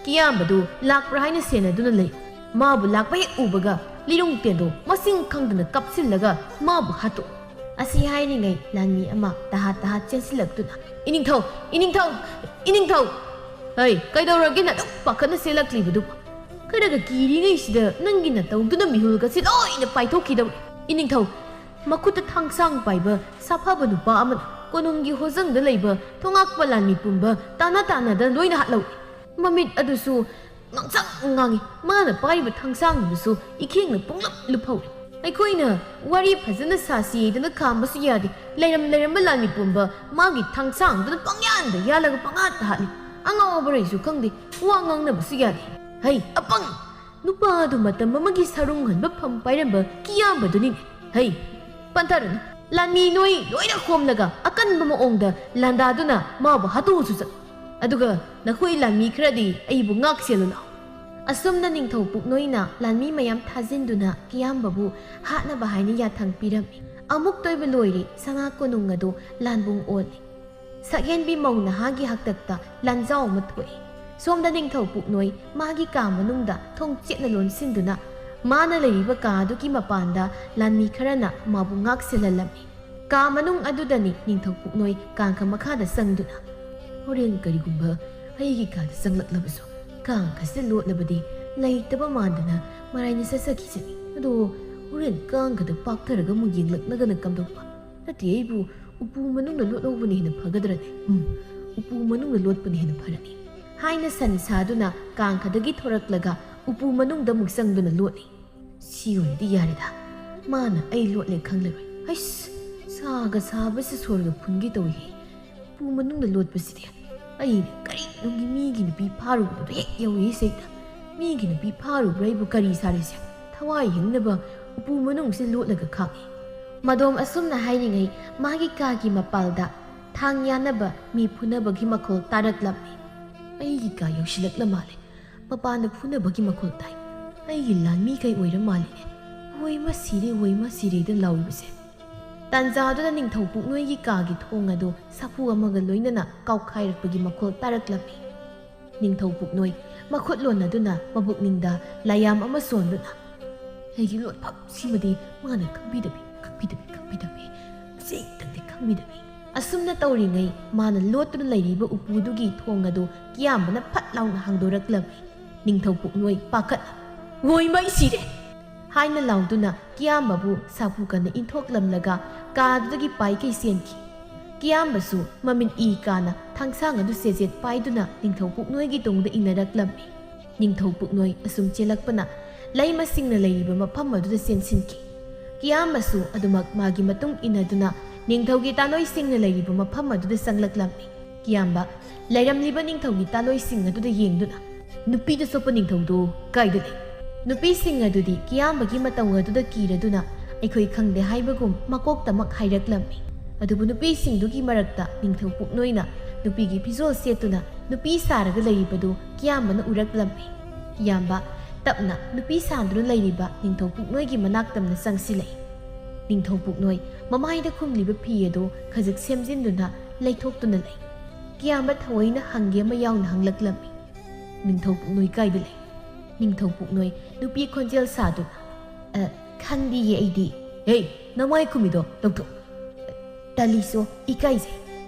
ꯀꯤꯌꯥꯝꯕꯗꯨ ꯂꯥꯛꯄ꯭ꯔꯥ ꯍꯥꯏꯅ ꯁꯦꯟꯅꯗꯨꯅ ꯂꯩ꯫ ꯃꯥꯕꯨ ꯂꯥꯛꯄ ꯍꯦꯛ ꯎꯕꯒ ꯂꯤꯔꯨꯡ ꯇꯦꯟꯗꯣ ꯃꯁꯤꯡ ꯈꯪꯗꯅ ꯀꯥꯞꯁꯤꯜꯂꯒ ꯃꯥꯕꯨ ꯍꯥꯠꯇꯣꯛꯎ꯫ ꯑꯁꯤ ꯍꯥꯏꯔꯤꯉꯩ ꯂꯥꯟꯃꯤ ꯑꯃ ꯇꯍꯥꯠ ꯇꯍꯥꯠ ꯆꯦꯟꯁꯤꯜꯂꯛꯇꯨꯅ, "ꯏꯅꯤꯡꯊꯧ! ꯏꯅꯤꯡꯊꯧ! ꯏꯅꯤꯡꯊꯧ!" "ꯍꯩ, ꯀꯩꯗꯧꯔꯒꯦ ꯅꯗꯨꯛ ꯄꯥꯈꯠꯅ ꯆꯦꯜꯂꯛꯂꯤꯕꯗꯨꯕꯨ? ꯈꯔꯒ ꯀꯤꯔꯤꯉꯩꯁꯤꯗ ꯅꯪꯒꯤ ꯅꯇꯧꯗꯨꯅ ꯃꯤꯍꯨꯜꯒꯁꯤ ꯂꯣꯏꯅ ꯄꯥꯏꯊꯣꯛꯈꯤꯗꯧꯔꯦ꯫ ꯏꯅꯤꯡꯊꯧ, ꯃꯈꯨꯠꯇ ꯊꯥꯡꯁꯥꯡ ꯄꯥꯏꯕ ꯁꯥꯐꯕ ꯅꯨꯄꯥ ꯑꯃꯅ ꯀꯣꯅꯨꯡꯒꯤ ꯍꯣꯖꯪꯗ ꯂꯩꯕ ꯊꯣꯉꯥꯛꯄ ꯂꯥꯟꯃꯤ ꯄꯨꯝꯕ ꯇꯥꯅ ꯇꯥꯅꯗ ꯂꯣꯏꯅ ꯍꯥꯠꯍꯧꯏ꯫ ꯃꯃꯤꯠ ꯑꯗꯨꯁꯨ ꯉꯥꯡꯁꯪ ꯉꯥꯡꯏ꯫ ꯃꯥꯅ ꯄꯥꯏꯔꯤꯕ ꯊꯥꯡꯁꯥꯡ ꯑꯗꯨꯁꯨ ꯏꯈꯦꯡꯅ ꯄꯨꯡꯂꯨꯞ ꯂꯨꯞꯍꯧꯏ꯫ ꯑꯩꯈꯣꯏꯅ ꯋꯥꯔꯤ ꯐꯖꯅ ꯁꯥꯁꯤꯗꯅ ꯈꯥꯝꯕꯁꯨ ꯌꯥꯗꯦ꯫ ꯂꯩꯔꯝ ꯂꯩꯔꯝꯕ ꯂꯥꯟꯃꯤ ꯄꯨꯝꯕ ꯃꯥꯒꯤ ꯊꯥꯡꯁꯥꯡꯗꯨꯅ ꯄꯪꯌꯥꯟꯗ ꯌꯥꯜꯂꯒ ꯄꯪꯍꯥꯠꯇ ꯍꯥꯠꯂꯤ꯫ ꯑꯉꯥꯎꯕꯔꯩꯁꯨ ꯈꯪꯗꯦ, ꯋꯥ ꯉꯥꯡꯅꯕꯁꯨ ꯌꯥꯗꯦ꯫ ꯍꯩ, ꯑꯄꯪ! ꯅꯨꯄꯥ ꯑꯗꯨ ꯃꯇꯝ ꯑꯃꯒꯤ ꯁꯔꯨꯡ ꯍꯟꯕ ꯐꯝ ꯄꯥꯏꯔꯝꯕ ꯀꯤꯌꯥꯝꯕꯗꯨꯅꯤꯅꯦ꯫ ꯍꯩ, ꯄꯟꯊꯔꯨꯅꯨ꯫ ꯂꯥꯟꯃꯤ ꯅꯣꯏ ꯂꯣꯏꯅ ꯈꯣꯝꯂꯒ ꯑꯀꯟꯕ ꯃꯑꯣꯡꯗ ꯂꯥꯟꯗꯥꯗꯨꯅ ꯃꯥꯕꯨ ꯍꯥꯠꯇꯣꯛꯎ ꯆꯠꯂꯨ꯫ ꯑꯗꯨꯒ ꯅꯈꯣꯏ ꯂꯥꯟꯃꯤ ꯈꯔꯗꯤ ꯑꯩꯕꯨ ꯉꯥꯛ ꯁꯦꯜꯂꯨ ꯂꯥꯎ꯫" ꯑꯁꯨꯝꯅ ꯅꯤꯡꯊꯧ ꯄꯨꯛꯅꯣꯏꯅ ꯂꯥꯟꯃꯤ ꯃꯌꯥꯝ ꯊꯥꯖꯤꯟꯗꯨꯅ ꯀꯤꯌꯥꯝꯕꯕꯨ ꯍꯥꯠꯅꯕ ꯍꯥꯏꯅ ꯌꯥꯊꯪ ꯄꯤꯔꯝꯃꯤ꯫ ꯑꯃꯨꯛꯇ ꯑꯣꯏꯕ ꯂꯣꯏꯔꯦ, ꯁꯅꯥ ꯀꯣꯅꯨꯡ ꯑꯗꯨ ꯂꯥꯟꯕꯨꯡ ꯑꯣꯜꯂꯤ꯫ ꯁꯛꯍꯦꯟꯕꯤ ꯃꯧ ꯅꯍꯥꯒꯤ ꯍꯥꯛꯇꯛꯇ ꯂꯥꯟꯖꯥꯎ ꯑꯃ ꯊꯣꯛꯏ꯫ ꯁꯣꯝꯗ ꯅꯤꯡꯊꯧ ꯄꯨꯛꯅꯣꯏ ꯃꯥꯒꯤ ꯀꯥ ꯃꯅꯨꯡꯗ ꯊꯣꯡ ꯆꯦꯠꯅ ꯂꯣꯟꯁꯤꯟꯗꯨꯅ ꯃꯥꯅ ꯂꯩꯔꯤꯕ ꯀꯥ ꯑꯗꯨꯒꯤ ꯃꯄꯥꯟꯗ ꯂꯥꯟꯃꯤ ꯈꯔꯅ ꯃꯥꯕꯨ ꯉꯥꯛ ꯁꯦꯜꯍꯜꯂꯝꯃꯤ꯫ ꯀꯥ ꯃꯅꯨꯡ ꯑꯗꯨꯗꯅꯤ ꯅꯤꯡꯊꯧ ꯄꯨꯛꯅꯣꯏ ꯀꯥꯡꯈ ꯃꯈꯥꯗ ꯆꯪꯗꯨꯅ, "ꯍꯣꯔꯦꯟ ꯀꯔꯤꯒꯨꯝꯕ ꯑꯩꯒꯤ ꯀꯥꯗ ꯆꯪꯂꯛꯂꯕꯁꯨ ꯀꯥꯡꯈꯁꯤꯗ ꯂꯣꯠꯂꯕꯗꯤ ꯂꯩꯇꯕ ꯃꯥꯟꯗꯅ ꯃꯔꯥꯏꯅ ꯆꯠꯆꯈꯤꯁꯅꯤ꯫ ꯑꯗꯣ ꯍꯣꯔꯦꯟ ꯀꯥꯡꯒꯗ ꯄꯥꯛꯊꯔꯒ ꯑꯃꯨꯛ ꯌꯦꯡꯂꯛꯂꯒꯅ ꯀꯝꯗꯧꯕ? ꯅꯠꯇꯦ, ꯑꯩꯕꯨ ꯎꯄꯨ ꯃꯅꯨꯡꯗ ꯂꯣꯠꯍꯧꯕꯅ ꯍꯦꯟꯅ ꯐꯒꯗ꯭ꯔꯅꯦ? ꯎꯝ, ꯎꯄꯨ ꯃꯅꯨꯡꯗ ꯂꯣꯠꯄꯅ ꯍꯦꯟꯅ ꯐꯔꯅꯤ," ꯍꯥꯏꯅ ꯁꯟ ꯁꯥꯗꯨꯅ ꯀꯥꯡꯈꯗꯒꯤ ꯊꯣꯔꯛꯂꯒ ꯎꯄꯨ ꯃꯅꯨꯡꯗ ꯑꯃꯨꯛ ꯆꯪꯗꯨꯅ ꯂꯣꯠꯂꯤ꯫ "ꯁꯤ ꯑꯣꯏꯔꯗꯤ ꯌꯥꯔꯦꯗ, ꯃꯥꯅ ꯑꯩ ꯂꯣꯠꯂꯦ ꯈꯪꯂꯔꯣꯏ꯫ ꯍꯩꯁ, ꯁꯥꯒ ꯁꯥꯕꯁꯤ ꯁꯣꯔꯒ ꯐꯨꯟꯒꯦ ꯇꯧꯏꯍꯦ꯫ ꯎꯄꯨ ꯃꯅꯨꯡꯗ ꯂꯣꯠꯄꯁꯤꯗꯤ ꯑꯩꯅ ꯀꯔꯤꯅꯨꯡꯒꯤ ꯃꯤꯒꯤ ꯅꯨꯄꯤ ꯐꯥꯔꯨꯕꯗꯨꯗ ꯍꯦꯛ ꯌꯧꯏꯁꯦ꯫ ꯃꯤꯒꯤ ꯅꯨꯄꯤ ꯐꯥꯔꯨꯕ꯭ꯔꯥ ꯑꯩꯕꯨ ꯀꯔꯤ ꯁꯥꯔꯤꯁꯦ? ꯊꯋꯥꯏ ꯍꯤꯡꯅꯕ ꯎꯄꯨ ꯃꯅꯨꯡꯁꯤ ꯂꯣꯠꯂꯒ ꯈꯥꯡꯉꯤ꯫" ꯃꯗꯣꯝ ꯑꯁꯨꯝꯅ ꯍꯥꯏꯔꯤꯉꯩ ꯃꯥꯒꯤ ꯀꯥꯒꯤ ꯃꯄꯥꯜꯗ ꯊꯥꯡ ꯌꯥꯟꯅꯕ ꯃꯤ ꯐꯨꯅꯕꯒꯤ ꯃꯈꯣꯜ ꯇꯥꯔꯛꯂꯝꯃꯤ꯫ "ꯑꯩꯒꯤ ꯀꯥ ꯌꯧꯁꯤꯜꯂꯛꯂ ꯃꯥꯜꯂꯦ꯫ ꯃꯄꯥꯟꯗ ꯐꯨꯅꯕꯒꯤ ꯃꯈꯣꯜ ꯇꯥꯏ꯫ ꯑꯩꯒꯤ ꯂꯥꯟꯃꯤꯈꯩ ꯑꯣꯏꯔ ꯃꯥꯜꯂꯤꯅꯦ꯫ ꯍꯣꯏ ꯃꯁꯤꯔꯦ, ꯍꯣꯏ ꯃꯁꯤꯔꯦꯗ ꯂꯥꯎꯔꯤꯕꯁꯦ꯫" ꯇꯥꯟꯖꯥꯗꯨꯗ ꯅꯤꯡꯊꯧ ꯄꯨꯛꯅꯣꯏꯒꯤ ꯀꯥꯒꯤ ꯊꯣꯡ ꯑꯗꯨ ꯁꯥꯐꯨ ꯑꯃꯒ ꯂꯣꯏꯅꯅ ꯀꯥꯎꯈꯥꯏꯔꯛꯄꯒꯤ ꯃꯈꯣꯜ ꯇꯥꯔꯛꯂꯝꯃꯤ꯫ ꯅꯤꯡꯊꯧ ꯄꯨꯛꯅꯣꯏ ꯃꯈꯨꯠ ꯂꯣꯟꯅꯗꯨꯅ ꯃꯕꯨꯛꯅꯤꯡꯗ ꯂꯥꯌꯥꯝ ꯑꯃ ꯁꯣꯟꯗꯨꯅ, "ꯑꯩꯒꯤ ꯂꯣꯠꯐꯝꯁꯤꯃꯗꯤ ꯃꯥꯅ ꯈꯪꯕꯤꯗꯕꯤ, ꯈꯪꯕꯤꯗꯕꯤ, ꯈꯪꯕꯤꯗꯕꯤ, ꯃꯁꯤꯇꯪꯗꯤ ꯈꯪꯕꯤꯗꯕꯤ꯫" ꯑꯁꯨꯝꯅ ꯇꯧꯔꯤꯉꯩ ꯃꯥꯅ ꯂꯣꯠꯇꯨꯅ ꯂꯩꯔꯤꯕ ꯎꯄꯨꯗꯨꯒꯤ ꯊꯣꯡ ꯑꯗꯨ ꯀꯤꯌꯥꯝꯕꯅ ꯐꯠ ꯂꯥꯎꯅ ꯍꯥꯡꯗꯣꯔꯛꯂꯝꯃꯤ꯫ ꯅꯤꯡꯊꯧ ꯄꯨꯛꯅꯣꯏ ꯄꯥꯈꯠ, "ꯋꯣꯏ ꯃꯩ ꯁꯤꯔꯦ!" ꯍꯥꯏꯅ ꯂꯥꯎꯗꯨꯅ ꯀꯤꯌꯥꯝꯕꯕꯨ ꯁꯥꯐꯨ ꯀꯟꯅ ꯏꯟꯊꯣꯛꯂꯝꯂꯒ ꯀꯥꯗꯨꯗꯒꯤ ꯄꯥꯏꯈꯩ ꯆꯦꯟꯈꯤ꯫ ꯀꯤꯌꯥꯝꯕꯁꯨ ꯃꯃꯤꯠ ꯏ ꯀꯥꯅ ꯊꯥꯡꯁꯥꯡ ꯑꯗꯨ ꯆꯦꯖꯦꯠ ꯄꯥꯏꯗꯨꯅ ꯅꯤꯡꯊꯧ ꯄꯨꯛꯅꯣꯏꯒꯤ ꯇꯨꯡꯗ ꯏꯟꯅꯔꯛꯂꯝꯃꯤ꯫ ꯅꯤꯡꯊꯧ ꯄꯨꯛꯅꯣꯏ ꯑꯁꯨꯝ ꯆꯦꯜꯂꯛꯄꯅ ꯂꯩꯃꯁꯤꯡꯅ ꯂꯩꯔꯤꯕ ꯃꯐꯝ ꯑꯗꯨꯗ ꯆꯦꯟꯁꯤꯟꯈꯤ꯫ ꯀꯤꯌꯥꯝꯕꯁꯨ ꯑꯗꯨꯃꯛ ꯃꯥꯒꯤ ꯃꯇꯨꯡ ꯏꯟꯅꯗꯨꯅ ꯅꯤꯡꯊꯧꯒꯤ ꯇꯥꯂꯣꯏꯁꯤꯡꯅ ꯂꯩꯔꯤꯕ ꯃꯐꯝ ꯑꯗꯨꯗ ꯆꯪꯂꯛꯂꯝꯃꯤ꯫ ꯀꯤꯌꯥꯝꯕ ꯂꯩꯔꯝꯂꯤꯕ ꯅꯤꯡꯊꯧꯒꯤ ꯇꯥꯂꯣꯏꯁꯤꯡ ꯑꯗꯨꯗ ꯌꯦꯡꯗꯨꯅ, "ꯅꯨꯄꯤꯗ ꯁꯣꯛꯄ ꯅꯤꯡꯊꯧꯗꯨ ꯀꯥꯏꯗ ꯂꯩ?" ꯅꯨꯄꯤꯁꯤꯡ ꯑꯗꯨꯗꯤ ꯀꯤꯌꯥꯝꯕꯒꯤ ꯃꯇꯧ ꯑꯗꯨꯗ ꯀꯤꯔꯗꯨꯅ ꯑꯩꯈꯣꯏ ꯈꯪꯗꯦ ꯍꯥꯏꯕꯒꯨꯝ ꯃꯀꯣꯛꯇꯃꯛ ꯍꯥꯏꯔꯛꯂꯝꯃꯤ꯫ ꯑꯗꯨꯕꯨ ꯅꯨꯄꯤꯁꯤꯡꯗꯨꯒꯤ ꯃꯔꯛꯇ ꯅꯤꯡꯊꯧ ꯄꯨꯛꯅꯣꯏꯅ ꯅꯨꯄꯤꯒꯤ ꯐꯤꯖꯣꯜ ꯁꯦꯠꯇꯨꯅ ꯅꯨꯄꯤ ꯁꯥꯔꯒ ꯂꯩꯔꯤꯕꯗꯨ ꯀꯤꯌꯥꯝꯕꯅ ꯎꯔꯛꯂꯝꯃꯤ꯫ ꯀꯤꯌꯥꯝꯕ ꯇꯞꯅ ꯅꯨꯄꯤ ꯁꯥꯗꯨꯅ ꯂꯩꯔꯤꯕ ꯅꯤꯡꯊꯧ ꯄꯨꯛꯅꯣꯏꯒꯤ ꯃꯅꯥꯛ ꯇꯝꯅ ꯆꯪꯁꯤꯜꯂꯛꯏ꯫ ꯅꯤꯡꯊꯧ ꯄꯨꯛꯅꯣꯏ ꯃꯃꯥꯏꯗ ꯈꯨꯝꯂꯤꯕ ꯐꯤ ꯑꯗꯨ ꯈꯖꯤꯛ ꯁꯦꯝꯖꯤꯟꯗꯨꯅ ꯂꯩꯊꯣꯛꯇꯨꯅ ꯂꯩ꯫ ꯀꯤꯌꯥꯝꯕ ꯊꯑꯣꯏꯅ ꯍꯪꯒꯦ ꯑꯃ ꯌꯥꯎꯅ ꯍꯪꯂꯛꯂꯝꯃꯤ꯫ "ꯅꯤꯡꯊꯧ ꯄꯨꯛꯅꯣꯏ ꯀꯥꯏꯗ ꯂꯩ?" ꯅꯤꯡꯊꯧ ꯄꯨꯛꯅꯣꯏ ꯅꯨꯄꯤ ꯈꯣꯟꯖꯦꯜ ꯁꯥꯗꯨꯅ, "ꯑ, ꯈꯪꯗꯤꯌꯦ ꯑꯩꯗꯤ꯫" "ꯍꯦ, ꯅꯃꯥꯏ ꯈꯨꯝꯃꯤꯗꯣ ꯂꯧꯊꯣꯛ!" "ꯇꯜꯂꯤꯁꯣ, ꯏꯀꯥꯏꯖꯩ꯫"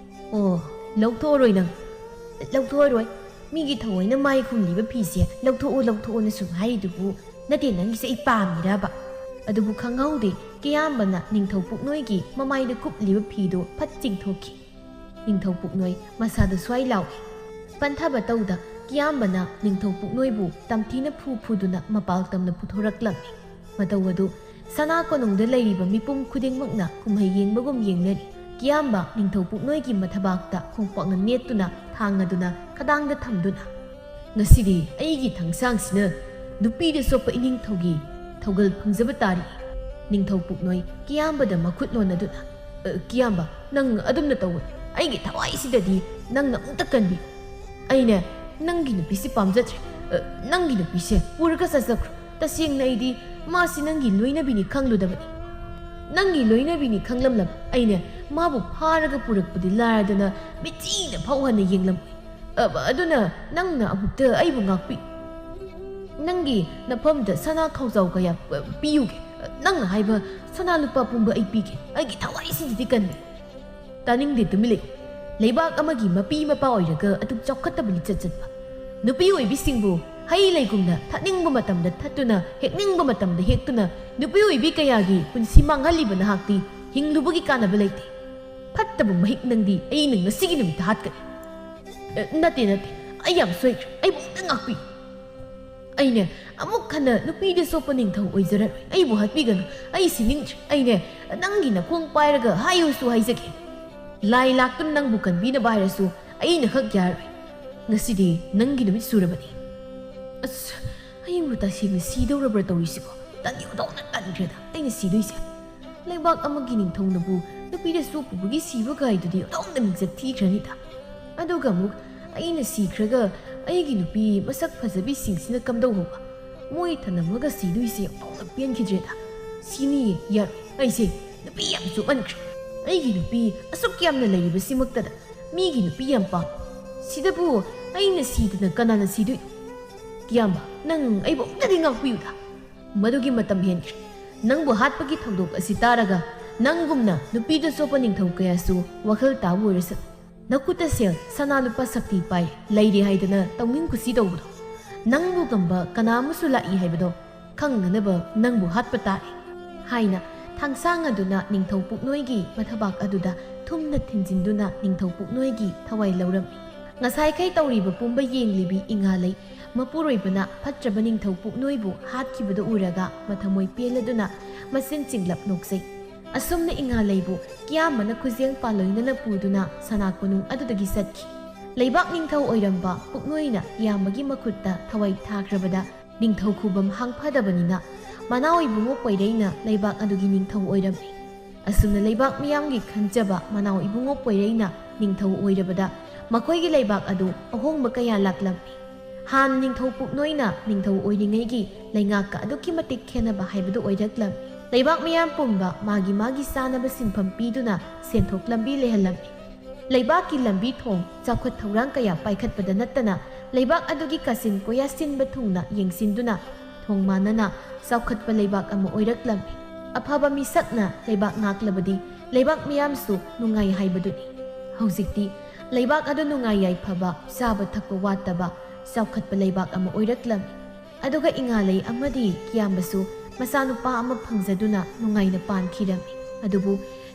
"ꯑꯣ, ꯂꯧꯊꯣꯛꯑꯔꯣꯏ ꯅꯪ?" "ꯂꯧꯊꯣꯛꯑꯔꯣꯏ꯫" ꯃꯤꯒꯤ ꯊꯑꯣꯏꯅ ꯃꯥꯏ ꯈꯨꯝꯂꯤꯕ ꯐꯤꯁꯦ ꯂꯧꯊꯣꯛꯎ, ꯂꯧꯊꯣꯛꯎꯅ ꯁꯨꯝ ꯍꯥꯏꯔꯤꯗꯨꯕꯨ, ꯅꯠꯇꯦ, ꯅꯪꯒꯤꯁꯦ ꯑꯩ ꯄꯥꯝꯃꯤꯔꯕ? ꯑꯗꯨꯕꯨ ꯈꯪꯍꯧꯗꯦ, ꯀꯤꯌꯥꯝꯕꯅ ꯅꯤꯡꯊꯧ ꯄꯨꯛꯅꯣꯏꯒꯤ ꯃꯃꯥꯏꯗ ꯀꯨꯞꯂꯤꯕ ꯐꯤꯗꯨ ꯐꯠ ꯆꯤꯡꯊꯣꯛꯈꯤ꯫ ꯅꯤꯡꯊꯧ ꯄꯨꯛꯅꯣꯏ ꯃꯁꯥꯗ ꯁ꯭ꯋꯥꯏ ꯂꯥꯎꯏ꯫ ꯄꯟꯊꯕ ꯇꯧꯗ ꯀꯤꯌꯥꯝꯕꯅ ꯅꯤꯡꯊꯧ ꯄꯨꯛꯅꯣꯏꯕꯨ ꯇꯝꯊꯤꯅ ꯐꯨ ꯐꯨꯗꯨꯅ ꯃꯄꯥꯜ ꯇꯝꯅ ꯄꯨꯊꯣꯔꯛꯂꯝꯃꯤ꯫ ꯃꯇꯧ ꯑꯗꯨ ꯁꯅꯥ ꯀꯣꯅꯨꯡꯗ ꯂꯩꯔꯤꯕ ꯃꯤꯄꯨꯝ ꯈꯨꯗꯤꯡꯃꯛꯅ ꯀꯨꯝꯍꯩ ꯌꯦꯡꯕꯒꯨꯝ ꯌꯦꯡꯅꯔꯤ꯫ ꯀꯤꯌꯥꯝꯕ ꯅꯤꯡꯊꯧ ꯄꯨꯛꯅꯣꯏꯒꯤ ꯃꯊꯕꯥꯛꯇ ꯈꯣꯡꯄꯥꯛꯅ ꯅꯦꯠꯇꯨꯅ ꯊꯥꯡ ꯑꯗꯨꯅ ꯈꯗꯥꯡꯗ ꯊꯝꯗꯨꯅ, "ꯉꯁꯤꯗꯤ ꯑꯩꯒꯤ ꯊꯥꯡꯁꯥꯡꯁꯤꯅ ꯅꯨꯄꯤꯗ ꯁꯣꯛꯄ ꯏꯅꯤꯡꯊꯧꯒꯤ ꯊꯧꯒꯜ ꯐꯪꯖꯕ ꯇꯥꯔꯤ꯫" ꯅꯤꯡꯊꯧ ꯄꯨꯛꯅꯣꯏ ꯀꯤꯌꯥꯝꯕꯗ ꯃꯈꯨꯠ ꯂꯣꯟꯅꯗꯨꯅ, "ꯑ, ꯀꯤꯌꯥꯝꯕ, ꯅꯪ ꯑꯗꯨꯝꯅ ꯇꯧꯒꯅꯨ꯫ ꯑꯩꯒꯤ ꯊꯋꯥꯏꯁꯤꯗꯗꯤ ꯅꯪꯅ ꯑꯃꯨꯛꯇ ꯀꯟꯕꯤꯌꯨ꯫ ꯑꯩꯅ ꯅꯪꯒꯤ ꯅꯨꯄꯤꯁꯤ ꯄꯥꯝꯖꯗ꯭ꯔꯦ꯫ ꯑ, ꯅꯪꯒꯤ ꯅꯨꯄꯤꯁꯦ ꯄꯨꯔꯒ ꯆꯠꯆꯈ꯭ꯔꯣ꯫ ꯇꯁꯦꯡꯅ ꯑꯩꯗꯤ ꯃꯥꯁꯤ ꯅꯪꯒꯤ ꯂꯣꯏꯅꯕꯤꯅꯤ ꯈꯪꯂꯨꯗꯕꯅꯤ꯫ ꯅꯪꯒꯤ ꯂꯣꯏꯅꯕꯤꯅꯤ ꯈꯪꯂꯝꯂꯕ ꯑꯩꯅ ꯃꯥꯕꯨ ꯐꯥꯔꯒ ꯄꯨꯔꯛꯄꯗꯤ ꯂꯥꯏꯔꯗꯅ ꯃꯤꯠꯆꯤꯅ ꯐꯥꯎ ꯍꯟꯅ ꯌꯦꯡꯂꯝꯃꯣꯏ꯫ ꯑ, ꯑꯗꯨꯅ ꯅꯪꯅ ꯑꯃꯨꯛꯇ ꯑꯩꯕꯨ ꯉꯥꯛꯄꯤ꯫ ꯅꯪꯒꯤ ꯅꯐꯝꯗ ꯁꯅꯥ ꯈꯥꯎꯖꯥꯎ ꯀꯌꯥ, ꯑ, ꯄꯤꯌꯨꯒꯦ꯫ ꯑ, ꯅꯪꯅ ꯍꯥꯏꯕ ꯁꯅꯥ ꯂꯨꯄꯥ ꯄꯨꯝꯕ ꯑꯩ ꯄꯤꯒꯦ꯫ ꯑꯩꯒꯤ ꯊꯋꯥꯏꯁꯤꯗꯗꯤ ꯀꯟꯕꯤ꯫" "ꯇꯥꯅꯤꯡꯗꯦ, ꯇꯨꯃꯤꯟ ꯂꯩꯌꯨ꯫ ꯂꯩꯕꯥꯛ ꯑꯃꯒꯤ ꯃꯄꯤ ꯃꯄꯥ ꯑꯣꯏꯔꯒ ꯑꯗꯨꯛ ꯆꯥꯎꯈꯠꯇꯕ ꯂꯤꯆꯠ ꯆꯠꯄ ꯅꯨꯄꯤ ꯑꯣꯏꯕꯤꯁꯤꯡꯕꯨ ꯍꯩ ꯂꯩꯒꯨꯝꯅ ꯊꯠꯅꯤꯡꯕ ꯃꯇꯝꯗ ꯊꯠꯇꯨꯅ, ꯍꯦꯛꯅꯤꯡꯕ ꯃꯇꯝꯗ ꯍꯦꯛꯇꯨꯅ ꯅꯨꯄꯤ ꯑꯣꯏꯕꯤ ꯀꯌꯥꯒꯤ ꯄꯨꯟꯁꯤ ꯃꯥꯡꯍꯜꯂꯤꯕ ꯅꯍꯥꯛꯇꯤ ꯍꯤꯡꯂꯨꯕꯒꯤ ꯀꯥꯟꯅꯕ ꯂꯩꯇꯦ꯫ ꯐꯠꯇꯕ ꯃꯍꯤꯛ ꯅꯪꯗꯤ ꯑꯩꯅ ꯉꯁꯤꯒꯤ ꯅꯨꯃꯤꯠꯇ ꯍꯥꯠꯀꯅꯤ꯫" "ꯑ, ꯅꯠꯇꯦ, ꯅꯠꯇꯦ, ꯑꯩ ꯌꯥꯝ ꯁꯣꯏꯈ꯭ꯔꯦ꯫ ꯑꯩꯕꯨ ꯑꯃꯨꯛꯇ ꯉꯥꯛꯄꯤꯌꯨ꯫ ꯑꯩꯅꯦ ꯑꯃꯨꯛ ꯍꯟꯅ ꯅꯨꯄꯤꯗ ꯁꯣꯛꯄ ꯅꯤꯡꯊꯧ ꯑꯣꯏꯖꯔꯔꯣꯏ꯫ ꯑꯩꯕꯨ ꯍꯥꯠꯄꯤꯒꯅꯨ꯫ ꯑꯩ ꯁꯤꯅꯤꯡꯗ꯭ꯔꯦ꯫ ꯑꯩꯅꯦ ꯅꯪꯒꯤ ꯅꯈꯣꯡ ꯄꯥꯏꯔꯒ ꯍꯥꯏꯌꯨꯁꯨ ꯍꯥꯏꯖꯒꯦ꯫ ꯂꯥꯏ ꯂꯥꯛꯇꯨꯅ ꯅꯪꯕꯨ ꯀꯟꯕꯤꯅꯕ ꯍꯥꯏꯔꯁꯨ ꯑꯩꯅ ꯈꯛ ꯌꯥꯔꯣꯏ꯫ ꯉꯁꯤꯗꯤ ꯅꯪꯒꯤ ꯅꯨꯃꯤꯠ ꯁꯨꯔꯕꯅꯤ꯫" ꯑꯁ, ꯑꯩꯕꯨ ꯇꯁꯦꯡꯅ ꯁꯤꯗꯧꯔꯕ꯭ꯔꯥ ꯇꯧꯔꯤꯁꯤꯕꯣ? ꯇꯟꯗꯤ ꯑꯣꯟꯊꯣꯛꯅ ꯇꯟꯈ꯭ꯔꯦꯗ ꯑꯩꯅ ꯁꯤꯗꯣꯏꯁꯦ꯫ ꯂꯩꯕꯥꯛ ꯑꯃꯒꯤ ꯅꯤꯡꯊꯧꯅꯕꯨ ꯅꯨꯄꯤꯗ ꯁꯣꯛꯄꯨꯕꯒꯤ ꯁꯤꯕ ꯀꯥꯏꯗꯨꯗꯤ ꯑꯣꯟꯊꯣꯛꯅ ꯃꯤꯡꯆꯠ ꯊꯤꯈ꯭ꯔꯅꯤꯗ꯫ ꯑꯗꯨꯒ ꯑꯃꯨꯛ ꯑꯩꯅ ꯁꯤꯈ꯭ꯔꯒ ꯑꯩꯒꯤ ꯅꯨꯄꯤ ꯃꯁꯛ ꯐꯖꯕꯤꯁꯤꯡꯁꯤꯅ ꯀꯝꯗꯧꯍꯧꯕ? ꯃꯣꯏ ꯊꯅꯝꯃꯒ ꯁꯤꯗꯣꯏꯁꯦ ꯑꯣꯟꯊꯣꯛꯅ ꯄꯦꯟꯈꯤꯗ꯭ꯔꯦꯗ꯫ ꯁꯤꯅꯤꯌꯦ, ꯌꯥꯔꯣꯏ꯫ ꯑꯩꯁꯦ ꯅꯨꯄꯤ ꯌꯥꯝ ꯆꯣꯞꯃꯟꯈ꯭ꯔꯦ꯫ ꯑꯩꯒꯤ ꯅꯨꯄꯤ ꯑꯁꯨꯛ ꯌꯥꯝꯅ ꯂꯩꯔꯤꯕꯁꯤꯃꯛꯇꯗ ꯃꯤꯒꯤ ꯅꯨꯄꯤ ꯌꯥꯝ ꯄꯥꯝꯃꯤ꯫ ꯁꯤꯗꯕꯨ ꯑꯩꯅ ꯁꯤꯗꯅ ꯀꯅꯥꯅ ꯁꯤꯗꯣꯏꯅꯣ? ꯀꯤꯌꯥꯝꯕ, ꯅꯪ ꯑꯩꯕꯨ ꯑꯃꯨꯛꯇꯗꯤ ꯉꯥꯛꯄꯤꯌꯨꯗ꯫ ꯃꯗꯨꯒꯤ ꯃꯇꯝ ꯍꯦꯟꯈ꯭ꯔꯦ꯫ ꯅꯪꯕꯨ ꯍꯥꯠꯄꯒꯤ ꯊꯧꯗꯣꯛ ꯑꯁꯤ ꯇꯥꯔꯒ ꯅꯪꯒꯨꯝꯅ ꯅꯨꯄꯤꯗ ꯆꯣꯞꯄ ꯅꯤꯡꯊꯧ ꯀꯌꯥꯁꯨ ꯋꯥꯈꯜ ꯇꯥꯕ ꯑꯣꯏꯔꯁꯅꯨ꯫ ꯅꯈꯨꯠꯇ ꯁꯦꯜ, ꯁꯅꯥ ꯂꯨꯄꯥ ꯁꯛꯇꯤ ꯄꯥꯏ, ꯂꯩꯔꯦ ꯍꯥꯏꯗꯅ ꯇꯧꯅꯤꯡ ꯀꯨꯁꯤ ꯇꯧꯕꯗꯣ, ꯅꯪꯕꯨ ꯉꯝꯕ ꯀꯅꯥ ꯑꯃꯁꯨ ꯂꯥꯛꯏ ꯍꯥꯏꯕꯗꯣ ꯈꯪꯅꯅꯕ ꯅꯪꯕꯨ ꯍꯥꯠꯄ ꯇꯥꯏ" ꯍꯥꯏꯅ ꯊꯥꯡꯁꯥꯡ ꯑꯗꯨꯅ ꯅꯤꯡꯊꯧ ꯄꯨꯛꯅꯣꯏꯒꯤ ꯃꯊꯕꯥꯛ ꯑꯗꯨꯗ ꯊꯨꯝꯅ ꯊꯤꯟꯖꯤꯟꯗꯨꯅ ꯅꯤꯡꯊꯧ ꯄꯨꯛꯅꯣꯏꯒꯤ ꯊꯋꯥꯏ ꯂꯧꯔꯝꯃꯤ꯫ ꯉꯁꯥꯏꯈꯩ ꯇꯧꯔꯤꯕ ꯄꯨꯝꯕ ꯌꯦꯡꯂꯤꯕꯤ ꯏꯉꯥꯂꯩ ꯃꯄꯨꯔꯣꯏꯕꯅ ꯐꯠꯇ꯭ꯔꯕ ꯅꯤꯡꯊꯧ ꯄꯨꯛꯅꯣꯏꯕꯨ ꯍꯥꯠꯈꯤꯕꯗꯨ ꯎꯔꯒ ꯃꯊꯃꯣꯏ ꯄꯦꯜꯂꯗꯨꯅ ꯃꯆꯤꯟ ꯆꯤꯡꯂꯞ ꯅꯣꯛꯆꯩ꯫ ꯑꯁꯨꯝꯅ ꯏꯉꯥꯂꯩꯕꯨ ꯀꯤꯌꯥꯝꯕꯅ ꯈꯨꯖꯦꯡ ꯄꯥꯂꯣꯏꯅꯅ ꯄꯨꯗꯨꯅ ꯁꯅꯥ ꯀꯣꯅꯨꯡ ꯑꯗꯨꯗꯒꯤ ꯆꯠꯈꯤ꯫ ꯂꯩꯕꯥꯛ ꯅꯤꯡꯊꯧ ꯑꯣꯏꯔꯝꯕ ꯄꯨꯛꯅꯣꯏꯅ ꯀꯤꯌꯥꯝꯕꯒꯤ ꯃꯈꯨꯠꯇ ꯊꯋꯥꯏ ꯊꯥꯈ꯭ꯔꯕꯗ ꯅꯤꯡꯊꯧ ꯈꯨꯕꯝ ꯍꯥꯡꯐꯗꯕꯅꯤꯅ ꯃꯅꯥꯎ ꯏꯕꯨꯡꯉꯣ ꯄꯣꯏꯔꯩꯅ ꯂꯩꯕꯥꯛ ꯑꯗꯨꯒꯤ ꯅꯤꯡꯊꯧ ꯑꯣꯏꯔꯝꯃꯤ꯫ ꯑꯁꯨꯝꯅ ꯂꯩꯕꯥꯛ ꯃꯤꯌꯥꯝꯒꯤ ꯈꯟꯖꯕ ꯃꯅꯥꯎ ꯏꯕꯨꯡꯉꯣ ꯄꯣꯏꯔꯩꯅ ꯅꯤꯡꯊꯧ ꯑꯣꯏꯔꯕꯗ ꯃꯈꯣꯏꯒꯤ ꯂꯩꯕꯥꯛ ꯑꯗꯨ ꯑꯍꯣꯡꯕ ꯀꯌꯥ ꯂꯥꯛꯂꯝꯃꯤ꯫ ꯍꯥꯟꯅ ꯅꯤꯡꯊꯧ ꯄꯨꯛꯅꯣꯏꯅ ꯅꯤꯡꯊꯧ ꯑꯣꯏꯔꯤꯉꯩꯒꯤ ꯂꯩꯉꯥꯛꯀ ꯑꯗꯨꯛꯀꯤ ꯃꯇꯤꯛ ꯈꯦꯟꯅꯕ ꯍꯥꯏꯕꯗꯨ ꯑꯣꯏꯔꯛꯂꯝꯃꯤ꯫ ꯂꯩꯕꯥꯛ ꯃꯤꯌꯥꯝ ꯄꯨꯝꯕ ꯃꯥꯒꯤ ꯃꯥꯒꯤ ꯆꯥꯅꯕ ꯁꯤꯟꯐꯝ ꯄꯤꯗꯨꯅ ꯁꯦꯟꯊꯣꯛ ꯂꯝꯕꯤ ꯂꯩꯍꯜꯂꯝꯃꯤ꯫ ꯂꯩꯕꯥꯛꯀꯤ ꯂꯝꯕꯤ ꯊꯣꯡ ꯆꯥꯎꯈꯠ ꯊꯧꯔꯥꯡ ꯀꯌꯥ ꯄꯥꯏꯈꯠꯄꯗ ꯅꯠꯇꯅ ꯂꯩꯕꯥꯛ ꯑꯗꯨꯒꯤ ꯀꯥꯆꯤꯟ ꯀꯣꯌꯥ ꯁꯤꯟꯕ ꯊꯨꯡꯅ ꯌꯦꯡꯁꯤꯟꯗꯨꯅ ꯊꯣꯡ ꯃꯥꯟꯅꯅ ꯆꯥꯎꯈꯠꯄ ꯂꯩꯕꯥꯛ ꯑꯃ ꯑꯣꯏꯔꯛꯂꯝꯃꯤ꯫ ꯑꯐꯕ ꯃꯤꯁꯛꯅ ꯂꯩꯕꯥꯛ ꯉꯥꯛꯂꯕꯗꯤ ꯂꯩꯕꯥꯛ ꯃꯤꯌꯥꯝꯁꯨ ꯅꯨꯡꯉꯥꯏ ꯍꯥꯏꯕꯗꯨꯅꯤ꯫ ꯍꯧꯖꯤꯛꯇꯤ ꯂꯩꯕꯥꯛ ꯑꯗꯨ ꯅꯨꯡꯉꯥꯏ ꯌꯥꯏꯐꯕ, ꯆꯥꯕ ꯊꯛꯄ ꯋꯥꯠꯇꯕ, ꯆꯥꯎꯈꯠꯄ ꯂꯩꯕꯥꯛ ꯑꯃ ꯑꯣꯏꯔꯛꯂꯝꯃꯤ꯫ ꯑꯗꯨꯒ ꯏꯉꯥꯂꯩ ꯑꯃꯗꯤ ꯀꯤꯌꯥꯝꯕꯁꯨ ꯃꯆꯥꯅꯨꯄꯥ ꯑꯃ ꯐꯪꯖꯗꯨꯅ ꯅꯨꯡꯉꯥꯏꯅ ꯄꯥꯟꯈꯤꯔꯝꯃꯤ꯫ ꯑꯗꯨꯕꯨ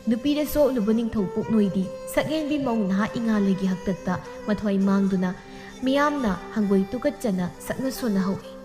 ꯅꯨꯄꯤꯗ ꯆꯣꯞꯂꯨꯕ ꯅꯤꯡꯊꯧ ꯄꯨꯛꯅꯣꯏꯗꯤ ꯁꯛꯍꯦꯟꯕꯤ ꯃꯧ ꯅꯍꯥ ꯏꯉꯥꯂꯩꯒꯤ ꯍꯥꯛꯇꯛꯇ ꯃꯊ꯭ꯋꯥꯏ ꯃꯥꯡꯗꯨꯅ ꯃꯤꯌꯥꯝꯅ ꯍꯪꯒꯣꯏ ꯇꯨꯀꯠꯆꯅ ꯁꯛꯅ ꯁꯣꯟꯅꯍꯧꯏ꯫